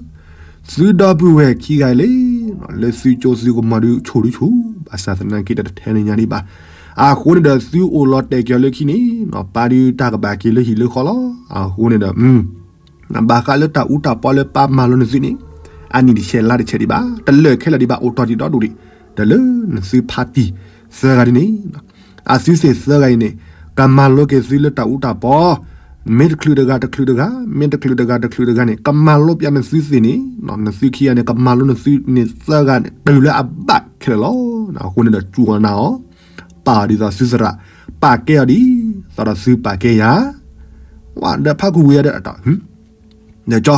သုဒီပုၢ်ဝဲၢ်ခံဂၤအံၤလံ, လၢသုကၠိသုကမီၤဒုးဆူၣ်ဒုးဆူၣ်, ဘၣ်ဆၣ်သနာ်က့ဒီးတထဲန့ၣ်ညါဒံးဘၣ်. အဃိန့ၣ်ဒီးသုအိၣ်လီၤတဲာ်က့ၤအီၤလၢခံန့ၣ် ပၢ်ဒုးတၢ်ကဘၣ်က့ၤလၢဟံၣ်လၢဃီလီၤ. အဃိန့ၣ်ဒီး ဘၣ်ဃးလၢတၢ်အူတၢ်ပီလၢပၢ်မၤလိနသုန့ၣ် အနံၣ်တဆဲးလါတဆဲးဒံးဘၣ်, တလၢာ်ခဲလၢာ်ဒံးဘၣ်, အိၣ်တီၢ်တံၢ်ဒီဒူၣ်ဒံး, ဒီးလၢနသုဖါတံၢ်သၢဂၤဒ်န့ၣ်, အသုသ့ၣ်သၢဂၤအံၤန့ၣ် ကမၤလိက့ၤသုလၢတၢ်အူတၢ်ပီ, မ့ၢ်တချုးတဂၤတချုးတဂၤ, မ့ၢ်တချုးတဂၤတချုးတဂၤန့ၣ် ကမၤလိပျးနသုသ့ၣ်န့ၣ်, နသုခံဂၤန့ၣ် ကမၤလိနသုန့ၣ်သၢဂၤန့ၣ် တုၤလၢအဘၣ်ခဲလၢာ်လီၤ. အဃိန့ၣ်ဒီးစူၢ်အီၤနာ်အီၤ, ပာ်အီၤဒ်သိးသုသရၣ်, ပာ်ကဲအီၤဒ်သိးဒီးသုပာ်ကဲယၤ, ဝဲဒီးဖးခူဝံၤဒီး အတၢ် ဒီးကၠီ,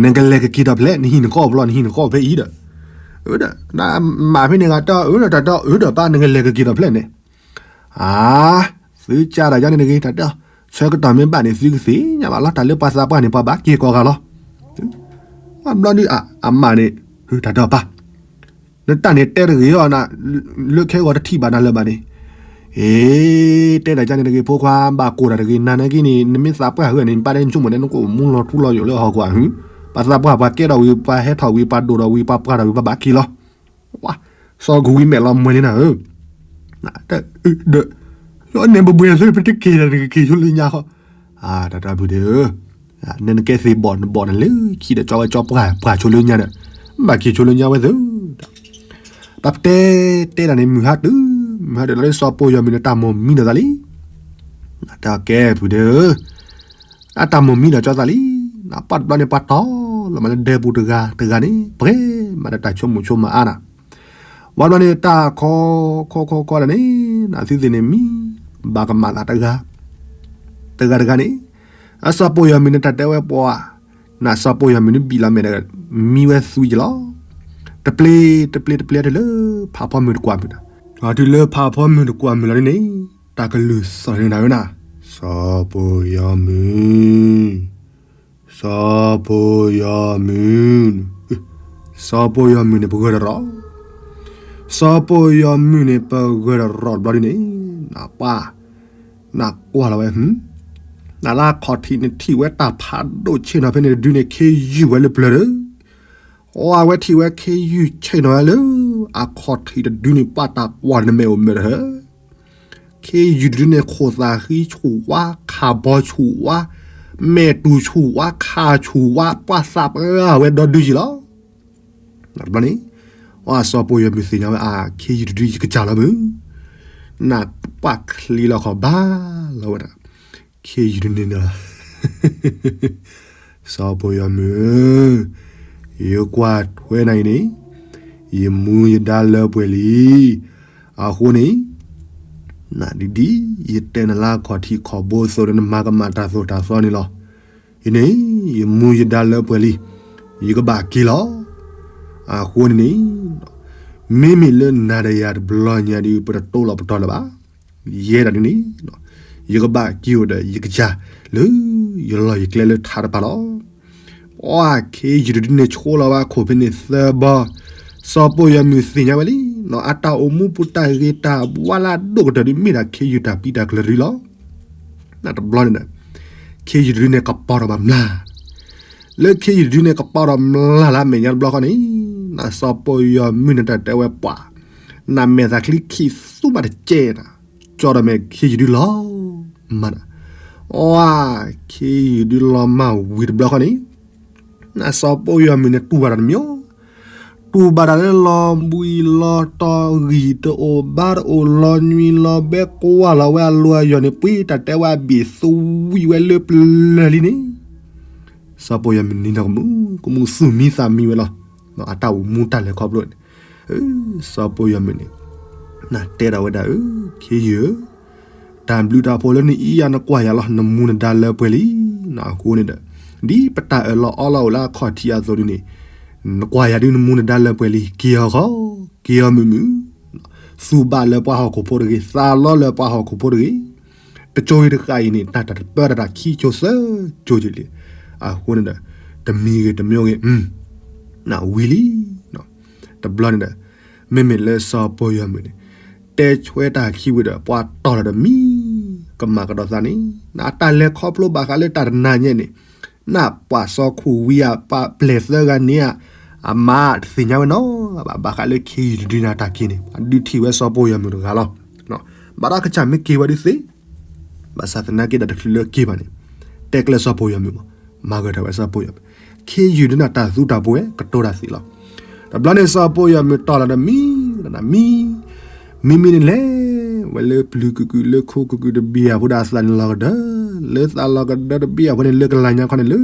နကလဲၤကက့ၤဒီးဖဲလဲၣ်, နဟံၣ်နဃီအိၣ်ဖဲလဲၣ်, နဟံၣ်နဃီအိၣ်ဖဲအံၤဒီး, အၢဒီး, မၤဖဲန့ၣ်ဂၤတၢ်အၢဒီး တၢ်တၢ်အၢဒီးပၢ် နကလဲၤကက့ၤဒီးဖဲလဲၣ်န့ၣ်, အါ, သုကၢ်ဒီးယၤန့ၣ်တဂ့ၤ, တၢ်တၢ်, ဆၢကတီၢ်မ့ၢ်ဘၣ်န့ၣ် သုကသ့ၣ်ညါဘၣ်လီၤ, တၢ်လၢပှၤသးပှၢ်န့ၣ် ပှၤဘၣ်က့ၤကိးဂၤလီၤ. ဘျီဒုးအမးန့ၣ်, တၢ်တၢ်ပၢ်, နတၢ်န့ၣ်တဲတဂ့ၤအီၤ, လၢခဲဂီၤတထံၣ်ဘၣ်နၤလၢၤဘၣ်န့ၣ်, အ့, တဲဒၣ်ယၤန့ၣ်တဂ့ၤ, ဖိခွါဘၣ်ကိၢ်တၢ်တဂ့ၤ, နၤနာ်က့န့ၣ် နမ့ၢ်သးပှၢ်ဂၤန့ၣ် နဘၣ်တဲနဆိကမိၣ်န့ၣ် နကအိၣ်မူလီၤထူလီၤယိာ်လၢဟီၣ်ခိၣ်ဧါ, ပှၤသးပှၢ် ပှၤကဲထီၣ်ဝံၤ ပှၤဟဲထီၣ်ဝံၤ ပှၤဒိၣ်ထီၣ်ဝံၤ ပှၤပှၢ်ထီၣ်ဝံၤ ပှၤဘၣ်က့ၤလီၤ. ဝါ, စီၤကဝံမဲာ်လီၤမှဲလံနၤဧၢ, ဒီး, လၢအန့ၣ်ဘှဲဘှဲသု ပတက့ၤဒီး နကက့ၤဆိလၢညါဃီ, တၢ်တၢ်ဖုဒုး နနကဲသ့ၣ်ဘီၣ်နဘီၣ်နလၢခံဒီး ကၠီဝဲကၠီပှၢ်ပှၢ်ဆိလၢညါဒီး, ဘၣ်က့ၤဆိလၢညါဝဲသု, ဒီးပတဲတဲဒၣ်န့ၣ် မုၢ်ဟါတုၤ, မုၢ်ဟါတုၤလီၤလၢစီၤပိာ်ယီၤမုၢ်န့ၣ် တၢ်မိၢ်မံဒီးသးလံ, တၢ်ကဲဖုဒုး, အတၢ်မိၢ်မံဒီးကၠီသးလံ, ပှၤတဘျီန့ၣ် ပှၤတီၢ်လီၤမးလၢဒဲပူၤတဂၤတဂၤန့ၣ် ပှဲၤမးဒီးတၢ်ဆိကမိၣ်ဆိကမးအါနၤ, ဝံၤဘျီန့ၣ် တၢ်ခီခီခီခီဒၣ်န့ၣ်, နသုသ့ၣ်န့ၣ်မံ, ဘၣ်ကမၣ်သးတဂၤ, တဂၤတဂၤန့ၣ်, အစီၤပိာ်ယီၤမုၢ်န့ၣ် တၢ်တဲဝဲပှၤ, နစီၤပိာ်ယီၤမုၢ်န့ၣ်ဘံၣ်လီၤမဲာ်ဒီး, မံဝဲသွံကလီၤ, တပျ့ၤ, တပျ့ၤ တပျ့ၤတုၤလၢဖးဖီမုၢ်တကွၢ်မုၢ်ဒီး, တုၤလၢဖးဖီမုၢ်တကွၢ်မုၢ်လီၤဒ်န့ၣ်, တၢ်ကလုၢ်သီၣ်န့ၣ်နၤဝဲနၤ, စီၤပိာ်ယီၤမုၢ် စီၤပိာ်ယီၤမုၢ်, စီၤပိာ်ယီၤမုၢ်န့ၣ် ပဂၢၢ်တရီ, စီၤပိာ်ယီၤမုၢ်န့ၣ် ပဂၢၢ်တရီတဘျီဒ်န့ၣ်, နပှၤ, နကွၢ်လီၤဝဲ, နလၢအခီၣ်ထံးန့ၣ်ထံၣ်ဝဲတၢ်ဖးဒိၣ်ဆ့ၣ်နီၤဖဲန့ၣ်တဒုန့ၣ် ခ့ယုၢ်ဝဲလၢပျၢၤဒီး, အဝဲထံၣ်ဝဲခ့ယုၢ်ဆ့ၣ်နီၤဝဲလၢ, အခီၣ်ထံးတဒုန့ၣ် ပှၤတၢ်ကွၢ်န့ၣ်မ့ၢ်အိၣ်မ့ၢ်တဟၢ ခ့ယုၢ်တဒုန့ၣ် ခိၣ်သးဃံဆူၣ်ဝါ, ခးဘီဆူၣ်ဝါ, မဲာ်တူၢ်ဆူၣ်ဝါ, ခးဆူၣ်ဝါ, ပှၤသးပှၢ်ဝဲဒီဒုယံၤလီၤ. ဘျီန့ၣ်, အစီၤပိာ်ယီၤမုၢ်သ့ၣ်ညါဝဲအါ, ခ့ယုၢ်တဒုယကစၢ်လီၤမုၢ်, နပှၤချ့လီၤခီၣ်ဘၣ်လီၤဝဲဒၣ်, ခ့ယုၢ်တဒုန့ၣ်ဒီး စီၤပိာ်ယီၤမုၢ်ဧၢ, ယကွၢ်ထွဲနၤအံၤန့ၣ်, ယမူယဒါလၢပှဲၤလံ. အဃိန့ၣ်, နဒ်ဒ်ယတဲနၤလၢအခီၣ်ထံးခီၣ်ဘိအသိးဒီး နမၤကမၣ်တၢ်သိၣ်တၢ်သီန့ၣ်လီၤ. အံၤန့ၣ်, ယမူယဒါလၢပှဲၤလံ, ယကဘၣ်က့ၤလီၤ. အဃိန့ၣ်န့ၣ်, မ့မ့ၢ်လၢနၤဒီးယၤတဘျီညါဒီး ပတတိလီၤပတီၢ်လၢၤဘၣ်. ယဲဒၣ်ဒ်န့ၣ်, ယကဘၣ်က့ၤအိၣ်ဒီးယကစၢ်လၢယလီၢ်ယကျဲလၢထးတပၤလီၤ. ပှၤခ့ယုၢ်တဒုန့ၣ် ဆိလီၤဝဲအခိၣ်ဖဲန့ၣ်သၢဘီ, စီၤပိာ်ယီၤမုၢ်သ့ၣ်ညါဝဲလံ, အတၢ်အိၣ်မူပူၤတၢ်ဂ့ၤတၢ်ဝါလၢအဒိၣ်ကတၢၢ်ဒုး မ့ၢ်ဒၣ်ခ့ယုၢ်တၢ်ပံတၢ်ကျၢၤတဒုလီၤ. တဘျီန့ၣ်ဒီး, ခ့ယုၢ်တဒုန့ၣ် ကပီၤထီၣ်ဘၣ်မျၢ်, လၢခ့ယုၢ်တဒုန့ၣ် ကပီၤထီၣ်မျၢ်လၢအမဲာ်ညါတဘျီဃီန့ၣ်, နစီၤပိာ်ယီၤမုၢ်န့ၣ် တၢ်တဲဝဲပှၤ, နမဲာ်သးချံခံသူမးတကဲးနၤ, ကၠီဒီးမဲာ်ခ့ယုၢ်တဒုလီၤမၢ်နၤ, အဝဲခ့ယုၢ်တဒုလီၤမၢ်ဝံၤတဘျီဃီန့ၣ်, နစီၤပိာ်ယီၤမုၢ်န့ၣ် တူၢ်ဘၣ်တၢ်တမံၤ, တူၢ်ဘၣ်တၢ်လၢလီၤဘှံးလီၤတီၤ ဂံၢ်တအိၣ်ဘါတအိၣ် လီၤညွံးလီၤဘဲ ကွၢ်လီၤဝဲအလိၤအယီၤန့ၣ် ပှ့ၤတၢ်တဲဝဲအဘ့ၣ်သူဝံၣ်ဝဲလၢပျၢၤလံန့ၣ်, စီၤပိာ်ယီၤမုၢ်န့ၣ် ကမူၣ်ကမူၣ်သူၣ်မံသးမံဝဲလီၤ. အတၢ်အိၣ်မူတၢ်လဲၤခီဖျိန့ၣ်, စီၤပိာ်ယီၤမုၢ်န့ၣ်, နတဲဒၣ်ဝဲဒၣ်ဧၢ, ခ့ယုၢ်ဧၢ, တၢ်ဘျုးတၢ်ဖှိၣ်လၢနအံၤယၤ နကွၢ်ယၤလီၤ, နမူနဒါလၢပှဲၤလံ. အဃိန့ၣ်ဒီး, ဒ်ပတၢ်အၢၣ်လီၤအီလီၤအိၣ်လၢအခီၣ်ထံးအသိးဒ်န့ၣ်, နကွၢ်ယၤဒုး နမူနဒါလၢပှဲၤလံ, က့ၤအီၤဃီ, က့ၤအီၤမုာ်မုာ်, သူၣ်ဘၣ်လၢပှၤဟီၣ်ခိၣ်ဖိတဂ့ၤ, သးလီလၢပှၤဟီၣ်ခိၣ်ဖိတဂ့ၤ, တကၠိအံၤတဃာ်အံၤန့ၣ် တၢ်တပၢတၢ်တၢ်ခံကၠိသၢကၠိက့ၤလံ. အဃိန့ၣ်ဒီး, တမံၤဂ့ၤတမံၤဂ့ၤ, နဝံၤလံ. တဘျီန့ၣ်ဒီး, မ့မ့ၢ်လၢစီၤပိာ်ယီၤမုၢ်န့ၣ်, တဲဆွဲတၢ်ခံဝံၤဒီး ပှၤတီၢ်လီၤဒီးမံ, ကမၣ်ကဒီးသးန့ၣ်, နတၢ်လဲၤခီဖျိဘၣ်ဃးလၢတၢ်တနၤညါန့ၣ်, နပှၤစီၤခိၣ်ဝံဧါ ပှၤပျဲၢ်သၢဂၤန့ၣ်ဧါ, အမါတသ့ၣ်ညါဝဲနီၤ, ဘၣ်ဃးလၢခ့ယုၢ်တဒုန့ၣ်တၢ်က့ၤန့ၣ် ပှၤဒုးထံၣ်ဝဲစီၤပိာ်ယီၤမုၢ်တဂၤလီၤ. ဘၣ်ဒီးကစၢ်မ့ၢ်က့ၤဝဲဒုးသ့, ဘၣ်ဆၣ်သနာ်က့ဒီးတချုးလၢက့ၤဘၣ်န့ၣ်, တဲကျဲစီၤပိာ်ယီၤမုၢ်မး, မၤဂၢၢ်ထီၣ်ဝဲစီၤပိာ်ယီၤမုၢ်, ခ့ယုၢ်ဒုးန့ၣ်တၢ်သူတၢ်ပှဲၤ ကတိၤတၢ်သ့လီၤ. တဘျီန့ၣ်စီၤပိာ်ယီၤမုၢ်တီၢ်လီၤဒီးမံ, မံ, မံမံန့ၣ်လဲၤ, ဝဲလၢပျုၤကုၢ်ကုၢ်လၢခိကုၢ်ကုၢ်တဘ့ၣ်အဖိဒီးအသးန့ၣ်လီၤကဒၢ, လၢသးလီၤကဒၢတဘ့ၣ်အဖိန့ၣ် လၢကလၤညါခီန့ၣ်လၢ,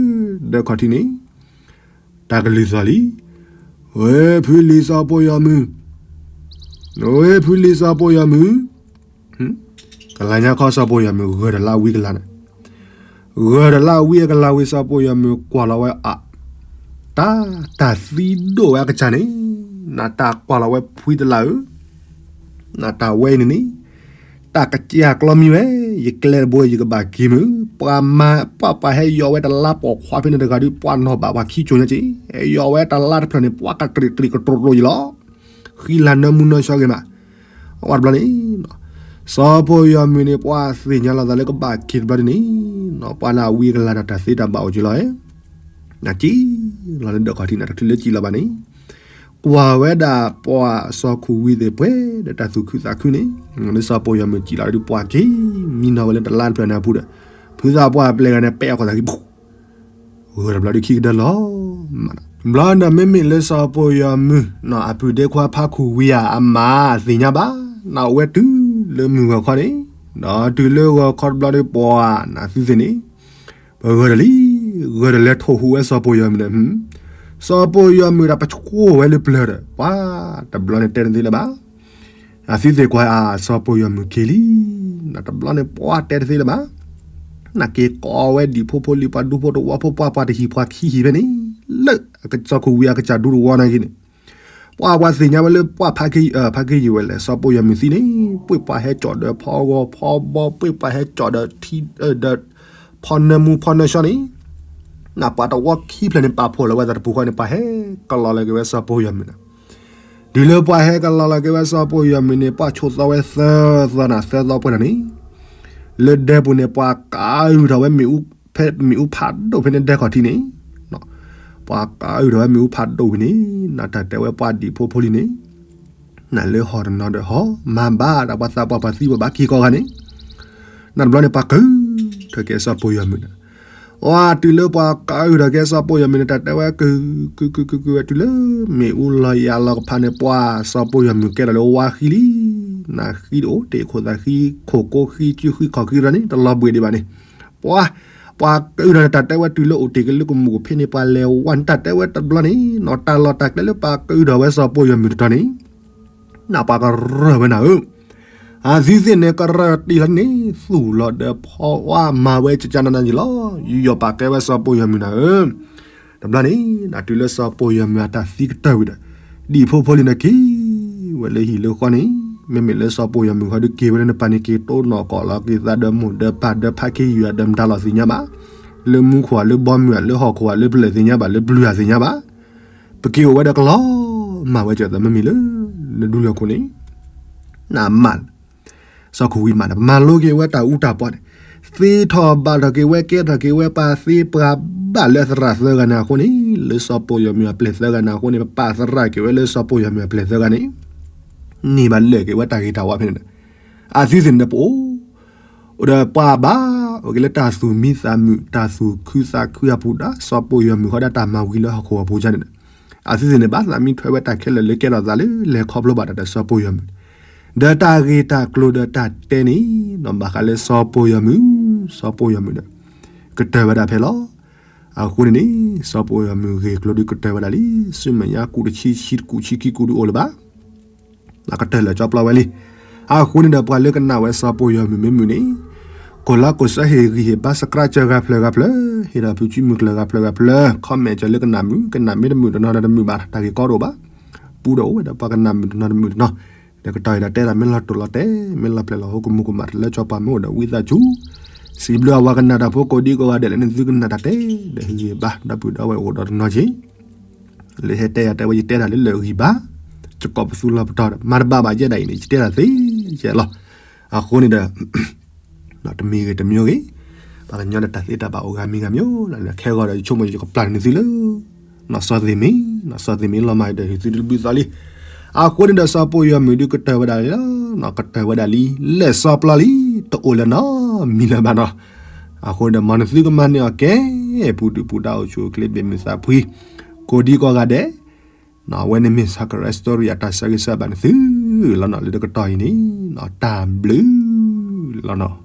ဒၢခီၣ်ထံးန့ၣ်, တၢ်ကလုၢ်သီၣ်လံ, ဝဲဖုလံာ်စီၤပိာ်ယီၤမုၢ်, ဝဲဖုလံာ်စီၤပိာ်ယီၤမုၢ်, ကလၤညါခီစီၤပိာ်ယီၤမုၢ်ဂၢၢ်တၢ်လၢအဝံကလၤန့ၣ်, ဂၢၢ်တလါဝံၤအကလၤဝံၤ စီၤပိၢ်ယီၤမုၢ်ကွၢ်လီၤဝဲအ တၢ် တၢ်သံဒိၣ်ဝဲအကစၢ်န့ၣ်, နတၢ်ကွၢ်လီၤဝဲဖှံတလးဧၢ, နတၢ်ဝဲအံၤန့ၣ်န့ၣ် တၢ်ကစၢ်ကျီမံဝဲ, ယကျဲတဘိယကဘၣ်က့ၤမုၢ်, ပှၤမၤ ပှၤပှၤဟဲယီၤဝဲတလါပိာ်ခွါဖဲန့ၣ်တဂၤဒီး ပှၤနီၢ်ဘၣ်ပှၤခံကၠိညါက့, ဟဲယီၤဝဲတလါတဖျၢၣ်န့ၣ် ပှၤကတြံးတြံးကတြိးတြိးယံၤလီၤ. ဃံလၤနၢမူနၢဆှီဂ့ၤမး, အဝဲတဘျီန့ၣ် စီၤပိၢ်ယီၤမုၢ်န့ၣ် ပှၤသ့ၣ်ညါလီၤသးလၢကဘၣ်က့ၤတဘျီန့ၣ်, ပှၤလၢအဝံအကလၤဒီးတၢ်သ့တၢ်ဘၣ်အိၣ်က့ၤလီၤဧါ, နက့ၤလီၤလၢဒၢးခီၣ်ထံးန့ၣ် တချုးလၢကံၣ်လီၤဘၣ်န့ၣ်, ကွၢ်ဝဲဒၣ်ပှၤစီၤခိၣ်ဝံသ့ၣ်ပှဲၤဒီးတၢ်သူၣ်ခုသးခုန့ၣ်, လၢစီၤပိၢ်ယီၤမုၢ်ကံၣ်လီၤဒီးပှၤက့ၤမံနီၤဝဲလၢတလါတဖျၢၣ်န့ၣ်အပူၤဒီး, ဖုသးပှၢ်ပျဲၢ်ဂၤန့ၣ် ပဲာ်အီၣ်ခိၣ်သးခံ ဂၢၢ်တဘျီဒီးခံကဒၢလီၤမး, ဘျီဒီးမ့မ့ၢ်လၢစီၤပိၢ်ယီၤမုၢ် အပုၢ်ဒ့ခွါဖါခိၣ်ဝံဧါ အမါအသ့ၣ်ညါဘၣ်, နအိၣ်ဝဲတုၤလၢမုၢ်ဂီၤခီန့ၣ်, ဒီးတုၤလၢဂီၤခီတဘျီဒီးပှၤနသုသ့ၣ်န့ၣ်, ပဂၢၢ်တၢ်လံ, ဂၢၢ်တၢ်လဲၤထိၣ်ဟူးဝဲစီၤပိၢ်ယီၤမုၢ်န့ၣ်, စီၤပိၢ်ယီၤမုၢ်ဒီးပဆိၣ်ဝဲလၢပျၢၤဒီး ပှၤတဘျီန့ၣ်တဲတသ့လၢၤဘၣ် အသုသ့ၣ်ကွၢ်အါ စီၤပိၢ်ယီၤမုၢ်က့ၤလံ, နတဘျီန့ၣ်ပှၤတဲတသ့လၢၤဘၣ်, နက့ၤကိးဝဲဒံၣ်ဖိဖိလံၤ ပှၤဒူဖိတဝီဖိ ပှၤပှၤတဟံၣ်ပှၤခံဟံၣ်ဖဲန့ၣ်, လၢစီၤခိၣ်ဝံအကစၢ်ဒူတဝီနာ်က့န့ၣ်, ပှၤပှၤသ့ၣ်ညါဝဲလၢပှၤဖးက့ၤယံာ်ဝဲလဲၣ် စီၤပိၢ်ယီၤမုၢ်သံန့ၣ်, ပှ့ၢ်ပှၤဟဲကၠီၣ်ဒီးဖီဂီၤဖီဘီ ပှ့ၢ်ပှၤဟဲကၠီၣ်ဒီးထံ ဒီး ဖီနၢမူဖီနၢဆှီန့ၣ်, နပှၤတဝီခံဖျၢၣ်န့ၣ် ပာ်ဖှိၣ်လီၤဝဲသးတပူၤဃီန့ၣ် ပှၤဟဲကလီၤလီၤက့ၤဝဲစီၤပိၢ်ယီၤမုၢ်န့ၣ်, တုၤလၢပှၤဟဲကလီၤလီၤက့ၤဝဲစီၤပိၢ်ယီၤမုၢ်န့ၣ် ပှၤဆိးသီဝဲသၢသီနၤ သၢသီပှဲၤထီၣ်န့ၣ်, လၢဒဲပူၤန့ၣ် ပှၤကးအုၣ်ထီၣ်ဝဲမ့ၣ်အူ ဖဲမ့ၣ်အူဖးဒိၣ်ဖဲန့ၣ်ဒဲခီၣ်ထံးန့ၣ်, ပှၤကးအုၣ်ထီၣ်ဝဲမ့ၣ်အူဖးဒိၣ်ဝံၤန့ၣ် နတၢ်တဲဝဲပှၤဒံၣ်ဖိဖိလံၤန့ၣ်, နလၢဟီၣ်တနီၤဒီးဟီၣ် မၤဘၣ်ဒီးပှၤသးပှၢ်ပှၤသံပှၤဘၣ်က့ၤကိးဂၤန့ၣ်, နတဘျီန့ၣ် ပှၤကၢထၢၣ်က့ၤစီၤပိၢ်ယီၤမုၢ်န့ၣ်, ဝါ တုၤလၢပှၤကၢထၢၣ်က့ၤစီၤပိၢ်ယီၤမုၢ်န့ၣ် တၢ်တဲဝဲကုၢ် ကုၢ်ကုၢ်ကုၢ်ကုၢ်ဝဲ တုၤလၢမ့ၣ်အူလီၤယၤလီၤကဖးန့ၣ် ပှၤစီၤပိၢ်ယီၤမုၢ်ကဲထီၣ်လၢဝါဃံလံ, နဃံတအိၣ် တ့ၢ်ခိၣ်သးဃံ ခိၣ်ကိဃံ စုဃံခီၣ်ဃံရၢန့ၣ် တလီၤဘှံးဒံးဘၣ်န့ၣ်, ပှၤ ပှၤကၢထၢၣ်န့ၣ် တၢ်တဲဝဲတုၤလၢအိၣ်တ့ၢ်က့ၤလၢကမူၣ်ကဖ့န့ၣ် ပှၤလဲၤဝါန့ၣ် တၢ်တဲဝဲတဘျီန့ၣ် နီၢ်တၢ်လီၢ်တၢ်ကျဲလၢပှၤကၢထၢၣ်ဝဲစီၤပိၢ်ယီၤမုၢ်တတီၤန့ၣ် နပှၤကရၢၢ်ဝဲနၤဧၢ, အသုသ့ၣ်န့ၣ် ကရၢၢ်တံၢ်လီၤန့ၣ် သူၣ်လီၤဒီးဖီဝါမၤဝဲကကနနယံၤလီၤ, ယူးယီၣ်ပာ်ကဲဝဲစီၤပိၢ်ယီၤမုၢ်နၤဧၢ, တဘျီန့ၣ် တုၤလၢစီၤပိၢ်ယီၤမုၢ်အတၢ်သံကတၢၢ်ဝံၤဒီး ဒံၣ်ဖိဖိလံၤန့ၣ်က့ၤဝဲလၢဟံၣ်လၢဃီန့ၣ်, မ့မ့ၢ်လၢစီၤပိၢ်ယီၤမုၢ်ဃီဒုးက့ၤဝဲလၢနပၢ်န့ၣ် က့ၤတိၢ်နီၣ်ကီၢ်လီၤက့ၤသးဒီးမိၢ်ဒီးပၢ်ဒီးဖးခ့ယုၢ်ဒီးမတၤလီၤသ့ၣ်ညါဘၣ်, လၢမူခိၣ်ဧါ လၢဘီမုၢ်ဧါ လၢဟီၣ်ခိၣ်ဧါ လၢပျၢၤသ့ၣ်ညါဘၣ် လၢပျုၤဧါသ့ၣ်ညါဘၣ် ပက့ၤအိၣ်ဝဲဒီးကလီၤမၢ်ဝဲကၢၤသးမ့မ့ၢ်လၢ လၢဒူလၢၢ်ခိၣ်န့ၣ်, နမၢ် စီၤခိၣ်ဝံမးဒီး ပမၤလိက့ၤဝဲတၢ်အူတၢ်ပီန့ၣ်, သ့ထီၣ်ဘၣ်ထီၣ်က့ၤဝဲကဲထီၣ်က့ၤဝဲပှၤသ့ပှၤဘၣ်လၢအသရၣ်သၢဂၤန့ၣ်အဃိန့ၣ်, လၢစီၤပိၢ်ယီၤမုၢ်အပျဲၢ်သၢဂၤန့ၣ်အဃိန့ၣ် ပပာ်သရၣ်က့ၤဝဲလၢစီၤပိၢ်ယီၤမုၢ်အပျဲၢ်သၢဂၤန့ၣ်, န့ၢ်ဘၣ်လၢာ်က့ၤဝဲတၢ်ဂ့ၤတၢ်ဝါဖဲန့ၣ်ဒီး, အသုသ့ၣ်န့ၣ်ပအိၣ် အိၣ်ဒီးပှၤဘၣ် အိၣ်က့ၤလၢတၢ်သူၣ်မံသးမုာ် တၢ်သူၣ်ခုသးခုအပူၤဒီး စီၤပိၢ်ယီၤမုၢ်ဃီဒီးတၢ်မၤဝံၤလၢဟီၣ်ခိၣ်အပူၤန့ၣ်ဒီး, အသုသ့ၣ်န့ၣ်ဘၣ်သးမံထွဲဝဲတၢ်ခဲလၢာ်လၢကဲထီၣ်သးလၢလဲၤခီဖျိဘၣ်တၢ်ဒီးစီၤပိၢ်ယီၤမုၢ်, ဒီးတၢ်ဂ့ၢ်တၢ်ကျိၤဒီးတၢ်တဲန့ၣ် နီၢ်ဘၣ်ဃးလၢစီၤပိၢ်ယီၤမုၢ်, စီၤပိၢ်ယီၤမုၢ်ဒီး ကတၢၢ်ဝဲဒၣ်ဖဲလီၤ. အဃိန့ၣ်န့ၣ် စီၤပိၢ်ယီၤမုၢ်ဂ့ၢ်ကျိၤဒုးကတၢၢ်ဝဲဒၣ်လံ, ဆူမဲာ်ညါကူၣ်တဆံဆံကူၣ်ဆံခံကူၣ်ဒုးအိၣ်လၢၤဘၣ် ကတၢၢ်လၢာ်ကၠီပျီဝဲလံ. အဃိန့ၣ်ဒီးပှၤလၢကနၣ်ဝဲစီၤပိၢ်ယီၤမုၢ်မ့ၢ်မုာ်န့ၣ်, ကိၢ်လီကိၢ်ဆၢဟ့ၣ်ဂံၢ်ဟ့ၣ်ဘါ subscribe ကၢၤဂၤဖျၢၣ်ဂၤဖျၢၣ်, ဟ့ၣ်ဒီးဖုးစုမုၢ်ကျၢၤဂၤဖျၢၣ်ဂၤဖျၢၣ်, comment ကၢၤလၢကနၣ်မုာ်, ကနၣ်မ့ၢ်တမုာ်တနီၤဒီးတမုာ်ဘၣ် တၢ်ဂ့ၢ်ကီတအိၣ်ဘၣ်, ပူတအိၣ်ဝဲဒီးပှၤကနၣ်မုာ်တနီၤတမုာ်တနီၤ, ဒီးကတီၢ်အံၤဒီးတဲဒၣ်မ့ၢ်လီၤတိၢ်လီၤတဲာ် မ့ၢ်လီၤဖျဲၣ်လီၤဟိကမူၤကမၣ်တလၢကၠီပှၤမ့ၢ်အိၣ်ဒီးဝံသးစူၤ စံးဘျုးအဝဲကနၣ်တၢ်ဖိကိးဒံကိးဂၤဒဲးလၢနသုကနၣ်တၢ်တဲ ဒီးဟ့ၣ်ဂံၢ်ဘါ ဒီပုၢ်ဒီဝဲၢ်အိၣ်ဒီးတနီၤက့ၤ လၢဟဲတဲယၤတဲဝဲ ယတဲတၢ်လၢလၢာ်ဂံၢ်ဘါ ကကိးပသူလီၤပတီၢ်ဒီး မၤတဘၣ်ဘၣ်ယဲဒၣ်အံၤန့ၣ် ယတဲတၢ်သ့ယဲလီၤ. အဃိန့ၣ်ဒီး တမံၤဂ့ၤတမံၤဂ့ၤ ပှၤကညီဒီးတၢ်သ့တၢ်ဘၣ်အိၣ်ဂၤမံၤဂၤမံၤလီၤ. ခဲဂီၤဒီးယဆိကမိၣ်ယကပျၢ်န့ၢ်သုလၢ နီၢ်စီသ့ၣ်မ့ၢ် နီၢ်စီသ့ၣ်မ့ၢ်လီၤမၢ်ဒီး ဟ့ၣ်သုတဘျုးသီလံ. အဃိန့ၣ်ဒီးစီၤပိၢ်ယီၤမုၢ်ဒုးကတၢၢ်ဝဲဒၣ်လံလီၤ. ကတၢၢ်ဝဲဒၣ်လံ လဲၢ်စီပျီလံ တအိၣ်လၢၤနီတမံၤလၢၤဘၣ်နီၤ. အဃိန့ၣ်ဒီး မ်နသုကမၤန့ၢ်အီၤကဲ ပူၤဒုၣ်ပူၤဒါအိၣ်ဆူၣ်အိၣ်ချ့ ဘၣ်မုာ်သးဖှံ ကိးဒံကိးဂၤဒဲး အဝဲန့ၣ်မ့ၢ် Sacred Story အတၢ်ဆၢဂ့ၤဆၢဝါဘၣ်နသုလီၤနီၤ. လၢတကတီၢ်အံၤန့ၣ် တၢ်ဘျုးလီၤနီၤ.